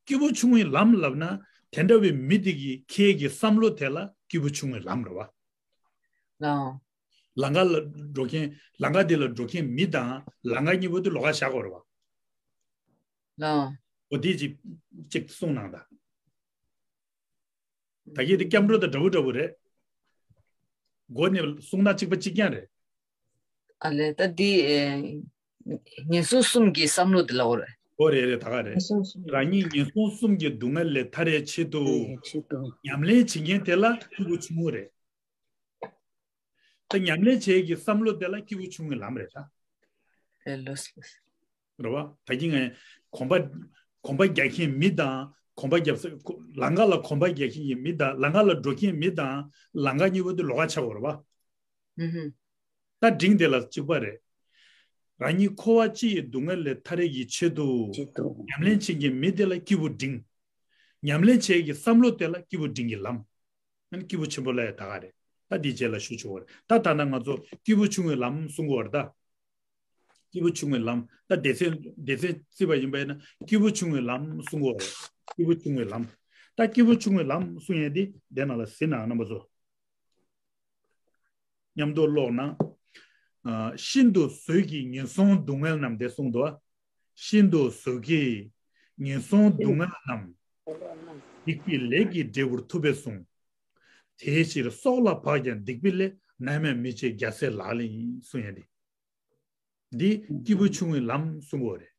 སྐྱེས་བུ་ཆུང་ངུའི་ལམ་ལབ་ན་དེ་འདྲ་བའི་མི་དེ་གི་ཁྱེད་ཀྱི་བསམ་བློ་དེ་ལ་སྐྱེས་བུ་ཆུང་ངུའི་ལམ་རེད་བ། ལའོ། ལམ་ཁ་ལ་འགྲོ་མཁན། ལམ་ཁ་དེ་ལ་འགྲོ་མཁན་མི་དང་ལམ་ཁ་གཉིས་པོ་དེ་ལོགས་ཀ་བཞག་དགོས་རེད་བ། ལའོ། འོ་དེ་ཅིག་ཅིག་གསུངས་གནང་དང་། ད་གིན་དེ་སྐྱབས་འགྲོ་དང་འདྲ་བོ་འདྲ་བོ་རེད། སྒོ་ནས་གསུངས་ན་གཅིག་པ་གཅིག་རྐྱང་རེད། ཨ་ལས་ད་འདི་ཨེ། ངན་སོང་གསུམ་གྱི་བསམ་བློ་དེ་ལབ་པ་རེད། ཨོ་རེད་རེད། ད་ག་རེད། ངན་སོང་གསུམ། རང་ཉིད་ངན་སོང་གསུམ་གྱི་སྡུག་བསྔལ་ལས་ཐར་ཡའི་ཆེད་དུ། ཐར་ཡའི་ཆེད་དུ། ཉམས་ལེན་བྱེད་མཁན་དེ་ལ་སྐྱེས་བུ་ཆུང་ངུ་རེད། ད་ཉམས་ལེན་བྱེད་ཀྱི་བསམ་བློ་དེ་ལ་སྐྱེས་བུ་ཆུང་ངུའི་ལམ་རེད་ད། ཨེ་ལོས་ལོས། རེད་བ། ད་གིན་ངས་གོམ་པ། གོམ་པ་རྒྱག་མཁན་མི་དང་གོམ་པ་རྒྱབ་ས། ལམ་ཁ་ལ་གོམ་པ་རྒྱག་མཁན་གྱི་མི་དང་ལམ་ཁ་ལ་འགྲོ་མཁན་མི་དང་ལམ་ཁ་གཉིས་པོ་དེ་ལོགས་ཀ་ཆགས་དགོས་རེད་བ། ཨུ་ཧུ། ད་འབྲིང་དེ་ལ་གཅིག་པ་རེད། རང་ཉིད་འཁོར་བ་སྤྱི་ཡི་སྡུག་བསྔལ་ལས་ཐར་ཡས་ཀྱི་ཆེད་དུ། ཆེད་དུ། ཉམས་ལེན་བྱེད་མཁན་མི་དེ་ལ་སྐྱེས་བུ་འབྲིང་། ཉམས་ལེན་བྱེད་ཀྱི་བསམ་བློ་དེ་ལ་སྐྱེས་བུ་འབྲིང་གི་ལམ། ཨ་ནི་སྐྱེས་བུ་ཆེན་པོ་ལ་ཡང་ད་ག་རེད། ད་འདིའི་རྗེས་ལ་ཞུ་ཆོག་གི་རེད། ད་ད་ལྟ་ང་ཚོ་སྐྱེས་བུ་ཆུང་ངུའི་ལམ་གསུང་གི་ཡོད་རེད་ད། སྐྱེས་བུ་ཆུང་ངུའི་ལམ། ད་སྡེ་ཚན་སྡེ་ཚན་བརྩིས་པ་ཡིན་པ་ཡིན་ན་སྐྱེས་བུ་ཆུང་ངུའི་ལམ་གསུང་གི་ཡོད་རེད། སྐྱེས་བུ་ཆུང་ངུའི་ལམ། ད་སྐྱེས་བུ་ཆུང་ངུའི་ལམ་གསུང་ཡས་འདི་འདི་ནང་ལ་གཟིགས་ན་རྣམ་པ་ཚོ། མཉམ་དུ་ཀློག་ན། ཨ། ཤིན་ཏུ་བཟོད་ཀྱི་ངན་སོང་སྡུག་བསྔལ་རྣམས་དེ་གསུངས་འདུག་ཤིན་ཏུ་བཟོད་ཀྱི་ངན་སོང་སྡུག་བསྔལ་རྣམས། སྡིག་པའི་ལས་ཀྱི་འབྲས་བུར་ཐུབ་པས་གསུངས། དེའི་ཕྱིར་སྲོག་ལ་བག་ཀྱང་སྡིག་པའི་ལས། ནམ་ཡང་མི་བྱེད་རྒྱལ་སྲས་ལག་ལེན་ཡིན་གསུངས་ཡ་འདི། འདི་སྐྱེས་བུ་ཆུང་ངུའི་ལམ་གསུང་གི་ཡོད་རེད།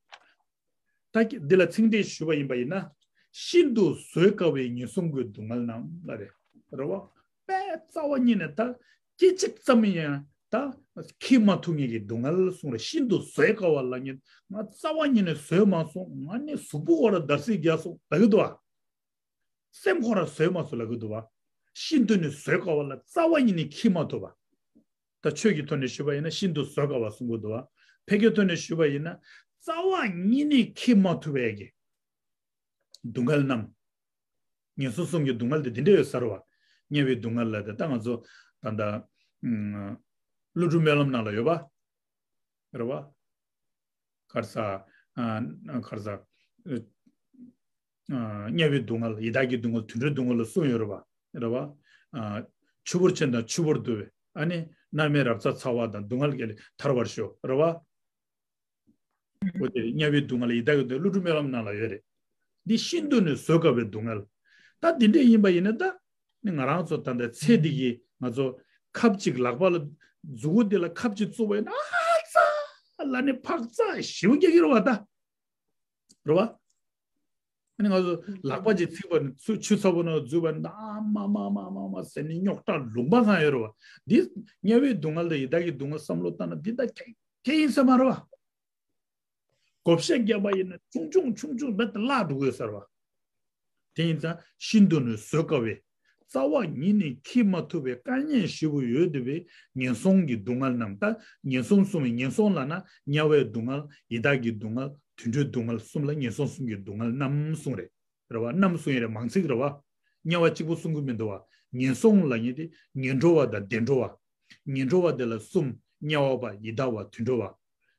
ད་འདི་ལ་ཚིག་འགྲེལ་ཞུས་པ་ཡིན་པ་ཡིན་ན། ཤིན་ཏུ་བཟོད་དཀའ་བའི་ངན་སོང་གི་སྡུག་བསྔལ་རྣམས་ལ་རེད། རེད་བ། དཔེ་རྩ་བ་ཉིད་ནས་ད་སྐད་ཅིག་ཙམ་ཡང་ད་འཁྱེར་མ་ཐུབ་མཁན་གྱི་སྡུག་བསྔལ་གསུངས་རེད། ཤིན་ཏུ་བཟོད་དཀའ་བ་ལབ་མཁན་ང་རྩ་བ་ཉིད་ནས་བཟོད་མ་སོང་། ང་ནི་གཟུགས་པོ་ཁོ་ར་འདར་སིག་རྒྱག་སོང་ལབ་ཀྱི་འདུག་བ། སེམས་ཁོ་ར་བཟོད་མ་སོང་ལབ་ཀྱི་འདུག་བ། ཤིན་ཏུ་ནི་བཟོད་དཀའ་བ་ལ་རྩ་བ་ཉིད་ནས་འཁྱེར་མ་ཐུབ་པ། ད་ཆོས་ཀྱི་ཐོག་ནས་ཞུས་པ་ཡིན་ན་ཤིན་ཏུ་བཟོད་དཀའ་བ་གསུང་གི་འདུག་བ། ཕལ་སྐད་ཐོག་ནས་ཞུས་པ་ཡིན་ན་རྩ་བ་ཉིད་ནས་འཁྱེར་མ་ཐུབ་པའི་གི་སྡུག་བསྔལ་རྣམས། ངན་སོང་གསུམ་གྱི་སྡུག་བསྔལ་དེ་འདི་འདྲ་ཡོད་ས་རེད་བ། དམྱལ་བའི་སྡུག་བསྔལ་ལ་དེ་ད་ང་ཚོ་ད་ལྟ་ཀླུ་སྒྲུབ་སྨོན་ལམ་ནང་ལ་ཡོད་པ། རེད་བ། ག་རེ་ཟ། ཨ། ག་རེ་ཟ། ཨ། དམྱལ་བའི་སྡུག་བསྔལ། ཡི་དྭགས་ཀྱི་སྡུག་བསྔལ། དུད་འགྲོའི་སྡུག་བསྔལ་ལ་གསུངས་ཡོད་རེད་བ། རེད་བ། ཨ། ཆུ་བུར་ཅན་དང་ཆུ་བུར་འདུ་བའི། ཨ་ནི་མནར་མེད་རབ་རྩ་ཚ་བ་དང་། སྡུག་བསྔལ་བརྒྱད་ལས་ཐར་བར་ཤོག་རེད་བ། འོ་དེ་དམྱལ་བའི་སྡུག་བསྔལ། ཡི་དྭགས་ཀྱི་སྡུག་བསྔལ། ཀླུ་སྒྲུབ་སྨོན་ལམ་ནང་ལ་ཡོད་རེད། འདི་ཤིན་ཏུ་ནི་བཟོད་དཀའ་བའི་སྡུག་བསྔལ། ད་འདི་འདྲས་ཡིན་པ་ཡིན་ན་ད། ནི་ང་རང་ཚོ་ད་ལྟ་ཚེ་འདི་གི་ང་ཚོ་ཁབ་ཅིག་ལག་པ་ལ་མཛུ་གུ་འདི་ལ་ཁབ་ཅིག་བཙུགས་པ་ཡིན་ན་ཨ་ཙ་ལ་ནི་འཕག་འཚག་ཞེ་པོ་རྒྱག་གི་རེད་བ་ད། རེད་བ། ཨ་ནི་ང་ཚོ་ལག་པ་ཅིག་ཚིག་པ་ནི་ཆུ་ཆུ་ཚ་པོ་ནང་འཛུལ་བ་ནི་ཨ་མ་མ་མ་མ་མ་ཟེར་ནས་རྙོག་དྲ་ལུང་པ་གང་ཡོད་རེད་བ། འདི་དམྱལ་བའི་སྡུག་བསྔལ་དང་ཡི་དྭགས་ཀྱི་སྡུག་བསྔལ་བསམ་བློ་བཏང་ན་འདི་ད་ཁྱད་ཁྱད་ཡིན་ས་མ་རེད་བ། བགོ་བཤའ་བརྒྱབ་པ་ཡིན་ན་ཆུང་ཆུང་ཆུང་ཆུང་རྦད་དེ་བརླག་འགྲོ་གི་ཡོད་ས་རེད་བ། དེ་ཡིན་ཙང་ཤིན་ཏུ་ནས་བཟོད་དཀའ་བའི་རྩ་བ་ཉིད་ནས་འཁྱེར་མ་ཐུབ་པའི་དཀའ་ངལ་ཞེ་པོ་ཡོད་བསྡད་པའི་ངན་སོང་གི་སྡུག་བསྔལ་རྣམས། ད་ངན་སོང་གསུམ་པའི་ངན་སོང་ལབ་ན་དམྱལ་བའི་སྡུག་བསྔལ། ཡི་དྭགས་ཀྱི་སྡུག་བསྔལ། དུད་འགྲོའི་སྡུག་བསྔལ་གསུམ་ལ་ངན་སོང་གསུམ་གྱི་སྡུག་བསྔལ་རྣམས་གསུངས་རེད། རེད་བ། རྣམས་གསུངས་ཡོད་རེད། མང་ཚིག་རེད་བ། དམྱལ་བ་གཅིག་པོ་གསུང་གི་མི་འདུག་བ། ངན་སོང་ལབ་མཁན་དེ་ངན་འགྲོ་བ་དང་བདེ་འགྲོ་བ། ངན་འགྲོ་བ་དེ་ལ་གསུམ། དམྱལ་བ་པ། ཡི་དྭགས་པ། དུད་འགྲོ་བ།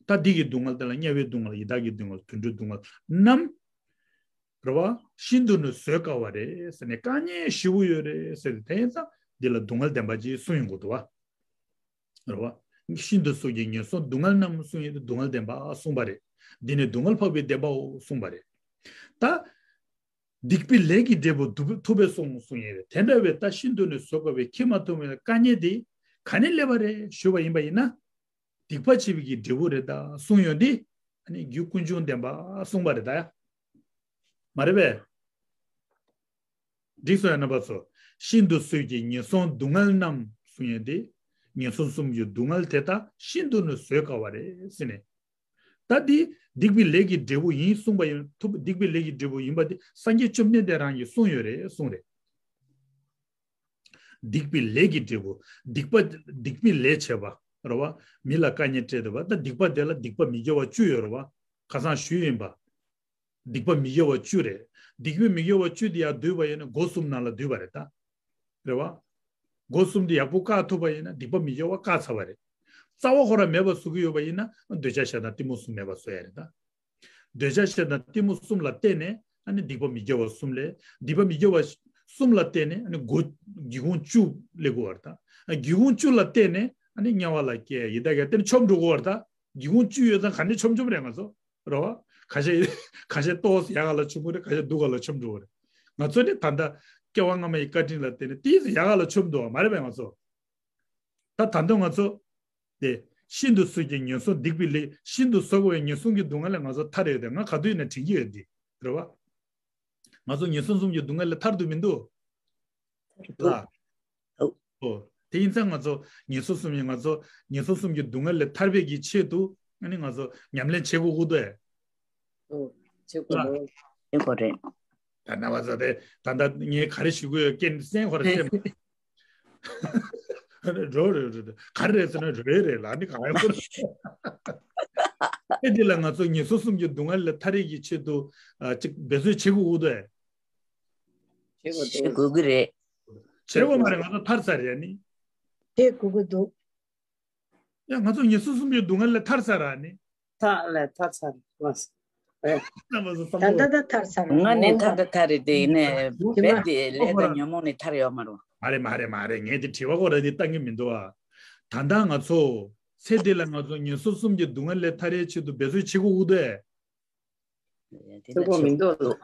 ད་འདི་གི་སྡུག་བསྔལ་དེ་ལ་དམྱལ་བའི་སྡུག་བསྔལ། ཡི་དྭགས་ཀྱི་སྡུག་བསྔལ། དུད་འགྲོའི་སྡུག་བསྔལ་རྣམས། རེད་བ། ཤིན་ཏུ་ནས་བཟོད་དཀའ་བ་རེད་ཟེར་ནས་དཀའ་ངལ་ཞེ་པོ་ཡོད་རེད་ཟེར་ཏེ། དེ་ཡིན་ཙང་འདི་ལ་སྡུག་བསྔལ་བདེན་པ་ཅིག་གསུངས་ཡོང་གི་འདུག་བ། རེད་བ། ཤིན་ཏུ་བཟོད་ཀྱི་ངན་སོང་སྡུག་བསྔལ་རྣམས་གསུངས་ཡོད་དེ་སྡུག་བསྔལ་བདེན་པ་གསུངས་པ་རེད། འདི་ནི་སྡུག་བསྔལ་འཕགས་པའི་བདེན་པའོ་གསུངས་པ་རེད། ད་སྡིག་པའི་ལས་ཀྱི་འབྲས་བུ་ཐུབ་པས་གསུངས་གསུངས་ཡོད་རེད། དེ་འདྲ་བའི་ད་ཤིན་ཏུ་ནས་བཟོད་དཀའ་བའི་འཁྱེར་མ་ཐུབ་པའི་དཀའ་ངལ་དེ་ག་ནས་སླེབས་པ་རེད་ཞུས་པ་ཡིན་པ་ཡིན་ན། སྡིག་པ་བྱས་པའི་གི་འབྲས་བུ་རེད་ད་གསུངས་ཡོང་དུས། ཨ་ནི་རྒྱུ་ཀུན་འབྱུང་བདེན་པ་གསུངས་པ་རེད་ད་ཡ། མ་རེད་པས། འགྲིག་སོང་ཡ། རྣམ་པ་ཚོ། ཤིན་ཏུ་བཟོད་ཀྱི་ངན་སོང་སྡུག་བསྔལ་རྣམས་གསུངས་ཡོང་དུས། ངན་སོང་གསུམ་གྱི་སྡུག་བསྔལ་དེ་དག་ཤིན་ཏུ་ནས་བཟོད་དཀའ་བ་རེད་ཟེར་ནས། ད་འདི་སྡིག་པའི་ལས་ཀྱི་འབྲས་བུ་ཡིན་གསུངས་པ་ཡིན། ཐུབ། སྡིག་པའི་ལས་ཀྱི་འབྲས་བུ་ཡིན་པ་དེ་སངས་རྒྱས་བཅོམ་ལྡན་འདས་རང་གིས་གསུངས་ཡོད་རེད་གསུངས་རེད། སྡིག་པའི་ལས་ཀྱི་འབྲས་བུ། སྡིག་པ། སྡིག་པའི་ལས་བྱས་པ། རེད་བ། མི་ལ་དཀའ་ངལ་སྤྲད་འདུག་པ། ད་སྡིག་པ་དེ་ལ་སྡིག་པ་མི་དགེ་བ་བཅུ་ཡོད་རེད་བ། ཁ་སང་ཞུས་ཡིན་པ། སྡིག་པ་མི་དགེ་བ་བཅུ་རེད། སྡིག་པ་མི་དགེ་བ་བཅུ་དེ་ཡར་བསྡུས་པ་ཡིན་ན་སྒོ་གསུམ་ནང་ལ་འདུས་པ་རེད་ད། རེད་བ། སྒོ་གསུམ་དེ་ཡག་པོ་བཀག་ཐུབ་པ་ཡིན་ན་སྡིག་པ་མི་དགེ་བ་བཀག་ཚར་བ་རེད། རྩ་བ་ཁོ་རང་མེད་པ་བཟོ་གི་ཡོད་པ་ཡིན་ན་འདོད་ཆགས་ཞེ་སྡང་གཏི་མུག་གསུམ་མེད་པ་བཟོ་ཡ་རེད་ད། འདོད་ཆགས་ཞེ་སྡང་གཏི་མུག་གསུམ་ལ་བརྟེན་ནས་ཨ་ནི་སྡིག་པ་མི་དགེ་བ་གསུམ་ལས། སྡིག་པ་མི་དགེ་བ་གསུམ་ལ་བརྟེན་ནས་ཨ་ནི་སྒོ། སྒེའུ་ཁུང་བཅུ་སླེབས་དགོས་པ་རེད་ད། སྒེའུ་ཁུང་བཅུ་ལ་བརྟེན་ནས་ཨ་ནི་དམྱལ་བ་ལ་སྐྱེ། ཡི་དྭགས་ཀྱ་བརྟེན་ནས་མཆོངས་འགྲོ་དགོས་པ་རེད་ད། སྒེའུ་ཁུང་བཅུ་ཡོད་ཙང་ག་ནས་མཆོངས་མཆོངས་རེད་ང་ཚོ། རེད་བ། ཁ་ཤས་ཁ་ཤས་ཏོག་ཙམ་ཡག་ག་ལ་མཆོངས་གི་རེད། ཁ་ཤས་སྡུག་ག་ལ་མཆོངས་འགྲོ་གི་རེད། ང་ཚོ་ནི་ད་ལྟ་སྐྱེ་བ་སྔ་མ་ཡི་བཀའ་དྲིན་ལ་བརྟེན་ནས་ཏོག་ཙམ་ཡག་ག་ལ་མཆོངས་འདུག་བ། མ་རེད་པས་ང་ཚོ། ད་ད་དུང་ང་ཚོ་དེ་ཤིན་ཏུ་བཟོད་ཀྱི་ངན་སོང་སྡིག་པའི་ལས། ཤིན་ཏུ་བཟོད་དཀའ་བའི་ངན་སོང་གི་སྡུག་བསྔལ་ལས་ང་ཚོ་ཐར་ཡོད་དེ། ང་ག་དུས་ཡིན་ན་དྲན་གྱི་ཡོད་དེ། རེད་བ། ང་ཚོ་ངན་སོང་གསུམ་གྱི་སྡུག་བསྔལ་ལས་ཐར་འདུག་མི་འདུག་ལ། ཨོ། དེ་ཡིན་ཙང་ང་ཚོ་ངན་སོང་གསུམ་ཡིན། ང་ཚོ་ངན་སོང་གསུམ་གྱི་སྡུག་བསྔལ་ལས་ཐར་བའི་གི་ཆེད་དུ་ཨ་ནི་ང་ཚོ་ཉམས་ལེན་བྱེད་དགོས་ཀྱི་འདུག་ཨེ། ཨོ། བྱེད་དགོས་འདུག་ཨེ་ཁོ་རེད། ད་རྣམ་པ་ཚོ་དེ་ད་ལྟ་ངས་ག་རེ་ཞུ་གི་ཡོད་རྐྱེན་གསན། ཁོ་རེ་སེམས་རོ་རེ་རེ་རེ་ག་རེ་རེད་ཟེར་ན་རེད་རེད་ལ་ནི་གང་ཡང་ཁོ་རེ། ཨེ་འདི་ལ་ང་ཚོ་ངན་སོང་གསུམ་གྱི་སྡུག་བསྔལ་ལས་ཐར་ཡས་ཀྱི་ཆེད་དུ་ཨ་ཅིག་འབད་རྩོལ་བྱེད་དགོས་ཀྱི་འདུག་ཨེ། བྱེད་དགོས་འདུག་བྱེད་དགོས་ཀྱི་རེད། བྱེད་དགོས་མ་རེད། ང་ཚོ་ཐར་ཚར་རེད་ནི། བྱེད་དགོས་ཀྱི་འདུག་ཡ་ང་ཚོ་ངན་སོང་གསུམ་གྱི་སྡུག་བསྔལ་ལས་ཐར་ཚར་ར་ནི། ཐར་ལས་ཐར་ཚར་རེད། ད་ད་ད་ཐར་ཚར་རེད། ང་ནི་ཐར་ད་ཐར་རེད་དེ་ཡིན་ནའི་རྦད་དེ་ལས་དང་ཉོན་མོངས་ནས་ཐར་ཡོད་མ་རེད། མ་རེད་མ་རེད་མ་རེད། ངས་དེ་དྲི་བ་ཁོ་ར་དེ་བཏང་གི་མི་འདུག་ཨ། ད་ལྟ་ང་ཚོ་ཚེ་འདི་ལ་ང་ཚོ་ངན་སོང་གསུམ་གྱི་སྡུག་བསྔལ་ལས་ཐར་ཡས་ཆེད་དུ་འབད་རྩོལ་བྱེད་དགོས་ཀྱི་འདུག་ཨེ། དེ་ཚོ་མི་འདུག་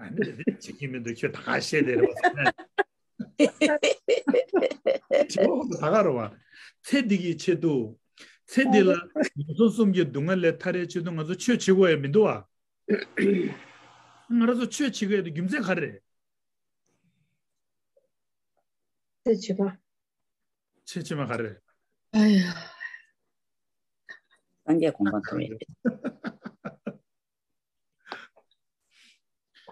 ཨ་ནི་དེ་བྱེད་ཀྱི་མི་འདུག་ཁྱོད་ད་ག་བཤད་དེ་རེད་བ། ཁྱོད་ད་ག་རེད་བ། ཚེ་འདི་གི་ཆེད་དུ། ཚེ་འདི་ལ་ངན་སོང་གསུམ་གྱི་སྡུག་བསྔལ་ལས་ཐར་ཡས་ཆེད་དུ་ང་ཚོ་ཆོས་བྱེད་དགོས་ཡ་མི་འདུག་བ། ང་རང་ཚོ་ཆོས་བྱེད་དགོས་ཡ་དེ་རྒྱུ་མཚན་ག་རེ་རེད། ཚེ་བྱེད་པ། ཆེ་ཆེ་མ་ག་རེ། ཨ་ཡ། སངས་རྒྱས་གོ་འཕང་ཐོབ་ཡས།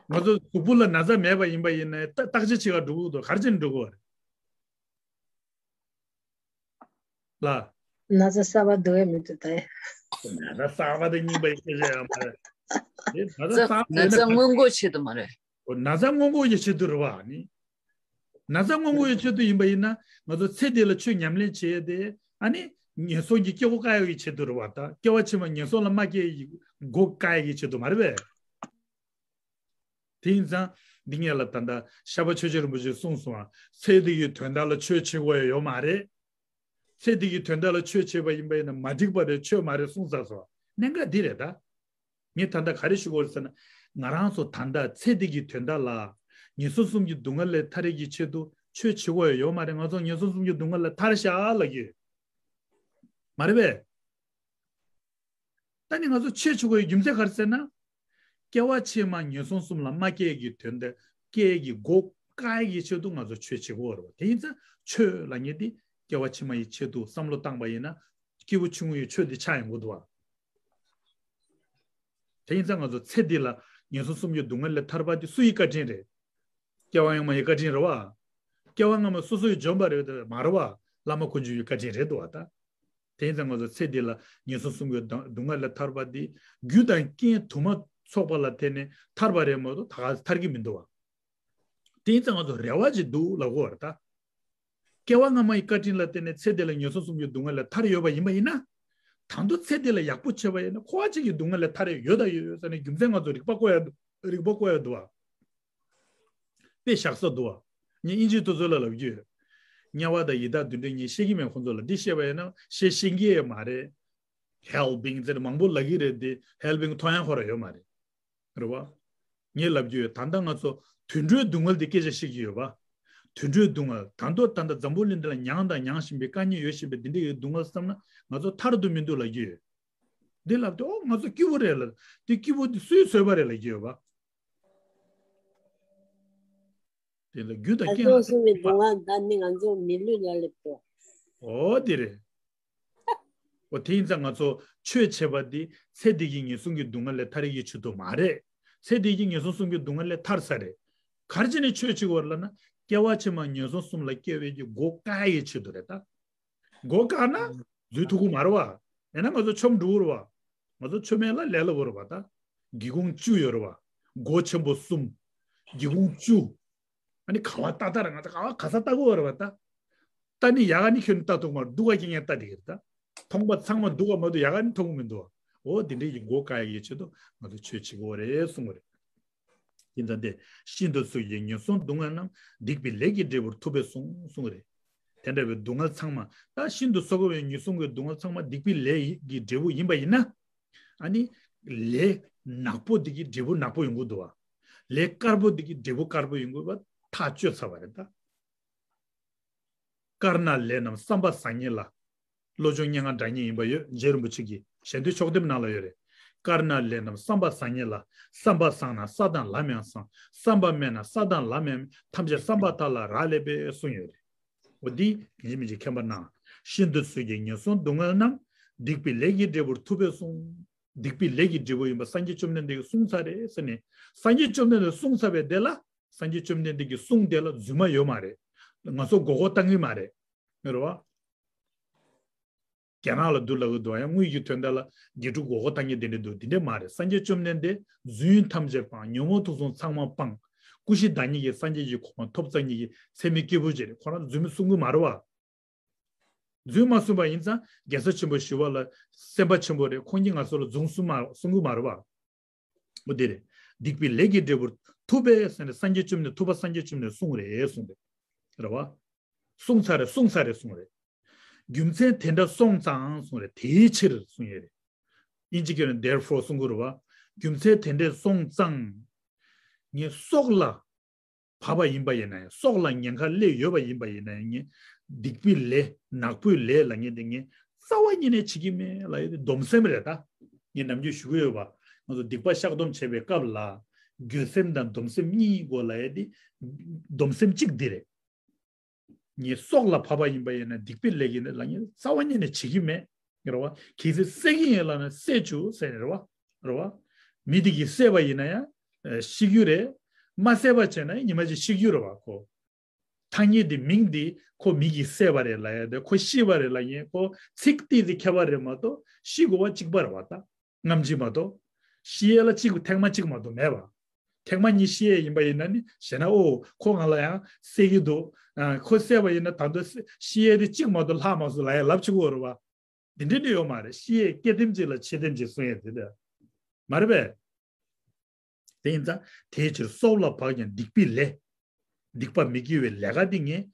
ང་ཚོ་གཟུགས་པོ་ལ་ན་ཚ་མེད་པ་ཡིན་པ་ཡིན་ན་ད་བརྟག་དཔྱད་བྱེད་ག་འགྲོ་གི་འདུག་ག་རེ་བྱས་ནས་འགྲོ་གི་རེད། ལ། ན་ཚ་གསར་པ་འདུག་ཡ་མི་འདུག་ད་ཡ། ན་ཚ་གསར་པ་དང་རྙིང་པ་ཡི་སྐད་ཆ་ཡང་མ་རེད། དེ་ན་ཚ་གསར་པ་ན་ཚ་སྔོན་འགོག་ཆེད་དུ་མ་རེད། ཨོ། ན་ཚ་སྔོན་འགོག་གི་ཆེད་དུ་རེད་བ་ནི། ན་ཚ་སྔོན་འགོག་གི་ཆེད་དུ་ཡིན་པ་ཡིན་ན་ང་ཚོ་ཚེ་འདི་ལ་ཆོས་ཉམས་ལེན་བྱེད་ཡས་དེ་ཨ་ནི་ངན་སོང་གི་སྐྱེ་སྒོ་བཀག་ཡག་གི་ཆེད་དུ་རེད་བ། ད་སྐྱེ་བ་ཕྱི་མ་ངན་སོང་ལ་མ་སྐྱེ་ཡི་སྒོ་བཀག་ཡག་གི་ཆེད་དུ་མ་རེད་པས། དེ་ཡིན་ཙང་འདི་ངས་ལ་ད་ལྟ་ཤར་པ་ཆོས་རྗེ་རིན་པོ་ཆེས་གསུངས་སོང་བ། ཚེ་འདི་གི་དོན་དག་ལ་ཆོས་བྱེད་དགོས་ཡ་ཡོད་མ་རེད། ཚེ་འདི་གི་དོན་དག་ལ་ཆོས་བྱེད་པ་ཡིན་པ་ཡིན་ན་མ་འགྲིག་པ་རེད། ཆོས་མ་རེད་གསུངས་ཚར་སོང་བ། གནད་འགག་འདི་རེད་ད། ངས་ད་ལྟ་ག་རེ་ཞུ་དགོས་རེད་ཟེར་ན། ང་རང་ཚོ་ད་ལྟ་ཚེ་འདི་གི་དོན་དག་ལ་ངན་སོང་གསུམ་གྱི་སྡུག་བསྔལ་ལས་ཐར་ཡས་ཀྱི་ཆེད་དུ་ཆོས་བྱེད་དགོས་ཡ་ཡོད་མ་རེད། ང་ཚོ་ངན་སོང་གསུམ་གྱི་སྡུག་བསྔལ་ལས་ཐར་ཤག་ལབ་ཀྱི་ཡོད། མ་རེད་པས། ད་ནི་ང་ཚོ་ཆོས་བྱེད་དགོས་ཡ་རྒྱུ་མཚན་ག་རེ་ཟེར་ན། སྐྱེ་བ་ཕྱི་མ་ངན་སོང་གསུམ་ལ་མ་སྐྱེ་གི་དོན་དེ་སྐྱེ་གི་སྒོ་བཀག་ཡ་གི་ཆེད་དུ་ང་ཚོ་ཆོས་བྱེད་དགོས་རེད་བ། དེ་ཡིན་ཙང་ཆོས་ལབ་མཁན་དེ་སྐྱེ་བ་ཕྱི་མ་ཡི་ཆེད་དུ་བསམ་བློ་བཏང་པ་ཡིན་ན་སྐྱེས་བུ་ཆུང་ངུ་ཡི་ཆོས་དེ་ཆགས་ཡོང་གི་འདུག་བ། དེ་ཡིན་ཙང་ང་ཚོ་ཚེ་འདི་ལ་ངན་སོང་གསུམ་གྱི་སྡུག་བསྔལ་ལས་ཐར་པ་དེ་སུ་ཡི་བཀའ་དྲིན་རེད། སྐྱེ་བ་སྔོན་མ་ཡི་བཀའ་དྲིན་རེད་བ། སྐྱེ་བ་སྔ་མ་སོ་སོ་ཡི་འཇོམས་པ་རེད་མ་རེད་བ། བླ་མ་དཀོན་མཆོག་གི་བཀའ་དྲིན་རེད་འདུག་བ་ད། དེ་ཡིན་ཙང་ང་ཚོ་ཚེ་འདི་ལ་ངན་སོང་གསུམ་གྱི་སྡུག་སྡུག་བསྔལ་ལས་ཐར་པ་འདི་རྒྱུ་དང་རྐྱེན་དུ་མ་ཚོགས་པ་ལ་བརྟེན་ནས་ཐར་པ་རེད་མ་གཏོགས་ད་ག་ཐར་གྱི་མི་འདུག་བ། དེ་ཡིན་ཙང་ང་ཚོ་རེ་བ་ཅིག་འདུག་ལབ་དགོས་བ་རེད་ད། སྐྱེ་བ་སྔ་མ་ཡི་བཀའ་དྲིན་ལ་བརྟེན་ནས་ཚེ་འདི་ལ་ངན་སོང་གསུམ་གྱི་སྡུག་བསྔལ་ལས་ཐར་ཡོད་པ་ཡིན་པ་ཡིན་ན། ད་དུང་ཚེ་འདི་ལ་ཡག་པོ་བྱས་པ་ཡིན་ན་ཁོ་བ་ཅིག་གི་སྡུག་བསྔལ་ལས་ཐར་ཡ་ཡོད་དང་ཡོད་ཡོད་ཟེར་ནས་རྒྱུ་མཚན་ང་ཚོ་རིག་པ་བཀོད་ཡ་འདུག་རིག་པ་བཀོད་ཡ་འདུག་བ། དཔེ་བཞག་ས་འདུག་བ། ངས་དབྱིན་ཇིའི་དུས་ཚོད་ལ་ལབ་རྒྱུ་ཡོད། དམྱལ་བ་དང་ཡི་དྭགས་དུད་འགྲོ་གཉིས་ཤེས་ཀྱི་མེད་ཁོང་ཚོ་ལ། འདི་བཤད་པ་ཡིན་ན་བཤད་ཤེས་ཀྱི་ཡོད་མ་རེད། ཧེལ་བིང་ཟེར་མང་པོ་ལབ་ཀྱི་རེད་དེ་ཧེལ་བིང་མཐོང་ཡ་ཁོ་ར་ཡོད་མ་རེད། རེད་བ། ངས་ལབ་རྒྱུ་ཡོད། ད་ལྟ་ང་ཚོ་དུད་འགྲོའི་སྡུག་བསྔལ་འདི་སྐད་ཆ་བཤད་ཀྱི་ཡོད་པ། དུད་འགྲོའི་སྡུག་བསྔལ་ད་དུང་ད་ལྟ་འཛམ་བུ་གླིང་འདི་ལ་མྱངས་དང་མྱང་བཞིན་པའི་དཀའ་ངལ་ཡོད་བཞིན་པའི་འདི་འདྲའི་སྡུག་བསྔལ་བསམ་ན་ང་ཚོ་ཐར་དུ་མི་འདུག་ལབ་ཀྱི་ཡོད། འདི་ལབ་དུས་ཨོ་ང་ཚོ་སྐྱིད་པོ་རེད་ལབ། དེ་སྐྱིད་པོ་འདི་སུས་བཟོས་པ་རེད་ལབ་ཀྱི་ཡོད་པ། དེ་ལ་རྒྱུ་དང་རྐྱེན་ལ་ང་ཚོ་མི་ལུས་ལ་སླེབས་འགྲོ། ཨོ་དེ་རེད། འོ་དེ་ཡིན་ཙང་ང་ཚོ་ཆོས་བྱེད་པ་འདི་ཚེ་འདི་གི་ངན་སོང་གི་སྡུག་བསྔལ་ལས་ཐར་ཡག་གི་ཆེད་དུ་མ་རེད། ཚེ་འདི་གི་ངན་སོང་གསུམ་གྱི་སྡུག་བསྔལ་ལས་ཐར་ས་རེད། ག་རེ་བྱས་ནས་ཆོས་བྱེད་དགོས་རེད་ལབ་ན་སྐྱེ་བ་ཕྱི་མ་ངན་སོང་གསུམ་ལ་སྐྱེ་བའི་གི་སྒོ་བཀག་ཡག་གི་ཆེད་དུ་རེད་ད། སྒོ་བཀག་ན་འཛུལ་ཐུབ་ཀྱི་མ་རེད་བ། ཡིན་ན་ང་ཚོ་ཆོམ་འགྲོ་གི་རེད་བ། ང་ཚོ་ཆོ་མེད་ལ་ལས་སླ་པོ་རེད་བ་ད། སྒེའུ་ཁུང་བཅུ་ཡོད་རེད་བ། སྒོ་ཆེན་པོ་གསུམ། སྒེའུ་ཁུང་བཅུ། ཨ་ནི་ག་བ་ལྟ་ལྟ་ར་ང་ཚོ་ག་བ་ག་ས་ལྟ་གི་ཡོད་རེད་བ་ད། ལྟ་ནི་ཡག་ག་ནི་ཁྱོད་ནི་ལྟ་ཐུབ་མ་རེད། སྡུག་ག་ཁྱེད་ངས་ལྟ་དེ་གི་རེད་ད། མཐོང་པ་ཚང་མ་སྡུག་ག་མ་གཏོགས་ཡག་ག་ནི་མཐོང་གི་མི་འདུག་བ། འོ་དེ་འདྲའི་གི་སྒོ་བཀག་ཡག་གི་ཆེད་དུ་ང་ཚོ་ཆོས་བྱེད་ཀྱི་ཡོད་རེད་གསུང་གི་རེད། ཡིན་ཙང་དེ་ཤིན་ཏུ་སོགས་ཀྱི་ངན་སོང་སྡུག་བསྔལ་རྣམས་སྡིག་པའི་ལས་ཀྱི་འབྲས་བུར་ཐུབ་པས་གསུངས་གསུང་གི་རེད། དེ་འདྲ་བའི་སྡུག་བསྔལ་ཚང་མ་ད་ཤིན་ཏུ་སོགས་པའི་ངན་སོང་གི་སྡུག་བསྔལ་ཚང་མ་སྡིག་པའི་ལས་ཀྱི་འབྲས་བུ་ཡིན་པ་ཡིན་ན། ཨ་ནི་ལས་ནག་པོ་འདི་གི་འབྲས་བུ་ནག་པོ་ཡོང་གི་འདུག་བ། ལས་དཀར་པོ་འདི་གི་འབྲས་བུ་དཀར་པོ་ཡོང་གི་བ་ཐག་གཅོད་ཚར་བ་རེད་ད། དཀར་ནག་ལས་རྣམས་བསམ་པ་བཟང་ངན་ལ། བློ་སྦྱོང་སྙན་ངག་སྒྲ་སྙན་ཡིན་པ་ཡོད། རྗེ་རིན་པོ་ཆེ་གི་ཞལ་འདོན་ཕྱོགས་བསྡེབས་ནང་ལ་ཡོད་རེད། དཀར་ནག་ལས་རྣམས་བསམ་པ་བཟང་ངན་ལ། བསམ་པ་བཟང་ན་ས་དང་ལམ་ཡང་བཟང་། བསམ་པ་དམན་ན་ས་དང་ལམ་ཡང་ཐམས་ཅད་བསམ་པ་ལྟར་ལ་རག་ལས་པས་གསུངས་ཡོད་རེད། འོ་འདི་ཡིན་གཅིག་མིན་གཅིག་མཁྱེན་པ་གནང་། ཤིན་ཏུ་སོགས་ཀྱི་ངན་སོང་སྡུག་བསྔལ་རྣམས། སྡིག་པའི་ལས་ཀྱི་འབྲས་བུར་ཐུབ་པས་གསུངས། སྡིག་པའི་ལས་ཀྱི་འབྲས་བུ་ཡིན་པ་སངས་རྒྱས་བཅོམ་ལྡན་འདས་ཀྱིས་གསུངས་ཚར་རེད་ཟེར་ནས། སངས་རྒྱས་བཅོམ་ལྡན་འདས་གསུངས་ཚར་བའི་དེ་ལ། སངས་རྒྱས་བཅོམ་ལྡན་འདས་ཀྱི་གསུང་དེ་ལ་རྫུན་མ་ཡོད་མ་རེད། ང་ཚོ་མགོ་སྐོར་བཏང་གི་མ་རེད། རེད་བ། རྒྱ་ནག་ལ་འདུག་ལབ་གི་འདུག་ཡང་དངོས་ཀྱི་དོན་དག་ལ་དགེ་ཕྲུག་མགོ་སྐོར་བཏང་མཁན་དེ་འདྲ་འདུག་དེ་འདྲ་མ་རེད། སངས་རྒྱས་བཅོམ་ལྡན་འདས་རྫུན་ཐམས་ཅད་སྤངས། ཉོན་མོངས་དུག་གསུམ་ཚང་མ་སྤངས། ཀུ་ཤི་བདག་ཉིད་ཀྱིས་སངས་རྒྱས་ཀྱི་གོ་འཕང་ཐོབ་ཙམ་ཉིད་ཀྱི་ཚད་མའི་སྐྱེས་བུ་ཅིག་རེད། ཁོ་རང་རྫུན་མ་གསུང་གི་མ་རེད་བ། རྫུན་མ་གསུངས་པ་ཡིན་ཙང་རྒྱལ་སྲས་ཆེན་པོ་ཞི་བ་ལྷ་སེམས་དཔའ་ཆེན་པོ་རེད། ཁོང་གིས་ང་ཚོ་ལ་རྫུན་གསུང་མ་གསུང་གི་མ་རེད་བ། འོ་དེ་རེད། སྡིག་པའི་ལས་ཀྱི་འབྲས་བུར་ཐུབ་པས་ཟེར་ནས་སངས་རྒྱས་བཅོམ་ལྡན་ཐུབ་པ་སངས་རྒྱས་བཅོམ་ལྡན་གསུངས་རེད་གསུངས་རེད། རེད་བ། གསུངས་ཚར་རེད་གསུངས་ཚར་རེད་གསུངས་རེད། རྒྱུ་མཚན་དེ་འདྲ་སོང་ཙང་གསུངས་རེད། དེའི་ཕྱིར་གསུངས་ཡོད་རེད། དབྱིན་ཇི་སྐད་ནས་therefore གསུང་གི་རེད་བ། རྒྱུ་མཚན་དེ་འདྲ་སོང་ཙང་། ངས་སྲོག་ལ་བབས་པ་ཡིན་པ་ཡིན་ན་ཡང་། སྲོག་ལ་ཉེན་ཁ་སླེབས་ཡོད་པ་ཡིན་པ་ཡིན་ན་ཡང་། ངས་སྡིག་པའི་ལས་ནག་པོའི་ལས་ལབ་མཁན་དེ་ངས་རྩ་བ་ཉིད་ནས་བྱེད་ཀྱི་མེད་ལབ་ཡ་དེ་སྡོམ་སེམས་རེད་ད། ངས་ནམ་རྒྱུན་ཞུ་གི་ཡོད་པ། ང་ཚོ་སྡིག་པ་བཤགས་སྡོམ་བྱེད་པའི་སྐབས་ལ། འགྱོད་སེམས་དང་སྡོམ་སེམས་གཉིས་དགོས་ལབ་ཡ་དེ། སྡོམ་སེམས་གཅིག་འདི་རེད། ངས་སྲོག་ལ་བབས་པ་ཡིན་པ་ཡིན་ན་སྡིག་པའི་ལས་ཀྱི་ལ་ངས་རྩ་བ་ཉིད་ནས་བྱེད་ཀྱི་མེད། རེད་བ། གལ་སྲིད་བསད་ཀྱི་ཡིན་ལབ་ན་བསད་བཅུག་ཟེར་ནས་རེད་བ། རེད་བ། མི་དེ་གིས་བསད་པ་ཡིན་ན་ཡང་། ཨ། ཤི་རྒྱུ་རེད། མ་བསད་པ་བྱས་ན་ཡང་ཉི་མ་གཅིག་ཤི་རྒྱུ་རེད་བ་ཁོ། ཐ་སྙད་དེ་མིང་དེ་ཁོ་མི་གིས་བསད་པ་རེད་ལབ་ཡ་དེ་ཁོ་ཤི་བ་རེད་ལབ་ཡིན་ཁོ་ཚིག་ཏིག་ཙི་ཁྱད་པར་རེད་མ་གཏོགས་ཤི་དགོས་པ་གཅིག་པ་རེད་བ་ད། རྔམ་བརྗིད་མ་གཏོགས། ཤི་ཡས་ལ་གཅིག་ཐེངས་མ་གཅིག་མ་གཏོགས་མེད་པ། ཐེངས་མ་གཉིས་ཤི་ཡས་ཡིན་པ་ཡིན་ན་ནི་ཞེ་ན་ཨོ་ཁོ་ང་ལ་ཡང་བསད་ཀྱི་འདུག་ཨ། ཁོ་བསད་པ་ཡིན་ན་ད་དུང་བསད་ཤི་ཡས་དེ་གཅིག་མ་གཏོགས་ལྷག་མ་སོང་ལབ་ཡས་ལབ་ཆོག་གི་ཡོད་རེད་བ། འདི་འདྲ་ནི་ཡོད་མ་རེད། ཤི་ཡས་སྐྱེ་ཐེངས་གཅིག་ལ་འཆི་ཐེངས་གཅིག་གསུང་ཡས་དེ་འདྲ་མ་རེད་པས། དེ་ཡིན་ཙང་དེའི་ཕྱིར་སྲོག་ལ་བབས་ཀྱང་སྡིག་པའི་ལས། སྡིག་པ་མི་དགེ་བའི་ལས་ཀ་འདི་ངས་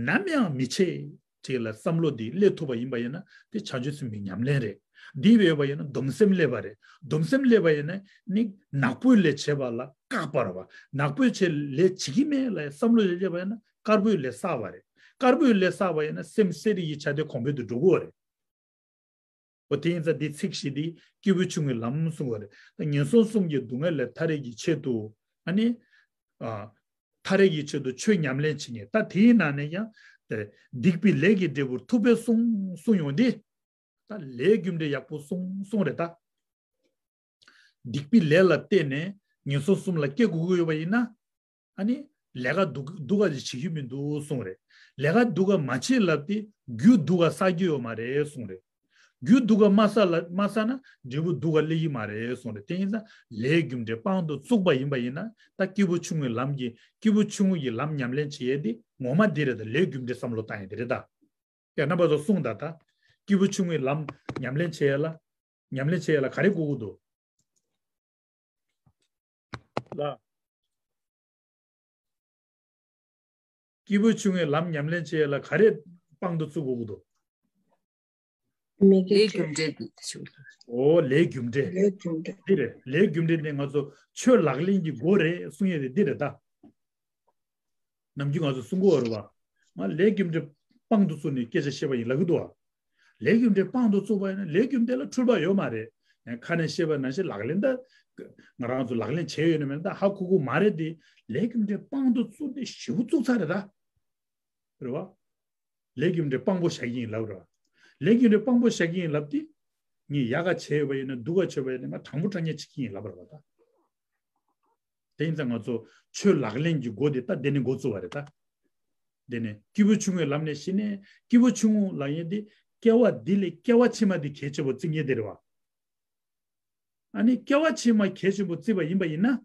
ནམ་ཡང་མི་བྱེད་ཅེས་ལ་བསམ་བློ་འདི་སླེབས་ཐུབ་པ་ཡིན་པ་ཡིན་ན་དེ་བྱང་ཆུབ་སེམས་དཔའི་ཉམས་ལེན་རེད། འདི་ཡོད་པ་ཡིན་ན་སྡོམ་སེམས་སླེབས་པ་རེད། སྡོམ་སེམས་སླེབས་པ་ཡིན་ན་ནི་ནག་པོའི་ལས་བྱེད་པ་ལ་བཀག་པ་རེད་བ། ནག་པོའི་ཆེད་ལས་བྱེད་ཀྱི་མེད་ལ་བསམ་བློ་ལས་སླེབས་པ་ཡིན་ན་དཀར་པོའི་ལས་བསགས་པ་རེད། དཀར་པོའི་ལས་བསགས་པ་ཡིན་ན་སེམས་གསལ་རིག་གི་ཆ་དེ་གོང་འཕེལ་དུ་འགྲོ་གི་ཡོད་རེད། འོ་དེ་ཡིན་ཙང་འདི་ཚིག་བཞི་འདི་སྐྱེས་བུ་ཆུང་ངུའི་ལམ་གསུང་བ་རེད། ད་ངན་སོང་གསུམ་གྱི་སྡུག་བསྔལ་ལས་ཐར་ཡས་ཀྱི་ཆེད་དུ་ཨ་ནི། ཨ། ཐར་ཡས་ཀྱི་ཆེད་དུ་ཆོས་ཉམས་ལེན་བྱེད་མཁན། ད་དེའི་ནང་ནས་ཀྱང་དེ་སྡིག་པའི་ལས་ཀྱི་འབྲས་བུར་ཐུབ་པས་གསུངས་གསུངས་ཡོང་དུས། ད་ལས་རྒྱུ་འབྲས་ཡག་པོ་གསུངས་གསུངས་རེད་ད། སྡིག་པའི་ལས་ལ་བརྟེན་ནས་ངན་སོང་གསུམ་ལ་སྐྱེ་དགོས་ཀྱི་ཡོད་པ་ཡིན་ན། ཨ་ནི་ལས་ཀ་སྡུག་སྡུག་ག་ཅིག་བྱེད་རྒྱུ་མི་འདུག་གསུངས་རེད། ལས་ཀ་སྡུག་ག་མ་བྱེད་ལབ་དེ་རྒྱུ་སྡུག་ག་བསགས་རྒྱུ་ཡོད་མ་རེད་གསུངས་རེད། རྒྱུ་སྡུག་ག་མ་བསགས་ལ་མ་བསགས་ན་འབྲས་བུ་སྡུག་ག་སླེབས་ཀྱི་མ་རེད་གསུངས་རེད། དེ་ཡིན་ཙང་ལས་རྒྱུ་འབྲས་དཔང་དུ་བཙུགས་པ་ཡིན་པ་ཡིན་ན། ད་སྐྱེས་བུ་ཆུང་ངུའི་ལམ་གྱི་སྐྱེས་བུ་ཆུང་ངུ་ཡི་ལམ་ཉམས་ལེན་བྱེད་ཡས་དེ་ངོ་མ་འདི་རེད་ད། ལས་རྒྱུ་འབྲས་བསམ་བློ་བཏང་ཡས་དེ་རེད་ད། ཡ་རྣམ་པ་ཚོ་གསུངས་ད་ད། སྐྱེས་བུ་ཆུང་ངུའི་ལམ་ཉམས་ལེན་བྱེད་ཡས་ལ། ཉམས་ལེན་བྱེད་ཡས་ལ་ག་རེ་དགོས་ཀྱི་འདུག་ལ། སྐྱེས་བུ་ཆུང་ངུའི་ལམ་ཉམས་ལེན་བྱེད་ཡས་ལ་ག་རེ་དཔང་དུ་བཙུགས་དགོས་ཀྱི་འདུག་མི་དགེ་ལས་རྒྱུ་འབྲས་དེ་ཞུ། འོ་ལས་རྒྱུ་འབྲས། ལས་རྒྱུ་འབྲས། འདི་རེད། ལས་རྒྱུ་འབྲས་ནི་ང་ཚོ་ཆོས་ལག་ལེན་གྱི་སྒོ་རེད་གསུང་ཡས་དེ་འདི་རེད་ད། ནམ་རྒྱུན་ང་ཚོ་གསུང་གི་ཡོད་རེད་བ། ང་ལས་རྒྱུ་འབྲས་དཔང་དུ་བཙུགས་ནས་སྐད་ཆ་བཤད་པ་ཡིན་ལབ་ཀྱི་འདུག་བ། ལས་རྒྱུ་འབྲས་དཔང་དུ་བཙུགས་པ་ཡིན་ན་ལས་རྒྱུ་འབྲས་ལ་འཁྲུལ་པ་ཡོད་མ་རེད། ཁ་ནས་བཤད་པ་ནང་བཞིན་ལག་ལེན་ད། ང་རང་ཚོ་ལག་ལེན་བྱས་ཡོད་ན་མེད་ན་ད་ཧ་གོ་གི་མ་རེད་དེ། ལས་རྒྱུ་འབྲས་དཔང་དུ་བཙུགས་ཏེ་ཞེ་པོ་བཙུགས་ཚར་རེད་ད། རེད་བ། ལས་རྒྱུ་འབྲས་དཔང་པོ་བཞག་གི་ཡིན་ལབ་རེད་བ། ལས་རྒྱུ་འབྲས་དཔང་པོ་བཞག་གི་ཡིན་ལབ་དེ། ངས་ཡག་ག་བྱས་ཡོད་པ་ཡིན་ན་སྡུག་ག་བྱས་པ་ཡིན་ན་ང་དྲང་པོ་དྲང་ངེས་བྱེད་ཀྱི་ཡིན་ལབ་རེད་བ་ད། དེ་ཡིན་ཙང་ང་ཚོ་ཆོས་ལག་ལེན་གྱི་སྒོ་དེ་ད་དེ་ནས་འགོ་བཙུགས་པ་རེད་ད། དེ་ནས་སྐྱེས་བུ་ཆུང་ངུའི་ལམ་ནས་གཞི་ནས་སྐྱེས་བུ་ཆུང་ངུ་ལབ་ཡས་དེ་སྐྱེ་བ་འདི་ལས་སྐྱེ་བ་ཕྱི་མ་དེ་གལ་ཆེན་པོ་བརྩི་མཁན་དེ་རེད་བ། ཨ་ནི་སྐྱེ་བ་ཕྱི་མ་གལ་ཆེན་པོ་བརྩིས་པ་ཡིན་པ་ཡིན་ན།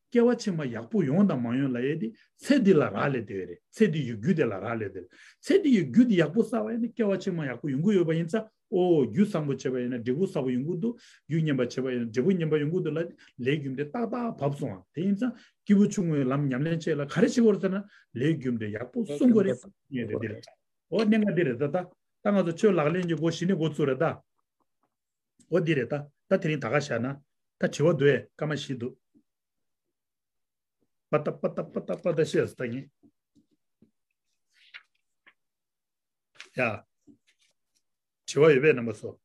སྐྱེ་བ་ཕྱི་མ་ཡག་པོ་ཡོང་དང་མ་ཡོང་ལབ་ཡས་དེ་ཚེ་འདི་ལ་རག་ལས་བསྡད་ཡོད་རེད། ཚེ་འདི་ཡི་རྒྱུ་དེ་ལ་རག་ལས་བསྡད་རེད། ཚེ་འདི་ཡི་རྒྱུ་དེ་ཡག་པོ་བསགས་པ་ཡིན་ན་སྐྱེ་བ་ཕྱི་མ་ཡག་པོ་ཡོང་གི་ཡོད་པ་ཡིན་ཙང་། ཨོ་རྒྱུ་བཟང་པོ་བྱས་པ་ཡིན་ན་འབྲས་བུ་བཟང་པོ་ཡོང་གི་འདུག་རྒྱུ་ངན་པ་བྱས་པ་ཡིན་ན་འབྲས་བུ་ངན་པ་ཡོང་གི་འདུག་ལབ། ལས་རྒྱུ་འབྲས་ཏག་ཏག་བབས་སོང་བ། དེ་ཡིན་ཙང་སྐྱེས་བུ་ཆུང་ངུའི་ལམ་ཉམས་ལེན་བྱེད་ལ་ག་རེ་བྱེད་དགོས་རེད་ཟེར་ན། ལས་རྒྱུ་འབྲས་ཡག་པོ་སྲུང་དགོས་རེད། ངས་རེད་འདི་རེད། ཨོ་གནད་འགག་འདི་རེད་ད། ད་ད་ང་ཚོ་ཆོས་ལག་ལེན་གྱི་སྒོ་གཞི་ནས་འགོ་བཙུགས་རེད་ད། འོ་འདི་རེད་ད། ད་དེ་རིང་ད་ག་བཞག་ན། ད་དྲི་བ་འདུག་ཨེ། སྐར་མ་བཞི་འདུག་པ་ཏ་པ་ཏ་པ་ཏ་པ་ཏ་བཤད་ཟེར་ད་ངས། ཡ། དྲི་བ་ཡོད་པས་རྣམ་པ་ཚོ།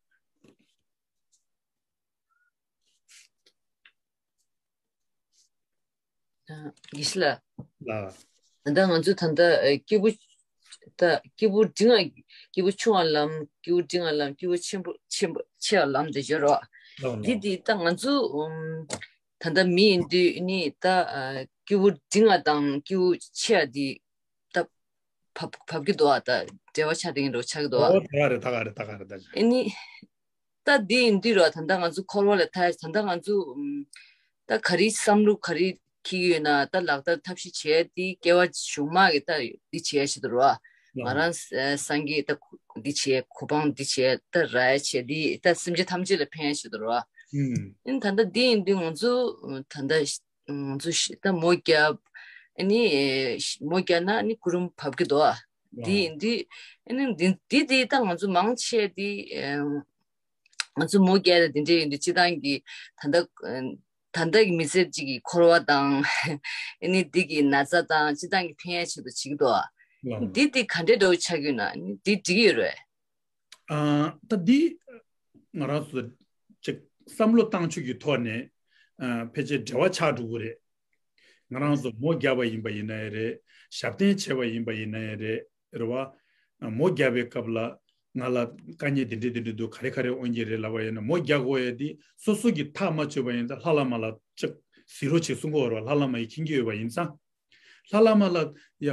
དགེ་བཤེས་ལགས། ལགས། ད་ལྟ་ང་ཚོ་ད་ལྟ་ཨ་སྐྱེས་བུ། ད་སྐྱེས་བུ་འབྲིང་བ། སྐྱེས་བུ་ཆུང་བ་ལམ། སྐྱེས་བུ་འབྲིང་བ་ལམ། སྐྱེས་བུ་ཆེན་པོ་ཆེན་པོ་ཆེ་བ་ལམ་དེ་སྦྱོར་བ། ལགས་འདི་ལགས། དེ་ད་ང་ཚོ་ཨུམ། ད་ལྟ་མི་ཡིན་དུས་ནི་ད་ཨ་སྐྱེས་བུ་འབྲིང་བ་དང་སྐྱེས་བུ་ཆེ་བ་དེ་ད་བབ་བབ་ཀྱི་འདུག་བ། ད་འབྲེལ་བ་ཆགས་བསྡད་མཁན་འདྲ་བོ་ཆགས་ཀྱི་འདུག་བ། ཨོ་ད་ག་རེད་ད་ག་རེད་ད་ག་རེད་ད། ཨ་ནི། ད་འདི་ཡིན་དུས་ར་ད་ལྟ་ང་ཚོ་འཁོར་བ་ལས་ཐར་ད་ལྟ་ང་ཚོ་ཨུམ། ད་ག་རེ་བསམ་བློ་ག་རེ་འཁྱེར་གྱི་ཡོད་ན་ད་ལག་བསྟར་ཐབས་ཤེས་བྱས་ཏེ་སྐྱེ་བ་གཞུག་མ་གི་ད་འདི་བྱས་ཡ་ཆེད་དུ་ར། ང་རང་ཨ་སངས་རྒྱས་ད་འདི་བྱས་གོ་འཕང་འདི་བྱས་ད་རག་ཡ་བྱས་ཏེ་ད་སེམས་ཅན་ཐམས་ཅད་ལ་ཕན་ཡ་ཆེད་དུ་ར། ཨུམ། ཨིན་ད་ལྟ་འདི་ཡིན་དུས་ང་ཚོ་ད་ལྟ་ང་ཚོ་ཤི་ད་མོ་བརྒྱབ། ཨ་ནི་མོ་བརྒྱབ་ན་ཨ་ནི་སྐུ་རུམ་བབས་ཀྱི་འདུག་ཨ། འདི་ཡིན་དུས་ཨ་ནི་འདི་འདི་འདི་ད་ང་ཚོ་མང་ཆེ་འདི་ང་ཚོ་མོ་བརྒྱབ་ད་འདི་འདྲ་ཡིན་དུས་སྤྱི་བཏང་གི་ད་ལྟ་ད་ལྟ་གི་མི་ཚེ་གཅིག་གི་འཁོར་བ་དང་ཨ་ནི་འདི་གི་ན་ཚ་དང་སྤྱི་བཏང་གི་ཕན་ཡ་ཆེད་དུ་བྱེད་ཀྱི་འདུག་ཨ། འདི་འདི་ག་འདྲའི་འདྲ་བོ་ཆགས་ཀྱི་ཡོད་ན་ཨ་ནི་འདི་འགྲིག་གི་ཡོད་རེད། ཨ། ད་འདི་ང་རང་ཚོ་ཅིག་བསམ་བློ་བཏང་ཕྱོགས་ཀྱི་ཐོག་ནས་ཨ་ཕལ་ཆེར་འབྲེལ་བ་ཆགས་འགྲོ་གི་རེད། ང་རང་ཚོ་མོ་བརྒྱབ་པ་ཡིན་པ་ཡིན་ན་ཡང་རེད། ཞབས་བརྟན་བྱས་པ་ཡིན་པ་ཡིན་ན་ཡང་རེད། རེད་བ། མོ་བརྒྱབ་པའི་སྐབས་ལ་ང་ལ་དཀའ་ངལ་འདི་འདྲ་འདི་འདྲ་འདུག་ག་རེ་ག་རེ་འོང་གི་རེད་ལབ་པ་ཡིན་ན་མོ་རྒྱག་དགོས་ཡ་འདི་སོ་སོ་གིས་ཐག་མ་ཆོད་པ་ཡིན་ཙང་ལྷ་བླ་མ་ལ་ཅིག་གཟིགས་རོགས་བྱེད་གསུང་གི་ཡོད་རེད་བ། ལྷ་བླ་མ་ཡིས་མཁྱེན་གྱི་ཡོད་པ་ཡིན་ཙང་། ལྷ་བླ་མ་ལ་ཡ་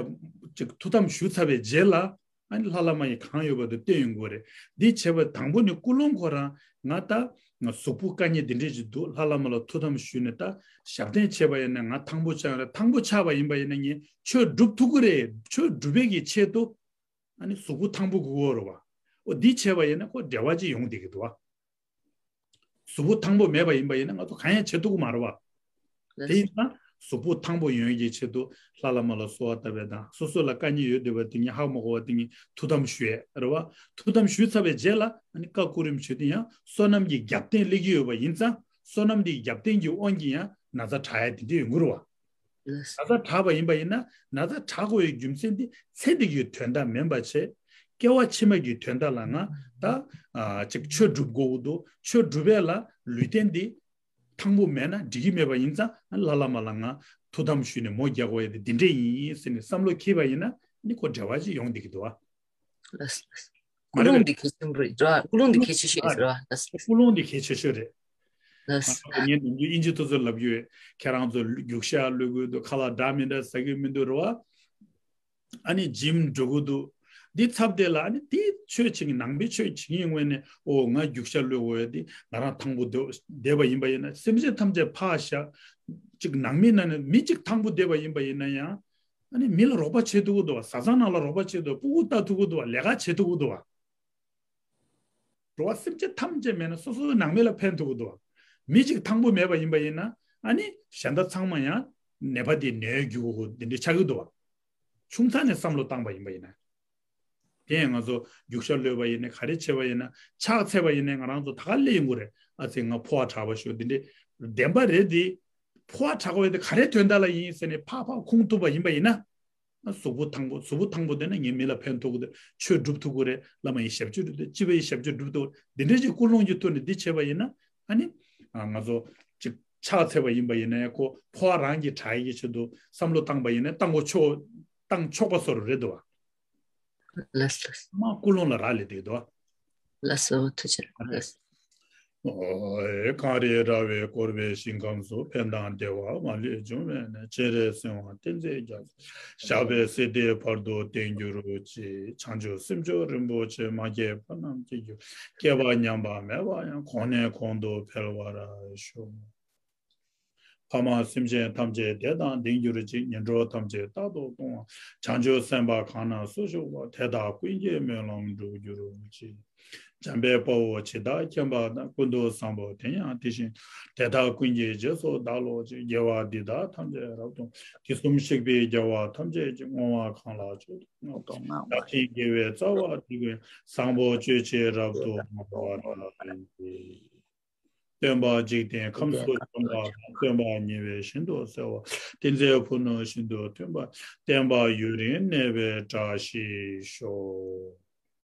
ཅིག་ཐུགས་དམ་ཞུས་ཚར་བའི་རྗེས་ལ་ཨ་ནི་ལྷ་བླ་མ་ཡིས་གང་ཡོད་པ་དེ་སྟོན་ཡོང་གི་རེད། འདི་བྱས་པ་དང་པོ་ནི་ཀུན་སློང་ཁོ་རང་ང་ད་ང་གཟུགས་པོ་དཀའ་ངལ་འདི་འདྲས་ཅིག་འདུག་ལྷ་བླ་མ་ལ་ཐུགས་དམ་ཞུས་ནས་ད་ཞབས་བརྟན་བྱས་པ་ཡིན་ན་ང་ཐང་པོ་ཆགས་ཡོང་རེད། ཐང་པོ་ཆགས་པ་ཡིན་པ་ཡིན་ན་ངས་ཆོས་སྒྲུབ་ཐུབ་ཀྱི་རེད། ཆོས་སྒྲུབ་པའི་གི་ཆེད་དུ་ཨ་ནི་གཟུགས་པོ་ཐང་པོ་དགོས་ཀྱི་ཡོད་རེད་བ། འོ་འདི་བྱས་པ་ཡིན་ན་ཁོ་འབྲེལ་བ་ཅིག་ཡོང་བསྡད་ཀྱི་འདུག་བ། གཟུགས་པོ་ཐང་པོ་མེད་པ་ཡིན་པ་ཡིན་ན་ང་ཚོ་གང་ཡང་བྱེད་ཐུབ་ཀྱི་མ་རེད་བ། དེ་ཡིན་ན་གཟུགས་པོ་ཐང་པོ་ཡོང་ཡག་གི་ཆེད་དུ་ལྷ་བླ་མ་ལ་གསོལ་བ་བཏབ་པ་དང་སོ་སོ་ལ་དཀའ་ངལ་ཡོད་བསྡད་པ་དེ་ཉིད་ཧ་མ་གོ་བ་དེ་ཉིད་ཐུགས་དམ་ཞུ་ཡས་རེད་བ། ཐུགས་དམ་ཞུས་ཚར་བའི་རྗེས་ལ་ཨ་ནི་བཀའ་བསྐུལ་རིམ་ཞུས་ཏེ་ཡང་བསོད་ནམས་ཀྱི་རྒྱབ་རྟེན་སླེབས་ཀྱི་ཡོད་པ་ཡིན་ཙང་བསོད་ནམས་དེའི་རྒྱབ་རྟེན་གྱི་དབང་གིས་ཡང་ན་ཚ་དྲག་ཡ་དེ་འདྲ་ཡོང་གི་རེད་བ། ན་ཚ་དྲག་པ་ཡིན་པ་ཡིན་ན་ན་ཚ་དྲག་དགོས་པའི་རྒྱུ་མཚན་དེ་ཚེ་འདི་གི་དོན་དག་མིན་པ་བྱས། སྐྱེ་བ་ཕྱི་མ་གི་དོན་དག་ལ་ང་ད་ཨ་ཅིག་ཆོས་སྒྲུབ་དགོས་ཀྱི་འདུག་ཆོས་སྒྲུབ་ཡས་ལ་ལུས་རྟེན་འདི་ཐང་པོ་མེད་ན་འགྲིག་གི་མེད་པ་ཡིན་ཙང་ལ་ལ་མ་ལ་ང་ཐུགས་དམ་ཞུས་ནས་མོ་རྒྱག་དགོས་ཡས་དེ་འདི་འདྲས་ཡིན་ཟེར་ནས་བསམ་བློ་འཁྱེར་བ་ཡིན་ན་ནི་ཁོ་འབྲེལ་བ་ཅིག་ཡོང་བསྡད་ཀྱི་འདུག་ཨ། ལགས་སོ། ལགས་སོ། མ་ཀུན་རེད་སློང་པས། འདི་གལ་ཆེན་པོ་རེད་ར། ཀུན་སློང་འདི་གལ་ཆེ་ཤོས་རེད་ར། ལགས་སོ། ཀུན་སློང་འདི་གལ་ཆེ་ཤོས་རེད། ལགས་སོ། ང་ངས་ནམ་རྒྱུན་དབྱིན་ཇི་ཐོག་ཚོ་ལབ་ཡོད། ཁྱེད་རང་ཚོ་རྒྱུག་ཤར་གློད་ཀྱི་འདུག་ཁ་ལག་འདྲ་མི་འདྲ་ཟ་གི་མི་འདུག་རེད་བ། ཨ་ནི་ཇིམ་འགྲོ་གི་འདུག་འདི་ཚབ་དེ་ལ་ཨ་ནི་དེ་ཆོས་བྱེད་ཀྱི་ནང་པའི་ཆོས་བྱེད་ཀྱི་ངོས་ནས་ཨོ་ང་རྒྱུག་ཤར་གློད་དགོས་ཡ་དེ་ང་རང་ཐང་པོ་བསྡད་བསྡད་པ་ཡིན་པ་ཡིན་ན་སེམས་ཅན་ཐམས་ཅད་ཕར་བཞག་ཅིག་ནང་མི་ནང་ནས་མི་གཅིག་ཐང་པོ་བསྡད་པ་ཡིན་པ་ཡིན་ན་ཡང་། ཨ་ནི་མི་ལ་རོགས་པ་བྱེད་ཐུབ་ཀྱི་འདུག་བ། བཟའ་ཚང་ནང་ལ་རོགས་པ་བྱེད་ཐུབ། སྤུ་གུ་ལྟ་ཐུབ་ཀྱི་འདུག་བ། ལས་ཀ་བྱེད་ཐུབ་ཀྱི་འདུག་བ། འགྲོ་བ་སེམས་ཅན་ཐམས་ཅད་མེད་ན་སོ་སོའི་ནང་མི་ལ་ཕན་ཐོགས་ཀྱི་འདུག་བ། མི་གཅིག་ཐང་པོ་མེད་པ་ཡིན་པ་ཡིན་ན་ཨ་ནི་གཞན་དག་ཚང་མ་ཡང་ནད་པ་དེ་ནད་རྒྱུ་འདི་འདྲ་ཆགས་ཀྱི་འདུག་བ། ཆུང་ཙག་ནས་བསམ་བློ་བཏང་པ་ཡིན་པ་ཡིན་ན། དེ་ཡང་ང་ཚོ་རྒྱུག་ཤར་གློད་པ་ཡིན་ནའི་ག་རེ་བྱས་པ་ཡིན་ན་ཕྱག་འཚལ་བ་ཡིན་ནའི་ང་རང་ཚོ་ད་ག་སླེབས་ཡོང་གི་རེད། ཨ་ཙི་ང་ཕོ་བ་དྲག་པ་ཞུ་འདི་འདྲ་བདེན་པ་རེད་དེ། ཕོ་བ་དྲག་པ་ཡིན་དེ་ག་རེ་དོན་དག་ལ་ཡིན་ཟེར་ནས་ཕར་ཕར་ཁུངས་ཐུབ་པ་ཡིན་པ་ཡིན་ན། གཟུགས་པོ་ཐང་པོ་གཟུགས་པོ་ཐང་པོ་དེ་ན་ངའི་མི་ལ་ཕན་ཐོགས་ཀྱི་འདུག་ཆོས་སྒྲུབ་ཐུབ་ཀྱི་རེད། བླ་མ་ཡི་ཞབས་ཕྱི་སྒྲུབ་ཐུབ་སྤྱི་པ་ཡི་ཞབས་ཕྱི་སྒྲུབ་ཐུབ་འདི་འདྲ་ཅིག་ཀུན་སློང་གི་ཐོག་ནས་འདི་བྱས་པ་ཡིན་ན་ཨ་ནི་ང་ཚོ་ཅིག་ཕྱག་འཚལ་བ་ཡིན་པ་ཡིན་ན་ཁོ་ཕོ་བ་རང་གི་དྲག་ཡི་གི་ཆེད་དུ་བསམ་བློ་བཏང་པ་ཡིན་ན་བཏང་དགོས་ཆོག་བཏང་ཆོག་པ་བཟོ་འདྲ་རེད་འདུག་བ། ལགས་སོ། མ་ཀུན་སློང་ལ་རག་ལས་འདུག་དོ། ལགས་སོ་ཐུགས་རྗེ་ཆེ། ལགས་སོ། ཨོ་ཨེ་གངས་རི་ར་བས་བསྐོར་བའི་ཞིང་ཁམས་སུ། ཕན་དང་བདེ་བ་མ་ལུས་འབྱུང་བའི་གནས། སྤྱན་རས་གཟིགས་དབང་བསྟན་འཛིན་རྒྱ་མཚོ། ཞབས་པད་སྲིད་མཐའི་བར་དུ་བརྟན་གྱུར་ཅིག་བྱང་ཆུབ་སེམས་མཆོག་རིན་པོ་ཆེ། མ་སྐྱེས་པ་རྣམས་སྐྱེ་གྱུར། སྐྱེས་པ་ཉམས་པ་མེད་པ་ཡང་། གོང་ནས་གོང་དུ་འཕེལ་བར་ཤོག་ཕ་མ་སེམས་ཅན་ཐམས་ཅད་བདེ་དང་ལྡན་གྱུར་ཅིག་ངན་འགྲོ་ཐམས་ཅད་རྟག་ཏུ་སྟོང་བ། བྱང་ཆུབ་སེམས་དཔའ་གང་ན་སུ་བཞུགས་པ། དེ་དག་ཀུན་གྱི་སྨོན་ལམ་འགྲུབ་གྱུར་ཅིག་འཇམ་དཔལ་དཔའ་བོས་ཇི་ལྟར་མཁྱེན་པ་དང་། ཀུན་ཏུ་བཟང་པོ་དེ་ཡང་དེ་བཞིན། དེ་དག་ཀུན་གྱི་རྗེས་སུ་བདག་སློབ་ཅིང་། དགེ་བ་འདི་དག་ཐམས་ཅད་རབ་ཏུ། དུས་གསུམ་གཤེགས་པའི་རྒྱལ་བ་ཐམས་ཅད་ཀྱིས། བསྔོ་བ་གང་ལ་མཆོག་ཏུ་བསྔགས་པ། བདག་གི་དགེ་བའི་རྩ་བ་འདི་ཀུན། བཟང་པོ་སྤྱོད་ཕྱིར་རབ་ཏུ་བསྔགས་པ་ལགས། སྟོན་པ་འཇིག་རྟེན་ཁམས་སུ་བྱོན་པ་དང་། སྟོན་པ་ཉེ་བའི་ཤིན་ཏུ་གསལ་བ། ཏིང་འཛིན་ཕུ་ནུ་ཤིན་ཏུ་མཐུན་པ། བསྟན་པ་ཡུན་རིང་གནས་པའི་བཀྲ་ཤིས་ཤོག